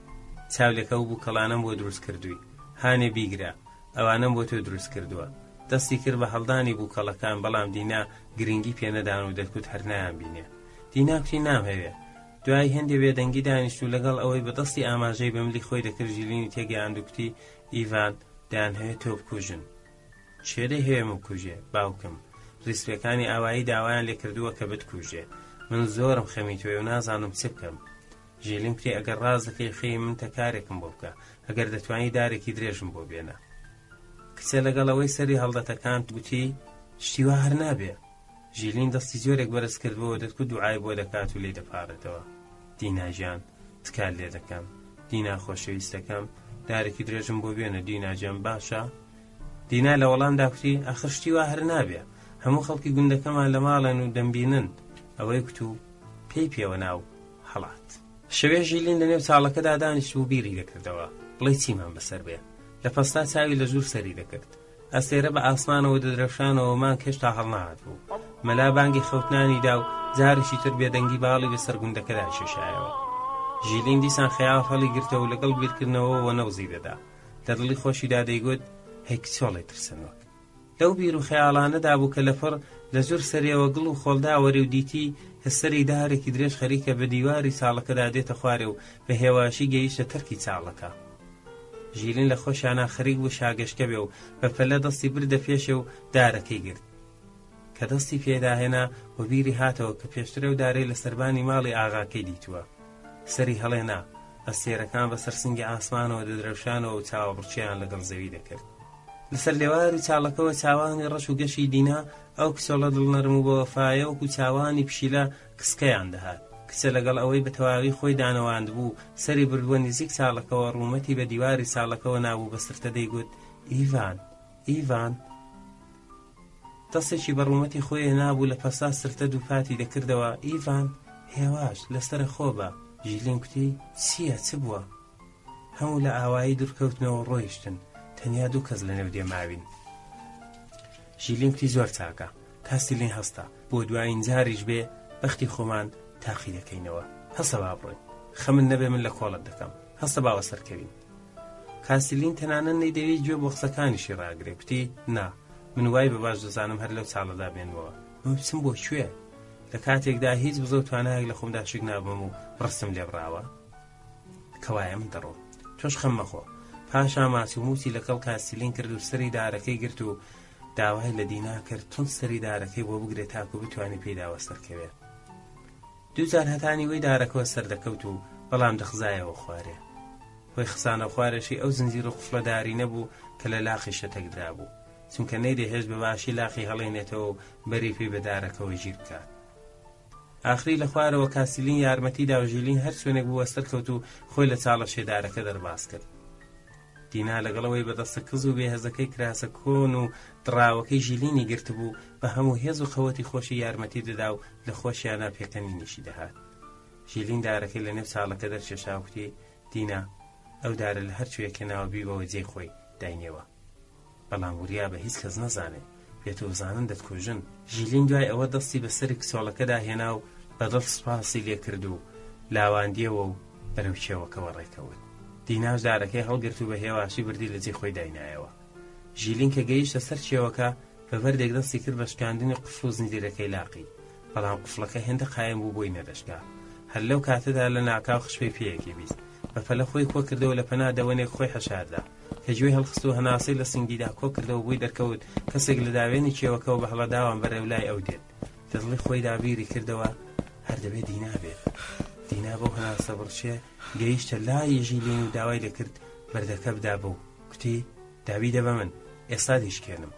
چاولێکە ئەو بووکەڵانەم بۆ دروست کردووی. هانێ بیگرە. ئەوانەم بۆ تۆ دروست کردووە. دەستی کرد بە هەڵدانی بووکەڵەکان، بەڵام دینا گرنگی پێ نەدان و دەتگوت هەر نایانبینێ. دینا کوتی، نامهەوێ. دوای هێندێ بێدەنگی دانیشت و لەگەڵ ئەوەی بە دەستی ئاماژەی بە ملی خۆی دەکرد ژیلینی تێگەیاند و کوتی، ئیڤان، دەیانهەوێ تۆ بکوژن. کێ دەیهەوێ من بکوژێ؟ باوکم. ڕیسپێکانی ئاوایی داوایان لێ کردووە کە بتکوژێ. من زۆرم خەمی تۆیە و نازانم چ بکەم. ژیلین کوتی ئەگەر ڕاست دەکەی خێی منتە کارێکم بۆ بکە. ئەگەر دەتوانی دارێکی درێژم بۆ بێنە. کچە لەگەڵ ئەوەی سەری هەڵدەتەکاند گوتی شتی وا هەر نابێ. ژیلین دەستی جۆرێک بەرز کردبۆوە دەتگوت دوعای بۆ دەکات و لێی دەپاڕێتەوە. دینا گیان، تکات لێ دەکەم. دینا خۆشەویستەکەم، دارێکی درێژم بۆ بێنە دینا گیان، باشە؟ دینا لە وەڵامدا کوتی، ئاخر شتی وا هەر نابێ. هەموو خەڵکی گوندەکەمان لە ماڵێن و دەمبینن. ئەوەی کوت و پێی پێوە نا و هەڵات. شەوێ ژیلین لەنێو چاڵەکەدا دانیشتبوو بیری دەکردەوە، بڵێی چیمان بەسەر بێ. لە پەستا چاوی لە ژوور سەری دەکرد. ئەستێرە بە ئاسمانەوە دەدرەوشانەوە و مانگ هێشتا هەڵنەهاتبوو. مەلا بانگی خەوتنانی دا و جارێکی تر بێدەنگی باڵی بەسەر گوندەکەدا کێشایەوە. ژیلین دیسان خەیاڵ هەڵیگرتەوە و لەگەڵ بیرکردنەوەوە نەوزی دەدا. لە دڵی خۆشیدا دەیگوت، هەی کچۆڵەی ترسەنۆک. لەو بیر و خەیاڵانەدا بوو کە لەپڕ لە زور سەرێوە گڵ و خۆڵ داوەری و دیتی کە سەری دارێکی درێژ خەریکە بە دیواری چاڵەکەدا دێتە خوارێ و بە هێواشی گەیشتە تەرکی چاڵەکە. ژیلین لە خۆشیانا خەریک بوو شاگەشکە بێ و بە پەلە دەستی بردە پێشێ و دارەکەی گرت. کە دەستی پێداهێنا وەبیری هاتەوە کە پێشتر ئەو دارەی لە سەربانی ماڵی ئاغاکەی دیتووە. سەری هەڵێنا، ئەستێرەکان بە سەر سنگی ئاسمانەوە دەدرەوشانەوە و چاوەبڕکێیان لەگەڵ زەوی دەکرد. لەسەر لێواری چاڵەکەوە چاوانی ڕەش و گەشی دینا، ئەو کچۆڵە دڵنەرم و بەوەفایە وەکوو چاوانی پشیلە کسکەیان دەهات. کچە لەگەڵ ئەوەی بە تەواوی خۆی دانەواندبوو، سەری بردبووە نیزیک چاڵەکەوە، ڕوومەتی بە دیواری چاڵەکەوە نابوو بە سرتە دەیگوت، ئیڤان! ئیڤان! دەستێکی بە ڕوومەتی خۆی نابوو لە پەسا سرتە دووپاتی دەکردەوە، ئیڤان! هێواش، لەسەرە خۆ بە. ژیلین کوتی، چییە، چ بووە؟ هەموو لە ئاوایی دوورکەوتنەوە و ڕۆیشتن، تەنیا دوو کەس لە نێو دێ ماوین. ژیلین کوتی زۆر چاکە. کاستیلین هەستە، بۆ دوایین جاریش بێ بەختی خۆمان تاقی دەکەینەوە. هەستە با بڕۆین. خەمت نەبێ من لە کۆڵت دەکەم. هەستە با وەسەرکەوین. کاستیلین تەنانەت نەیدەویست گوێ بۆ قسەکانیشی ڕاگرێ، کوتی، نا، من وای بە باش دەزانم هەر لەو چاڵەدا بێنمەوە. من بچم بۆ کوێ؟ لە کاتێکدا هیچ بزە و توانایەک لە خۆمدا شک نابەم و ڕستم لێ بڕاوە؟ کەوایە من دەڕۆم تۆش خەم مەخۆ پاشا ماچ و موچی لەگەڵ کاستیلین کرد و سەری دارەکەی گرت و داوای لە دینا کرد توند سەری دارەکەی بۆ بگرێت تاکو بتوانێت پێیدا وەسەرکەوێ دووجار هەتا نیوەی دارەکەوە سەردەکەوت و بەڵام دەخزایەوە خوارێ هۆی خسانە خوارێشی ئەو زنجیر و قفڵە داری نەبوو کە لە لاقی شەتەک درابوو چونکە نەیدەهێشت بە باشی لاقی هەڵێنێتەوە و بەری پێی بە دارەکەوە گیر بکات ئاخری لە خوارەوە کاسیلین یارمەتی دا و ژیلین هەر چۆنێک بوو وەسەرکەوت و خۆی لە چاڵە شێدارەکە دەرباز کرد. دینا لەگەڵ ئەوەی بە دەستە کز و بێهێزەکەی کراسە کۆن و دڕاوەکەی ژیلینی گرتبوو، بە هەموو هێز و قەوەتی خۆشی یارمەتی دەدا و لە خۆشیانا پێکەنینیشی دەهات. ژیلین دارەکەی لە نێو چاڵەکە دەرکێشا و کوتی، دینا، ئەو دارە لە هەر کوێیەک هێناوە بیبەوە جێی خۆی، داینێوە. بەڵام وریابە هیچ کەس نەزانێ، پێتۆ بزانن دەتکوژن. ژیلین دوای ئەوە دەستی بە سەری کچۆڵەکەدا هێنا و بە دڵ سوپاسی لێ کرد و لاواندیەوە و بەرەو کێوەکە وەڕێ کەوت. دیناش دارەکەی هەڵگرت و بە هێواشی بردی لە جێی خۆی داینایەوە. ژیلین کە گەیشتە سەر کێوەکە، بە بەردێک دەستی کرد بە شکاندنی قفڵ و زنجیرەکەی لاقی، بەڵام قفڵەکە هێندە قایم بوو بۆی نەدەشکا. هەر لەو کاتەدا لە ناکاو خشپەی پێیەکی بیست. بە پەلە خۆی کۆ کردەوە لە پەنا دەوەنێک خۆی حەشاردا. کە گوێی هەڵخست و هەناسەی لە سنگیدا کۆ کردەوە بۆی دەرکەوت کەسێک لە داوێنی کێوەکەوە بە هەڵەداوان بەرەو لای ئەو دێت. لە دڵی خۆیدا بیری کردەوە هەر دەبێ دینا بێت. دینا بەو هەناسە بڕچێ گەیشتە لای ژیلین و داوای لێکرد بەردەکە بدا بەو. کوتی، داوی دە بە من، ئێستا دەیشکێنم.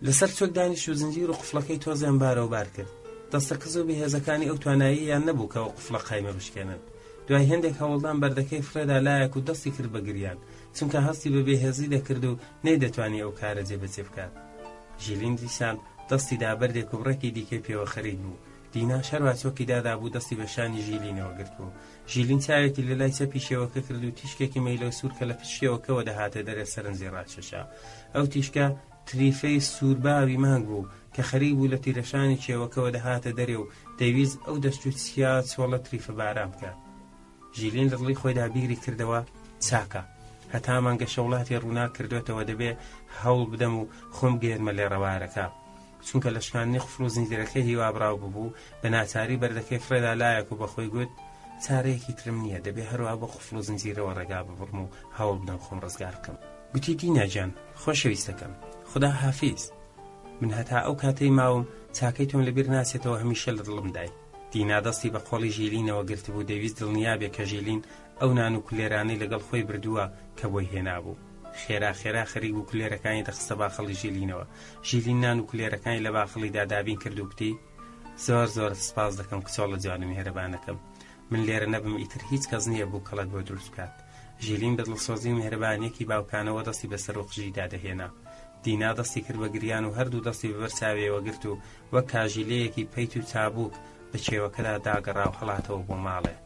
لەسەر چۆک دانیشت و زنجیر و قفڵەکەی تۆزیان بارەوە بار کرد. دەستە کز و بێهێزەکانی ئەو تواناییەیان نەبوو کە ئەو قفڵە قایمە بشکێنن. دوای هێندێک هەوڵدان بەردەکەی فڕێدا لایەک و دەستی کرد بە گریان، چونکە هەستی بە بێهێزی دەکرد و نەیدەتوانی ئەو کارە جێبەجێ بکات. ژیلین دیسان دەستی دا بەردێک و بڕێکی دیکەی پێوە خەریک بوو. دیناش هەروا چۆکی دادابوو دەستی بە شانی ژیلینەوە گرتبوو. ژیلین چاوێکی لە لای چەپی شێوەکە کرد و تیشکێکی مەیلەو سوور کە لە پشت شێوەکەوە دەهاتە دەرێ سەرنجی ڕاکێشا. ئەو تیشکە تریفەی سوورباوی مانگ بوو کە خەریک بوو لە تیرەشانی کێوەکەوە دەهاتە دەرێ و دەیویست ئەو دەشت و چیا چۆڵە تریفەباران بکات. ژیلین لە دڵی خۆیدا بیری کردەوە، چاکە، هەتا مانگەشەو وڵاتی ڕووناک کردۆتەوە دەبێ هەوڵ بدەم و خۆم بگەیەنمە لێڕەوارەکە. چونکە لە شکاندنی قفڵ و زنجیرەکەی هیوابڕاو ببوو، بە ناچاری بەردەکەی فڕێدا لایەک و بە خۆی گوت، چارەیەکی ترم نییە، دەبێ هەروا بە قفڵ و زنجیرەوە ڕێگا ببڕم و هەوڵ بدەم خۆم ڕزگار بکەم. گوتی، دینا گیان، خۆشەویستەکەم، خودا حافیز. من هەتا ئەو کاتەی ماوم چاکەی تۆم لەبیر ناچێتەوە هەمیشە لە دڵمدای. دینا دەستی بە قۆڵی ژیلینەوە گرتبوو، دەیویست دڵنیا بێ کە ژیلین ئەو نان و کولێرانەی لەگەڵ خۆی بردووە کە بۆی هێنابوو. خێرا خێرا خەریک بوو کولێرەکانی دەخستە باخەڵی ژیلینەوە. ژیلین نان و کولێرەکانی لە باخەڵیدا دابین کرد و گوتی، زۆر زۆرت سپاس دەکەم کچۆڵە جوان و میهرەبانەکەم. من لێرە نەبم ئیتر هیچ کەس نییە بووکەڵەت بۆ دروست بکات. ژیلین بە دڵسۆزی و میهرەبانییەکی باوکانەوە دەستی بە سەر و قژیدا دەهێنا. دینا دەستی کرد بە گریان و هەردوو دەستی بە بەر چاویەوە گرت و وەک کاژیلەیەکی پەیت و چابووک بە کێوەکەدا داگەڕا و هەڵاتەوە بۆ ماڵێ.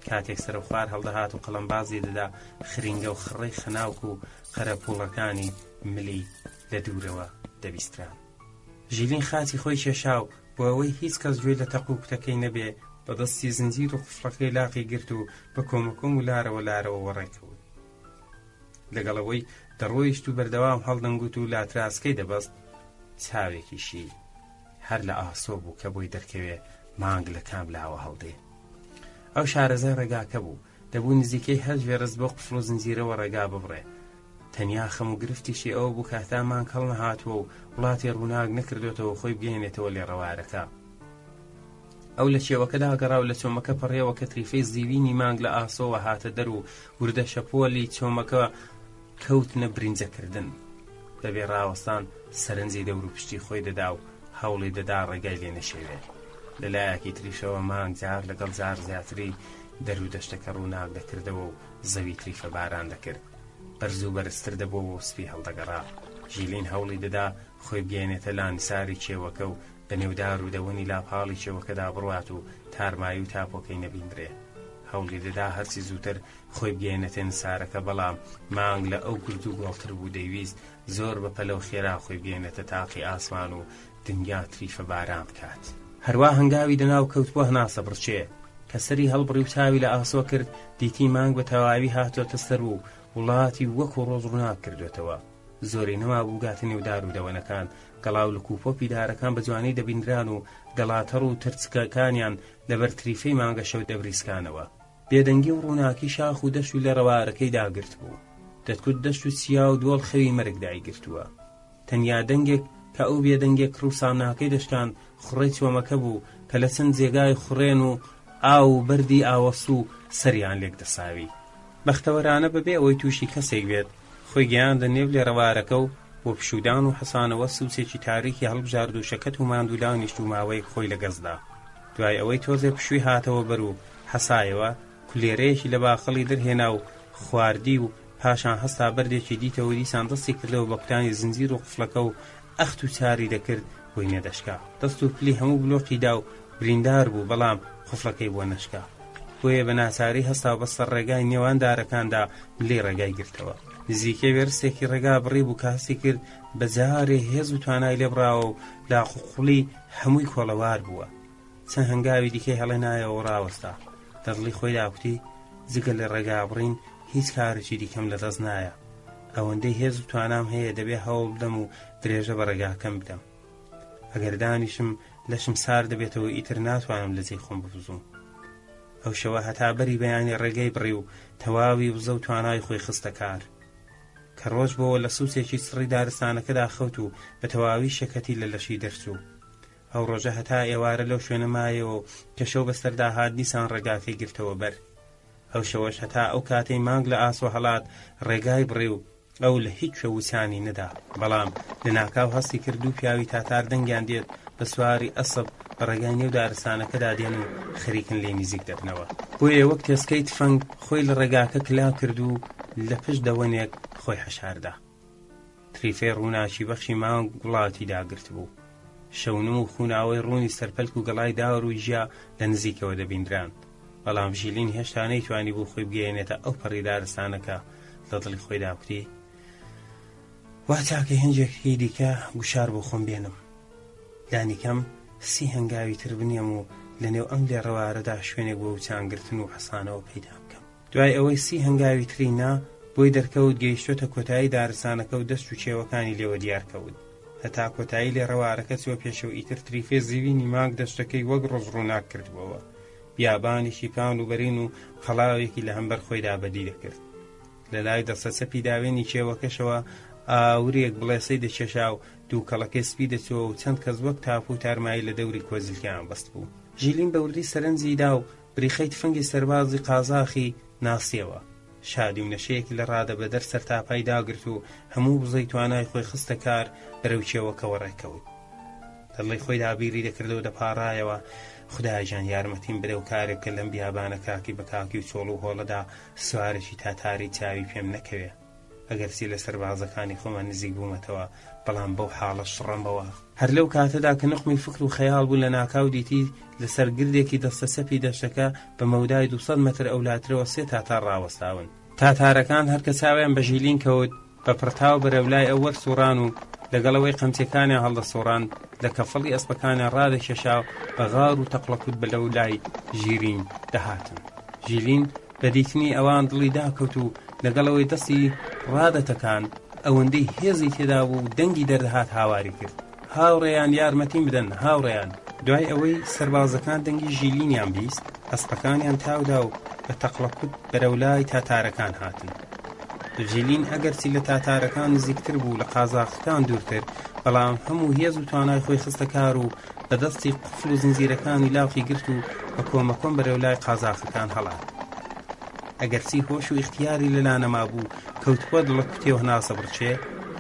کاتێک سەرەوخوار هەڵدەهات و قەڵەمبازی دەدا، خرینگە و خڕەی خەناوک و قەرەپووڵەکانی ملی لە دوورەوە دەبیستران. ژیلین خاچی خۆی کێشا و بۆ ئەوەی هیچ کەس گوێی لە تەق و کوتەکەی نەبێ، بە دەستی زنجیر و قفڵەکەی لاقی گرت و بە کۆمەکۆم و لارەوە لارەوە وەڕێ کەوت. لەگەڵ ئەوەی دەڕۆیشت و بەردەوام هەڵدەنگوت و لاتراسکەی دەبەست، چاوێکیشی هەر لە ئاسۆ بوو کە بۆی دەرکەوێ مانگ لە کام لاوە هەڵدێ. ئەو شارەزای ڕێگاکە بوو، دەبوو نزیکەی هەشت ڤێرست بەو قفڵ و زنجیرەوە ڕێگا ببڕێ. تەنیا خەم و گرفتیشی ئەوە بوو کە هەتا مانگ هەڵنەهاتووە و وڵاتی ڕووناک نەکردۆتەوە خۆی بگەیەنێتەوە لێڕەوارەکە. ئەو لە کێوەکەدا گەڕا و لە چۆمەکە پەڕیەوە کە تریفەی زیوینی مانگ لە ئاسۆوە هاتە دەر و وردە شەپۆلی چۆمەکە کەوتنە برینجەکردن. بەبێ ڕاوەستان سەرنجی دەوروپشتی خۆی دەدا و هەوڵی دەدا ڕێگای لێ نەشێوێ. لە لایەکی تریشەوە مانگ جار لەگەڵ جار زیاتری دەر و دەشتەکە ڕووناک دەکردەوە و زەوی تریفە باران دەکرد. بەرز و بەرزتر دەبۆوە و سپی هەڵدەگەڕا. ژیلین هەوڵی دەدا خۆی بگەیەنێتە لانساری کێوەکە و بە نێو دار و دەوەنی لاپاڵی کێوەکەدا بڕوات و تارمایی و تاپۆکەی نەبیندرێ. هەوڵی دەدا هەرچی زووتر خۆی بگەیەنێتە نسارەکە، بەڵام مانگ لە ئەو گورج و گۆڵتر بوو، دەیویست زۆر بە پەلە و خێرا خۆی بگەیەنێتە تاقی ئاسمان و دنیا تریفە باران بکات. هەروا هەنگاوی دەنا و کەوتبووە هەناسەبڕکێ. کە سەری هەڵبڕی و چاوی لە ئاسۆ کرد، دیتی مانگ بە تەواوی هاتۆتە سەر و وڵاتی وەکوو ڕۆژ ڕووناک کردۆتەوە. زۆری نەمابوو بگاتە نێو دار و دەوەنەکان، گەڵا و لک و پۆپی دارەکان بە جوانی دەبیندران و گەڵا تەڕ و ترچکەکانیان لەبەر تریفەی مانگەشەو دەبریسکانەوە. بێدەنگی و ڕووناکی شاخ و دەشت و لێڕەوارەکەی داگرتبوو. دەتگوت دەشت و چیا و دۆڵ خەوی مەرگ دایگرتووە. تەنیا دەنگێک کە ئەو بێدەنگیە کڕ و سامناکەی دەشکاند، خوڕەی چۆمەکە بوو کە لە چەند جێگای خوڕێن و ئاو و بەردی ئاوەسوو سەریان لێک دەساوی. بەختەوەرانە بەبێ ئەوەی تووشی کەسێک بێت، خۆی گەیاندە نێو لێڕەوارەکە و بۆ پشوودان و حەسانەوە سووچێکی تاریکی هەڵبژارد و شەکەت و ماندوو دانیشت و ماوەیەک خۆی لە گەز دا. دوای ئەوەی تۆزێ پشووی هاتەوە بەر و حەسایەوە، کولێرەیەکی لە باخەڵی دەرهێنا و خواردی و پاشان هەستا بەردێکی دیتەوە و دیسان دەستی کردەوە بە کوتانی زنجیر و قفڵەکە و ئەخت و چاری دەکرد بۆی نەدەشکا. دەست و پلی هەموو بلۆقی دا و بریندار بوو بەڵام قفڵەکەی بۆ نەشکا. بۆیە بە ناچاری هەستا و بەسەر ڕێگای نێوان دارەکاندا ملی ڕێگای گرتەوە. نزیکەی وێرسێکی ڕێگا بڕی بوو کە هەستی کرد بە جارێ هێز و توانای لێ بڕاوە و لاق و قوڵی هەمووی کۆڵەوار بووە. چەند هەنگاوی دیکەی هەڵێنایەوە و ڕاوەستا. لە دڵی خۆیدا کوتی، جگە لە ڕێگابڕین هیچ کارێکی دیکەم لە دەست نایە. ئەوەندەی هێز و توانام هەیە دەبێ هەوڵ بدەم و درێژە بە ڕێگاکەم بدەم. ئەگەر دانیشم لەشم سارد دەبێتەوە ئیتر ناتوانم لە جێی خۆم ببزوم. ئەو شەوە هەتا بەری بەیانی ڕێگەی بڕی و تەواوی وزە و توانای خۆی خستە کار. کە ڕۆژ بۆوە لە سوچێکی چڕی دارستانەکەدا خەوت و بە تەواوی شەکەتی لە لەشی دەرچوو. ئەو ڕۆژە هەتا ئێوارە لەو شوێنە مایەوە و کە شەو بەسەردا هات دیسان ڕێگاکەی گرتەوە بەر. ئەو شەوەش هەتا ئەو کاتەی مانگ لە ئاسۆ هەڵات ڕێگای بڕی و ئەو لە هیچ کوێ وچانی نەدا. بەڵام لەناکاو هەستی کرد دوو پیاوی تاتار دەنگیان دێت بە سواری ئەسپ بە ڕێگای نێو دارستانەکەدا دێن و خەریکن لێی نزیک دەبنەوە. بۆیە وەک تێسکەی تفەنگ خۆی لە ڕێگاکە کلا کرد و لە پشت دەوەنێک خۆی حەشاردا. تریفەی ڕووناکی بەخشی مانگ وڵاتی داگرتبوو. شەونم و خووناوەی ڕوونی سەرپەلک و گەڵای دار و گیا لە نزیکەوە دەبیندران. بەڵام ژیلین هێشتا نەیتوانیبوو خۆی بگەیەنێتە ئەو پەڕی دارستانەکە، لە دڵی خۆیدا کوتی، وا چاکە هێنجێکی دیکە گوشار بۆ خۆم بێنم. لانیکەم سی هەنگاوی تر بنێم و لەنێو ئەم لێڕەوارەدا شوێنێک بۆ وچانگرتن و حەسانەوە پەیدا بکەم. دوای ئەوەی سی هەنگاوی تری نا، بۆی دەرکەوت گەیشتۆتە کۆتایی دارستانەکە و دەشت و کێوەکانی لێوە دیار کەوت. هەتا کۆتایی لێڕەوارەکە چووە پێشەوە ئیتر تریفەی زیوینی مانگ دەشتەکەی وەک ڕۆژ ڕووناک کردبۆوە. بیابانێکی پان و بەرین و قەڵاوێکی لە هەمبەر خۆیدا بەدی دەکرد. لە لای دەستە چەپی داوێنی کێوەکەشەوە ئاورێک بڵێسەی دەکێشا و دووکەڵەکەی سپی دەچۆوە و چەند کەس وەک تاپوو و تارمایی لە دەوری کۆزیلکەیان بەستبوو. ژیلین بە وردی سەرنجی دا و بریقەی تفەنگی سەربازی قازاخی ناسیەوە. شادی و نەشەیەکی لە ڕادەبەدەر سەرتاپای داگرت و هەموو وزەی توانای خۆی خستە کار بەرەو کێوەکەوە ڕێکەوت. لە دڵی خۆیدا بیری دەکردەوە دەپاڕایەوە، خودایە گیان یارمەتیم بدە و کارێ بکە لەم بیابانە کاکی بە کاکی و چۆڵ و هۆڵەدا سوارێکی تاتاری چاوی پێم نەکەوێ. ئەگەرچی لە سەربازەکانی خۆمان نزیک بوومەتەوە، بەڵام بەو حاڵە شڕەمەوە. هەر لەو کاتەدا کە نوقمی فکر و خەیاڵ بوو لەناکاو دیتی لەسەر گردێکی دەستە چەپی دەشتەکە بە مەودای 200 مەتر ئەولاترەوە سێ تاتار ڕاوەستاون. تاتارەکان هەر کە چاویان بە ژیلین کەوت، بە پڕتاو بەرەو لای ئەو وەرسووڕان و لەگەڵ ئەوەی قەمچیەکانیان هەڵدەسووڕاند، لە کەفەڵی ئەسپەکانیان ڕادەکێشا و بە غار و تەقڵەکوت بەلەو لای ژیرین دەهاتن. ژیلین بە دیتنی ئەوان دڵی داکەوت و لەگەڵ ئەوەی دەستی ڕادەتەکان، ئەوەندەی هێزی تێدا بوو و دەنگی دەردەهات هاواری کرد، هاوڕێیان یارمەتیم بدەن، هاوڕێیان! دوای ئەوەی سەربازەکان دەنگی ژیلینیان 20، ئەسپەکانیان تاودا و بە تەقڵەکوت بەرەو لای تاتارەکان هاتن. ژیلین ئەگەرچی لە تاتارەکان نزیکتر بوو لە قازاخەکان دوورتر، بەڵام هەموو هێز و توانای خۆی خستە کار و بە دەستی قفڵ و زنجیرەکانی لاقی گرت و بە کۆمەکۆم بەرەو لای قازاخەکان هەڵات. ئەگەرچی هۆش و ئیختیاری لەلا نەمابوو، کەوتبووە دڵەکوتێ و هەناسەبڕکێ،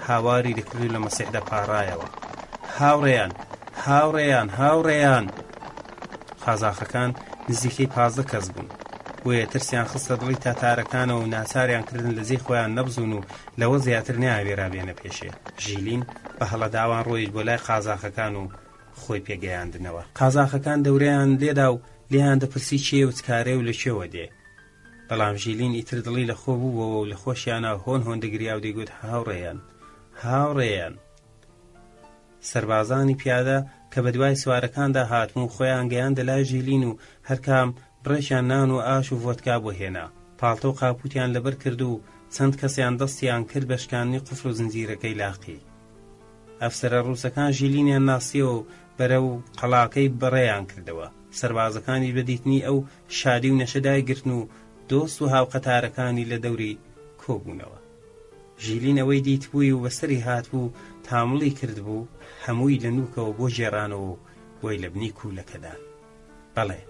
هاواری دەکرد و لە مەسیح دەپاڕایەوە، هاوڕێیان! هاوڕێیان! هاوڕێیان! قازاخەکان نزیکەی 15 کەس بوون، بۆیە ترسیان خستە دڵی تاتارەکانەوە و ناچاریان کردن لە جێی خۆیان نەبزوون و لەوە زیاتر نەیانوێرا بێنە پێشێ. ژیلین بە هەڵەداوان ڕۆیشت بۆ لای قازاخەکان و خۆی پێ گەیاندنەوە. قازاخەکان دەورەیان لێدا و لێیان دەپرسی کێیە و چ کارەیە و لە کوێوە دێ. بەڵام ژیلین ئیتر دڵی لە خۆ بووبۆوە و لە خۆشیانا هۆن هۆن دەگریا و دەیگوت هاوڕێیان! هاوڕێیان! سەربازانی پیادە کە بە دوای سوارەکاندا هاتن و خۆیان گەیاندە لای ژیلین و هەرکام بڕێکیان نان و ئاش و ڤۆدکا بۆ هێنا. پاڵتۆ و قاپووتیان لەبەر کرد و چەند کەسیان دەستیان کرد بە شکاندنی قفل و زنجیرەکەی لاقی. ئەفسەرە ڕووسەکان ژیلینیان ناسیەوە و بەرەو قەڵاکەی بەڕێیان کردەوە. سەربازەکانیش بە دیتنی ئەو شادی و نەشە دایگرتن و دۆست و هاوقەتارەکانی لە دەوری کۆبوونەوە. ژیلین ئەوەی دیتبووی و بەسەری هاتبوو تامڵی کردبوو، هەمووی لە نووکەوە بۆ گێڕانەوە و بۆی لە بنی کوولەکە دان. بەڵێ،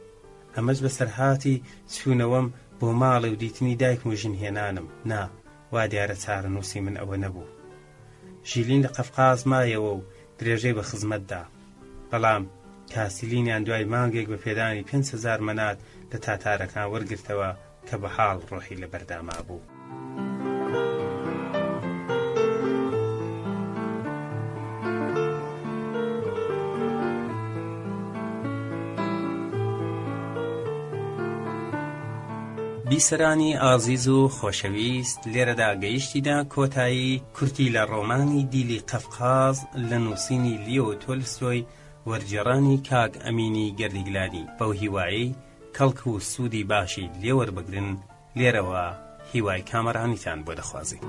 ئەمەش بەسەرهاتی چوونەوەم بۆ ماڵێ و دیتنی دایکم و ژنهێنانم، نا، وا دیارە چارەنووسی من ئەوە نەبوو. ژیلین لە قەفقاز مایەوە و درێژەی بە خزمەت دا. بەڵام کاسیلینیان دوای مانگێک بە پێدانی 5000 مەنات لە تاتارەکان وەرگرتەوە کە بە حاڵ ڕۆحی لەبەردا مابوو. بیسەرانی ئازیز و خۆشەویست لێرەدا گەیشتینە کۆتایی کورتی لە ڕۆمانی دیلی قەفقاز لە نووسینی لیۆ تۆلستۆی وەرگێڕانی کاک ئەمینی گەردیگلانی بەو هیوایەی کەڵک و سوودی باشی لێ وەربگرن لێرەوە هیوای کامەرانیتان بۆ دەخوازین.